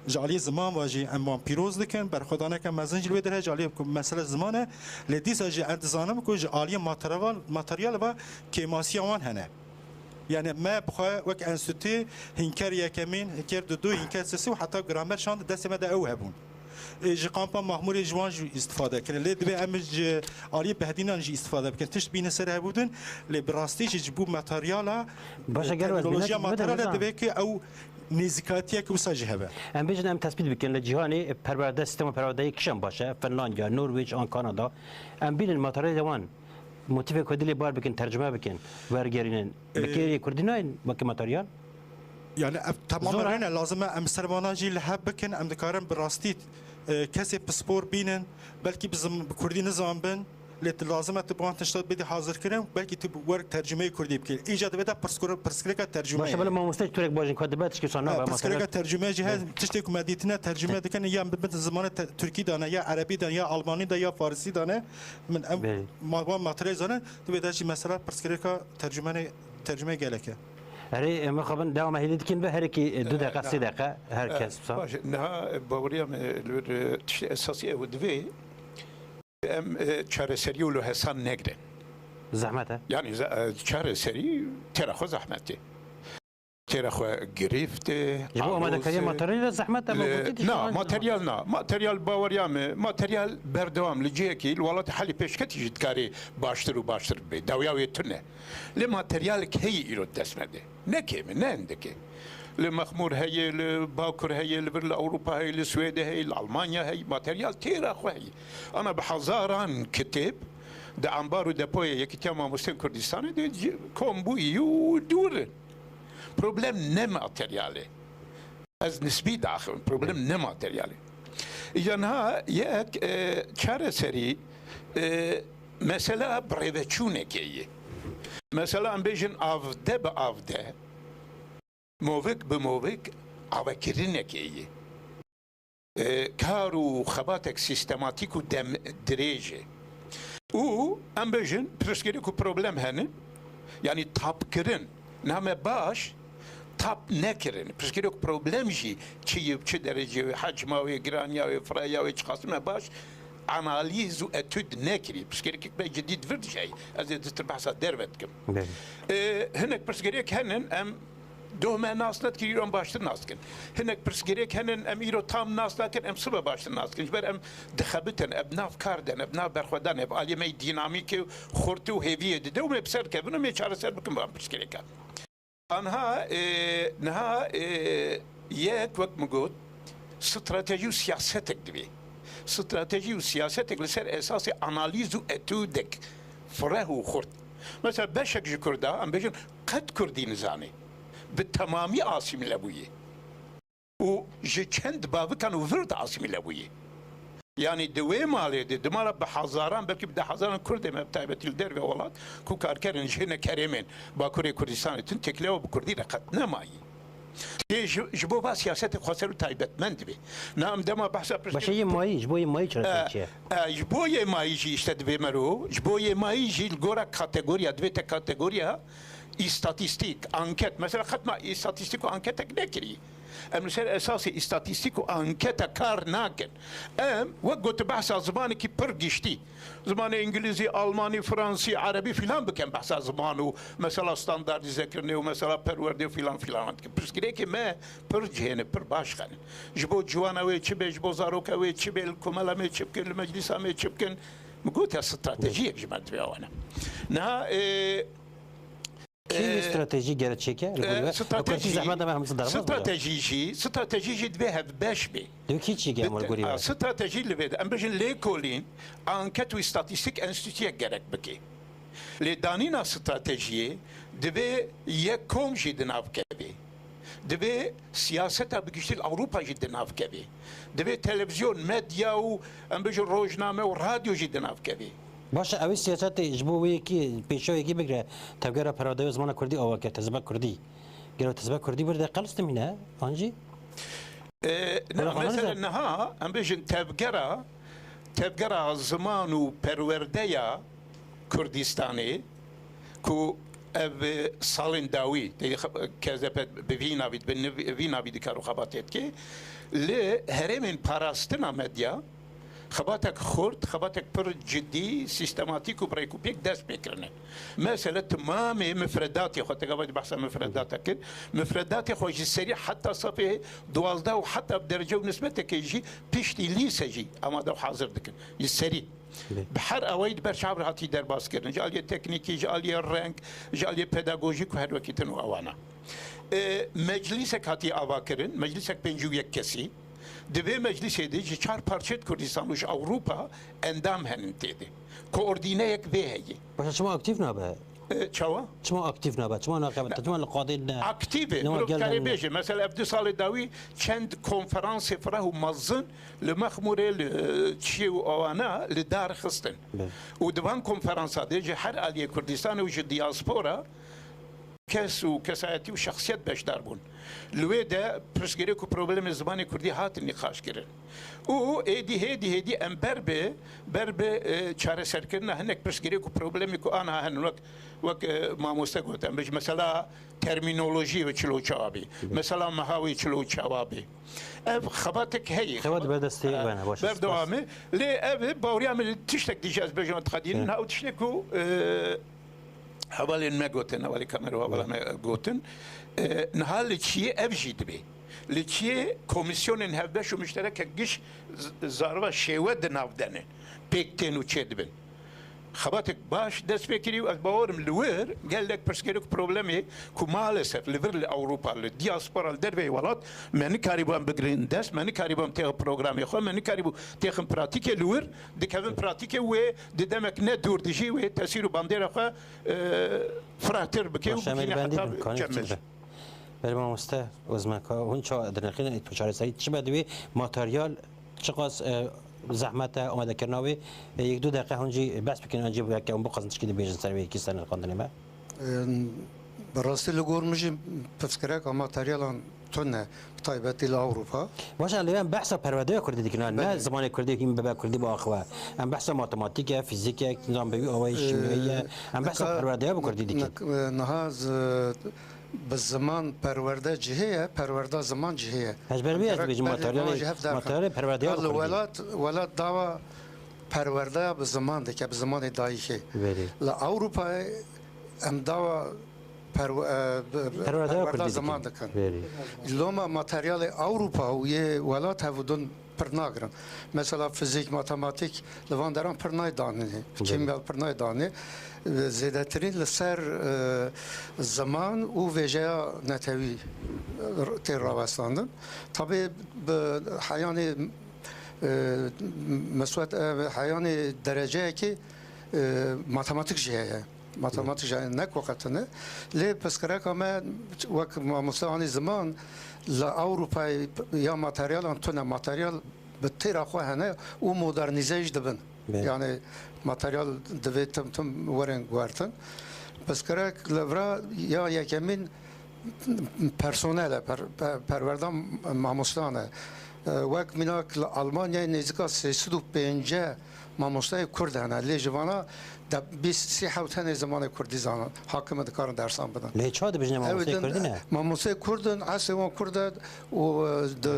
Ji aliyê ziman ve jî em wan pîroz dikin, berxwedaneke mezin jî li wê derê ji aliyê ku mesele ziman e, lê dîsa jî ez dizanim ku ji aliyê matereval-, materyal ve kêmasiya wan hene. Yani me bi xwe wek enstitû hînker yekemîn, hînker dudu, hînker sisî û heta gramer şand destê me de ew hebûn. Ê, ji kampa Mahmûrê ji wan jî îstifade kirin. Lê divê em ji aliyê behdînan jî îstifade bikin. Tişt bîne ser hevûdin, lê bi rastî jî ji bo materyala, Başa e, gel ez terminolojiya bînek bidim materyala hezan. Divê ki ew nêzîkatiyeke wisa jî hebe. Em bêjin em tespît bikin li cîhanê perwerde, sîstema perwerdeyê kîjan baş e, Finlandya, Norwêc an Kanada. Em bînin materyalê wan, motîfê ku dilê bar bikin, tercime bikin, wergerînin. Bi Ee, kêrê kurdî nayên wekî materyal? Yani ev tamam Zor e. Rêne, lazim e em ser vana jî li hev bikin, em dikarin bi rastî, e, kesê pispor bînin, belkî bi zim-, bi kurdî nizanbin. Lê tu lazim e tu bi wan tişta bidî hazirkirin, belkî tu bi wer tercumeyê kurdî bikî. Îca divê de pirskur-, pirsgirêka tercumeyê. Baş e, belê mamoste ji tu rek bajin ka dibe tişkî wisa nabe. Pirsgirêka tercumeyê jî he, tiştê ku me dîtine tercume dikin, ya bi, bi zimanê te-, tirkî de ne, ya erebî de, ya almanî de, ya farisî de ne. Min em Belê. ma-, wan materyal zanin, divê de jî mesela pirsgirêka tercumenê tercüme gelek e. Erê, em xwe bin dewama hêdî dikin bi herekî du deqa, sê deqa her kes. Baş, niha baweriya me li wir tiştê esasî ew divê em çareserî û lo hesan negrin. Zehmet e. Yani çareserî têra xwe zehmet e. Têra xwe girîft e. Ji bo amadekariya materyalê de zehmet e. Na, materyal na. Materyal baweriya me, materyal berdewam li cihekî li welatê helî pêşketî jî dikarê baştir û baştir bibe. Dawiya wê tune. Lê materyalek heye îro di dest me de. Ne kêm e, ne hindik e. Li Mexmûr heye, li Bakur heye, li vir li Ewropa heye, li Swêdê heye, li Almanya heye, materyal têra xwe heye. Ana bi hezaran kitêb di ambar û depoya Yekîtiya Mamosteyên Kurdistanê de ci-, kom bûyî û dûr in. Problem ne materyal e. Ez nisbî diaxivim. Problem ne materyal e. Îja niha yek, e, çareserî, e, mesela birêveçûnekê ye. Mesela em bêjin avde bi avde, movik bi movik avekirinekê ye. E, kar û xebatek sîstematîk û demdirêj e. Û em bêjin pirsgirêk û problem hene, yanî tapkirin, niha me baş tap nekirin. Pirsgirêk û problem jî çi ye, çi derecê wê, hecma wê, giraniya wê, firaya wê, çiqas me baş analîz û etûd nekirî. Pirsgirêkek me cidî di vir dijî, ez ê zêdetir behsa derve dikim. Belê. E, hinek pirsgirêk henin, em doh me nas nedikin, îro em baştir nas dikin. Hinek pirsgirêk henin, em îro tam nas nakin, em sibe baştir nas dikin. Ji ber em dixebitin, em nav kar den, em nav berxwedan, ev aliyê me yî dînamîkê û xurtî û hêviyê dide û me bi ser kevin û me çareser bikin van pirsgirêkan. Anha, e, niha, e, yek wek min got, stratejî û siyasetek divê. Stratejî û siyasetek li ser esasê analîz û etûdek fireh û xurt. Mesela beşek ji Kurda, em bêjin, qet Kurdî nizane. Bi temamî asîmîle bûye. Û ji çend bavikan û vir de asîmîle bûye. Yanî di wê malê de, di mala bi hezaran, belkî bi deh hezaran Kurdê me, bi taybetî li dervê welat, ku kar kerin ji hinek herêmên Bakurê Kurdistanê tune, têkiliya wan bi Kurdî re qet nemayî. Lê ji, ji bo va siyasetê xweser û taybetmend dibe. Na em dema behsa pirsgirêk... Başê yê mayî, ji bo yê mayî çareser çi ye? E, ji bo yê mayî jî îşte divê mero, ji bo yê mayî jî li gora kategoriya, divê te kategoriya îstatîstîk, anket. Mesela qet ma îstatîstîk û anketek nekirî. Em li ser esasê îstatîstîk û anketa kar nakin. Em, wek gotin, behsa zimanekî pir giştî, zimanê îngilîzî, almanî, fransî, erebî filan bikin, behsa ziman û mesela standardîzekirinê û mesela perwerdê û filan filan dikin. Pirsgirêkê me pir cihê ne, pir baş xenin. Ji bo ciwana wê çi bê, ji bo zaroka wê çi bê, li komela me çi bikin, li meclîsa me çi bikin. Min got ya stratejiyek ji me divê wana. Niha, e, Kî wî stratejî gere çêke? Li gorî we? Stratejî, zehmet e me hemû derbas bike. Stratejî jî, stratejî jî divê hevbeş bê. Divê kî çêke em li gorî we? Stratejî li vê de, em bêjin lêkolîn, anket û îstatîstîk enstîtuyek gerek bike. Lê danîna stratejiyê divê yek kom jî di nav kevê. Divê siyaseta bi giştî li Ewropa jî di nav kevê. Divê televîzyon, medya û em bêjin rojname û radyo jî di nav kevê. Baş e, ew ê siyasetê ji bo wê yekî pêşiya yekî bigire, tevgera perwerdeyê û zimana kurdî ava kir, tezeba kurdî. Gelo tezeba kurdî wir de qels dimîne, an jî? E, ne, mesela niha em bêjin tevgera, tevgera ziman û perwerdeya Kurdistanê ku ev, e, salên dawî, K D P bi vî navî, bi vî navî dikar û xebatê dike, li herêmên parastina medya, xebatek xurt, xebatek pir cidî, sîstematîk û bi rêkûpêk dest pê kirine. Mesele timamê mifredatê xwe, te gava behsa mifredata kir, mifredatê xwe ji serî heta sefê duwazdeh û heta bi derece û nisbetekê jî piştî lîse jî amade û hazir dikin. Ji serî. Bi her awayî di ber çav re hatî derbas kirin. Ji aliyê teknîkî, ji aliyê reng, ji aliyê pedagojîk û her wekî din û ewana. E, meclîsek hatî ava kirin, meclîsek pêncî û yek kesî. Di vê meclîsê de ji çar parçeyê Kurdistan û ji Ewropa endam henin tê de. Koordîneyek vê heye. Başa çima aktîf nabe? E, çawa? Çima aktîf nabe? Çima naqebite? Çima li qadê ne? Aktîf e. Mirov karê bêje. Mesela ev du salê dawî çend konferansê fireh û mezin li Mexmûrê, li, e, çiyê û awana li dar xistin. Û di van konferansa de ji her aliyê Kurdistanê û ji diaspora kes û kesayetî û şexsiyet beşdar bûn. Li wê de pirsgirêk û problemê zimanê kurdî hatin nîqaş kirin. Û êdî hêdî hêdî em ber bi, ber bi, e, çareserkirina hinek pirsgirêk û problemê ku aniha hene, wek, wek, e, mamoste got, em bêjin mesela termînolojî wê çilo çawa bî, mesela meha wê çilo çawa bî. Ev xebatek heye. Xebat berdestê, e, wene, baş e, berdewam spas. E. Lê ev baweriya min tiştek dî jî ez bêjim, dixedînin, Hı. ha, ew tiştek ku, e, hevalên me gotin, hevalê kamera û hevala me gotin, e, niha li çiyê ev jî dibê. Li çiyê komîsyonên hevbeş û miştereke giş z-, zarva şêwe di nav de ne. Pêk tên û çêdibin. Xebatek baş dest pê kirî û ez bawer im li wir gelek pirsgirêk û problemê ku maalesef li vir li Ewropa, li diaspora, li derveyê welat me nikarîbû em bigirin dest, me nikarîbû em têxin programê xwe, me nikarîbû têxin pratîkê li wir, dikevin pratîkê wê di demek ne dûr de jî wê tesîr û bandêra xwe, e, firehtir bike û Baş, em ê bikîne li bendî heta bin, kanî çi cem. Berê mamoste, Ozmen, ka hûn çawa dinirxînin, çareserî çi be divê materyal çiqas, e, zehmet e, amadekirina wê, e, yek du deqe hûn jî behs bikin, an jî weke hûn bixwazin tişkî dibêjin ser wê yekî ser nirxandinê me? Em, bi rastî li gor min jî pirsgirêka materyalan tune, bi taybetî li Ewropa. Baş e, lê em behsa perwerdeya kurdî dikin, ha, ne Belê. zimanê kurdî hîn bibe kurdî biaxive. Em behsa matematîk e, fîzîk e, nizam bi wî awayî Ee, şîmyayî ye. Em behsa nika-, perwerdeya bi kurdî dikin. nik-, e, niha z-, bi ziman perwerde cihê ye, perwerda ziman cihê ye. Ji ber wî ez Gerek dibêjim, belê materyalê, ziman jî hev derxin. materyalê perwerdeya Ya bi li kurdî. welat, welat dawa perwerdeya bi ziman dike, bi zimanê dayîkê. Belê. Li Ewropayê em dawa perw-, e, bi, bi Perwerdeya perwerda kurdî ziman dikin. dikin. Belê. Loma materyalê Ewropa û yê welat hevdûn pir nagirin. Mesela fizîk, matematîk li van deran pir nayê danê, Belê. kîmya pir nayê danê. E, zêdetirîn li ser, e, ziman û vêjeya netewî, e, tê rawestandin. Tabî bi heyanê, e, meswet, e, heyanê dereceyekê, e, matematîk jî heye. Matematîk jî heye, ne ku qetine. Lê pirsgirêka me, wek mamoste anî ziman, li Ewropayê ya materyalan tune, materyal bi têra xwe hene û modernîze jî dibin. Bê. Yani materyal divê tim tim werin guhertin. Pirsgirêk li vira ya yekemîn personel e, per-, per-, perwerda mamostan e. E, wek mînak li Almanyayê nêzîka sê sed û pêncî mamosteyê Kurd hene. Lê ji vana de bîst sî hewt tenê zimanê Kurdî zanin. Hakim in dikarin dersan bidin. Lê çawa dibêjin, Ew mamosteyê din Kurdî ne? Mamosteyê Kurd in, eslê wan Kurd e û, e, di,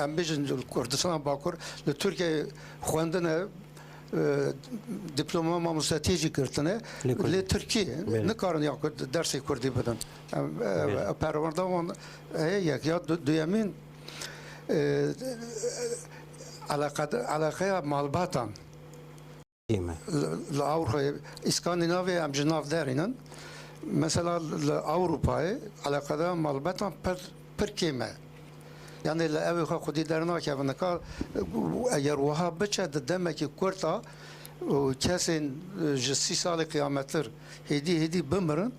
em bêjin li Kurdistana Bakur, li Tirkiyeyê xwendine, e, diploma mamostetiyê jî girtine. Lê Kurdî. Lê Tirkî Belê. nikarin ya Kurd, dersê Kurdî bidin. Em, e, Belê. perwerda wan heye yek. Ya du-, duyemîn, e, eleqed-, eleqeya malbatan. Kêm e. Li, li Ewropayê, Îskandînavê em ji nav derînin. Mesela li Ewropayê eleqeda malbetan pir, pir kêm e. Yani li ew ê xwe xwedî dernakevin. Nika eger wiha biçe di demekî kurt a û kesên ji sî salê qiyamettir hêdî hêdî bimirin,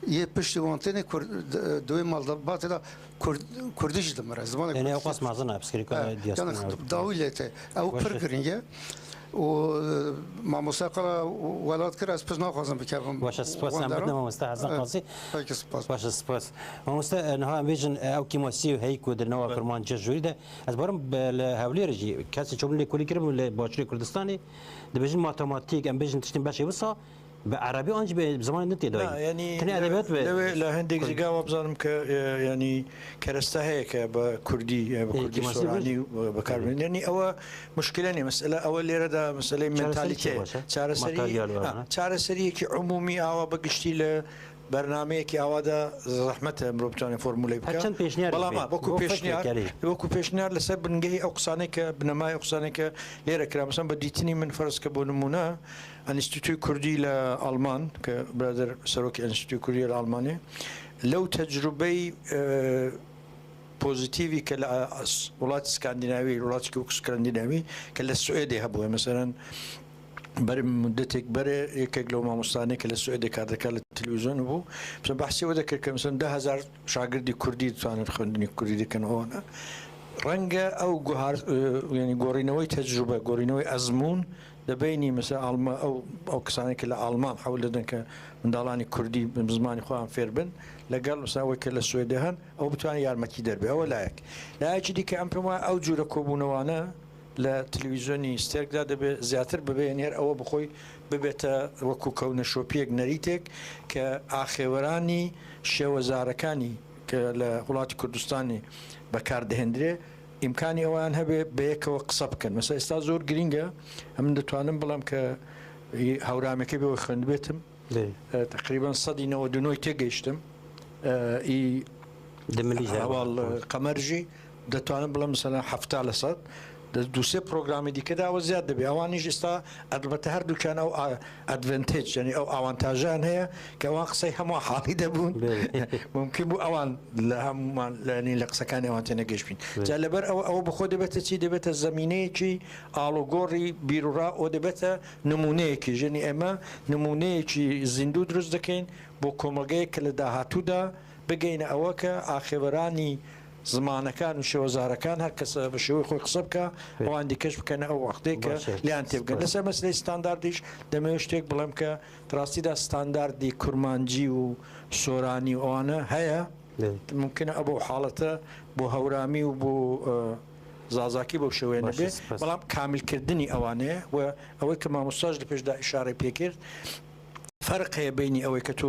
yê piştî wan têne Kurd, di, di wê malbatê de Kurd, Kurdî jî dimire. Zimanê Yanî ew Kurdî qas mezin e, pirsgirêka Evet, diaspora yani Ewropî. dawî lê te. Ew Baş pir e. giring e. Û, e, mamoste qala welat kir, ez pirs naxwazim bikevim Baş e, spas, wan em deran. bidin mamoste Hezan Evet, Qasî. Peki, spas. Baş e, spas. Mamoste, e, niha em bêjin, e, ew kêmasî heyî ku di nava Kurmancî jûrî de, ez barim be-, li Hewlêrê jî kesê çomî lêkolî kiribû li Başûrê Kurdistanê, dibêjin matematîk, em bêjin tiştên beşê wisa, Bi erebî an jî bi zimanê din tê dayîn. Na, yanî Tenê edebiyat bi lewê li hindek Kurdî. Cîga wa bizanim ke, e, yanî kereste heye ke bi Kurdî, e, bi Ê, Kurdî kêmasî bir Soranî, e, bikar Tabii. bînin. Yanî ew e muşkile nî. Mesela ew e lêre de meseleyê Çareserî mentalitê. çi baş e? Çareserî, Materyal var ha, ha. çareseriyekî umûmî awa bi giştî li bernameyekî awa de zehmet e mirov bitwane formûleyê bike. Her çend pêşniyar Bela bê. ma, wekû Bo pêşniyar, fikirkerî. wekû pêşniyar li ser bingehî ew qisanê ke, binemayê ew qisanê ke lêre kira. Mesela bi dîtinî min ferz ke bo nimûne, Enstîtuy Kurdî li Alman, ke birader serokê Enstîtuy Kurdî li Almanê, lew tecrubeyî, e, pozîtîvî ke li, e, welatî Skandînavî, welatî wek Skandînavî, ke li Swêdê hebûye. Meselen, berê mudetek berê yekek li mamostanê ke li Swêdê kar dike li televîzyonê bû. Mesela behsê wê de kir ke, mesela, deh hezar şagirdî Kurdî dikarin xwendinê Kurdî dikin wana. ڕەنگە ئەو گوهار، ئە، یعنی گۆڕینەوەی تەجروبە، گۆڕینەوەی ئەزموون لە بینی، مەسەلەن، ئەڵما-، ئەو، ئەو کەسانەی کە لە ئاڵمان حەول دەدەن کە منداڵانی کوردی بە زمانی خۆیان فێر بن، لەگەڵ، مەسەلەن، ئەوەی کە لە سوێدە هەن، ئەو بتوانێت یارمەتی دەربێ. ئەوە لایەک. لایەکی دیکە ئەم پێم وایە ئەو جوورە کۆبوونەوانە لە تلویزیۆنی ستێرکدا دەبێ زیاتر ببێ، یعنی هەر ئەوە بخۆی ببێتە وەکو کەونە شۆپیەک، نەریتێک کە ئاخێوەرانی شێوەزارەکانی کە لە وڵاتی کوردستانی بەکاردەهێندرێ، ئیمکانی ئەویان هەبێ بەیەکەوە قسە بکەن. مەسەلەن ئێستا زۆر گرینگە، ئەمن دەتوانم بڵێم کە هاورامیەکەی بێ وە خوێندبێتم. بێ. ئە، تەقریبەن سەدی نەوەد و نۆی تێگەیشتم. ئە، ئی دە ملی ژێر هەواڵ، بە. قەمەر ژی دەتوانم بڵێم، مەسەلەن، حەفتا لە سەد. دە-، دوو سێ پرۆگرامی دیکەدا ئەوە زیاد دەبێ. ئەوانیش ئێستا ئەلبەتە هەردووکیان ئەو ئا-، ئەدڤەنتێج، یعنی ئەو ئاوانتاژیان هەیە کە ئەوان قسەی هەموو حاڵی دەبوون. بێ. ممکن بوو ئەوان لە هەمومان، لە، یعنی لە قسەکانی ئەوان تێنەگەیشتبین. بێ. جا لەبەر ئەوە، ئەوە بخۆ دەبێتە چی؟ دەبێتە زەمینەیەکی ئاڵوگۆڕی بیروڕا، ئەو دەبێتە نمونەیەکی. یعنی ئێمە نمونەیەکی زیندوو دروست دەکەین بۆ کۆمەڵگەیەک کە لە داهاتوودا بگەینە ئەوە کە ئاخێوەرانی زمانەکان و شێوەزارەکان، هەر کەسە بە شێوەی خۆی قسە بکە، بێ. ئەوان دیکەش بکەنە ئەو وەختەی کە باشە. لیان تێبگەن. سپاس. لەسەر مەسلەی ستانداردیش دەمەوێت شتێک بڵێم کە ڕاستیدا ستانداردی کورمانجی و سۆرانی و ئەوانە هەیە. بێ. ممکنە ئەبەو حاڵەتە بۆ هەورامی و بۆ، ئە، زازاکی بەو شێوەیە باشە، نەبێ، سپاس. بەڵام کامیلکردنی ئەوانەیە و ئەوەی کە مامۆستاش لە پێشدا ئیشارەی پێکرد، فەرق هەیە بینی ئەوەی کە تۆ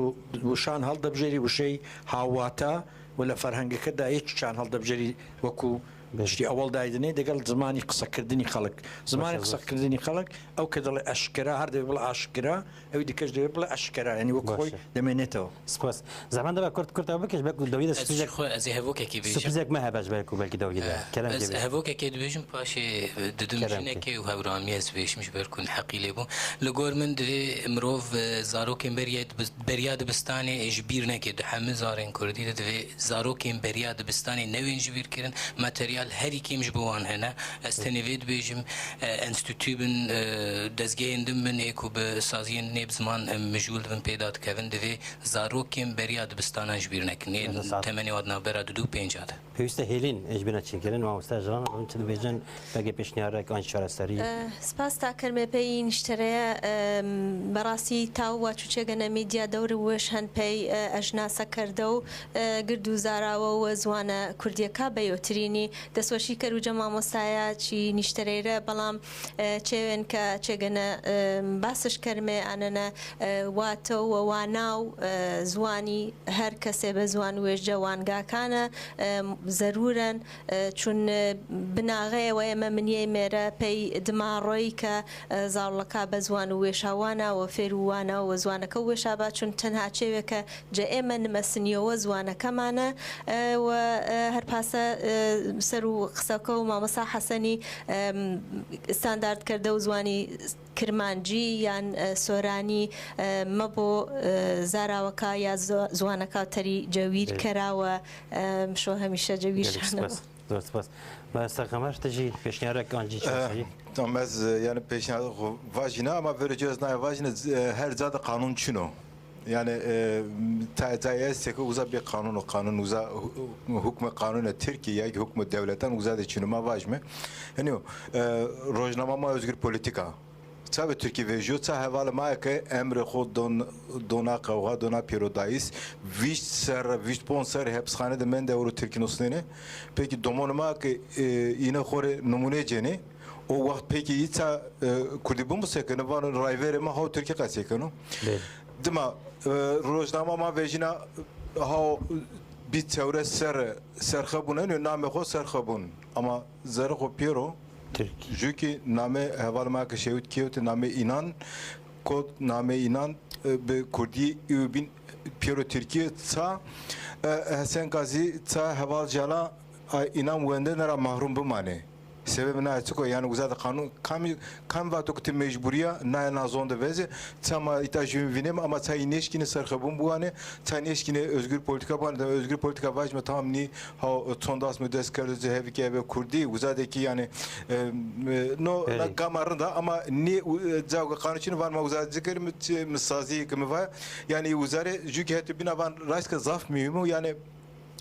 وشان هەڵدەبژێری، وشەی هاوواتە و لە فەرهەنگەکەدا یەکیان هەڵدەبژێری وەکو بێ. شتی ئەوەڵ دایدنێ دەگەڵ زمانی قسەکردنی خەڵک. زمانی باشە، باشە. قسەکردنی خەڵک، ئەو کە دەڵێ ئەشکەرا، هەر دەبێ بڵێ ئاشکرا، ئەوی دیکەش دەبێ بڵێ ئەشکەرا، یعنی وەکو خۆی باشە. دەمێنێتەوە. سپاس. زەحمەت دەبێ کورت کورت بکەیت، بەک دەویدە ئە، سپیزێک، خۆ، ئەزێ هەڤۆکێکی بێژم. سپیزێک مە هەبەش بەرکو بەلکی دەویدە. ئە، کەلام ئەز کێ بێژم. هەڤۆکێکی دبێژم، پاشێ ددم کەلام ژنێکێ کێ. و هەورامی ئەز بێژم، ji ber ku him heqî lê bû. Li gor min divê mirov, e, zarokên beriya dib-, beriya dibistanê ji bîr neke. Di hemî zarên kurdî de divê zarokên beriya dibistanê newên ji bîr kirin. Materyal herî kêm ji bo wan hene. Ez tenê vê dibêjim, e, enstîtû bin, e, dezgehên din bin ê ku bi saziyên nê bi ziman, e, mijûl dibin pê de dikevin, divê zarokên beriya dibistanan ji bîr nekin. Ê temenê wan di navbera du û pênc de. Pêwîste hêlîn ji bîna çêkirin, mamoste Jiran, hûn çi dibêjin, belkî pêşniyarek an çareserî? Eh, spas ta kermê pey niştereye, em, berasî taw wa çû çêgene medya dewr wêş hen pey, eh, ejna sekerdew, eh, gird û zarawe û ziwane kurdiyeka beyotirînî. Destweşî ker û cem mamostaya çî niştereyre, belam, eh, çêwên ke çêgene, em, basiş kermê anene, eh, wate û wana û, eh, ziwanî her kesê be ziwan wêjce wangakane, em, zerûren, e, çun, e, binaxeyê we ême min yê mêre pey dima royî ke, e, zarleka be ziwan û wêşa wana we fêr û wana we ziwaneke wêşa ba, çun tenha çêwê ke ce ême nimesiniyo we ziwaneke mane, e, we, e, her pase, e, ser û qiseke û mamosa Hesenî, e, standard kerde û ziwanî Kirmancî yan, e, Soranî, e, me bo, e, zaraweka ya zo-, ziwaneka terî cewîr Belê. Kera we, e, şo hemîşe cewîr Gelek şane spas. Bo. Zor spas. Master Qemer, tu jî pêşniyarek an jî Eh, çareserî? Tamam, ez, e, yani pêşniyar xwe vajîna, ama verê ez nayê vajîne, e, her ca de qanûn çin o. Yani, e, ta, ta ez teke uza bir kanun o, kanun uza hu-, hukme kanune Tirkiye, ya hukme devletan uza de çin o, ma vajme. Yani, e, rojnama ma özgür politika. Ça bi Tirkî vêjiyo, ça hevalê ma ye ke emrê xwe don-, dona qewxa, dona pêrodayîs, vîst ser, vîst ponc ser hepsxane de mende ewro Tirkî nusnêne. Peki domonê ma ke, e, îne xo rê nimûne cênê, o wext peki î ça, e, Kurdî bimusêkene, vano rayverê ma haw Tirkî qesêkeno. Belê. Dima, e, rojnama ma vejîna haw bîst çewres ser, serxebûn, eno namê xo serxebûn. Ama zerê xo pêro, Tirkî. Jûkî namê heval ma ke şewit kewt namê înan, kot namê înan, e, bi kurdî û bin pêro Tirkî ça, e, Hesen Gazî ça heval Cala, e, înan wende nera mahrum bimane. Sebeb na çiko yani uza de kanun kam, kam vato ku tu mecburiya naya nazon de veze, ça ma îta jûn vînêm ama ça î nêşkîne serxebûn biwane, ça nêşkîne özgür politika biwane, özgür politika vajme tamam nî Ha, çond asmê dest kerdo ji hevî ke eve kurdî, uza de kî yani, e, e, no, Belê. Na gama rinda ama nê, e, cago qanûn çin van ma uza dikir mi, çi, mi sazî ki mi va, yani uza re jû ki hetî bîna van raşt ke zaf muhîm o, yani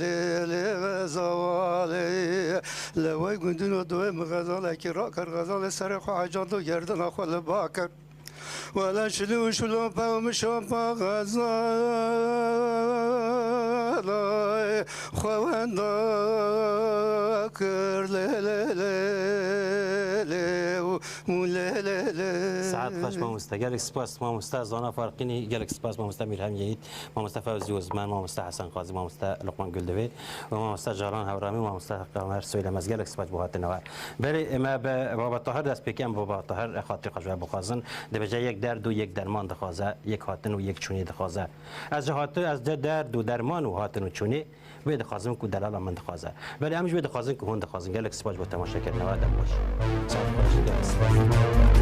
lê, lê, lê, xezalê. Lewê gundin û duê min xezalekî rakir, xezalê serê xwe ecand û gerdina xwe li ba kir. Wele şilû şilû pewmişa pa xezalay xwe wenda kir, lê, lê, lê, lê, û, û lê, lê, lê. Saet xweş mamoste. Gelek spas mamoste Zana Farqînî, gelek spas mamoste Mîrhem Yeyît, mamoste Fewzî Ozmen, mamoste Hesen Qazî, mamoste Luqman Guldivê û mamoste Caran Hewramî, mamoste Kamer Söylemez. Gelek spas bo hatina we. Belê, me bi Baba Tahir dest pê kir, em Baba Tahir xatirê xwe ji we bixwazin. Dibêje yek derd û yek derman dixwaze, yek hatin û yek çûnê dixwaze. Ez ji hati-, ez ji derd û derman û hatin û çûnê wê dixwazim ku delala min dixwaze. Belê em ji wê dixwazin ku hûn dixwazin. Gelek spas bo temaşekirina we, dem xweş. Saet xweş, gelek spas.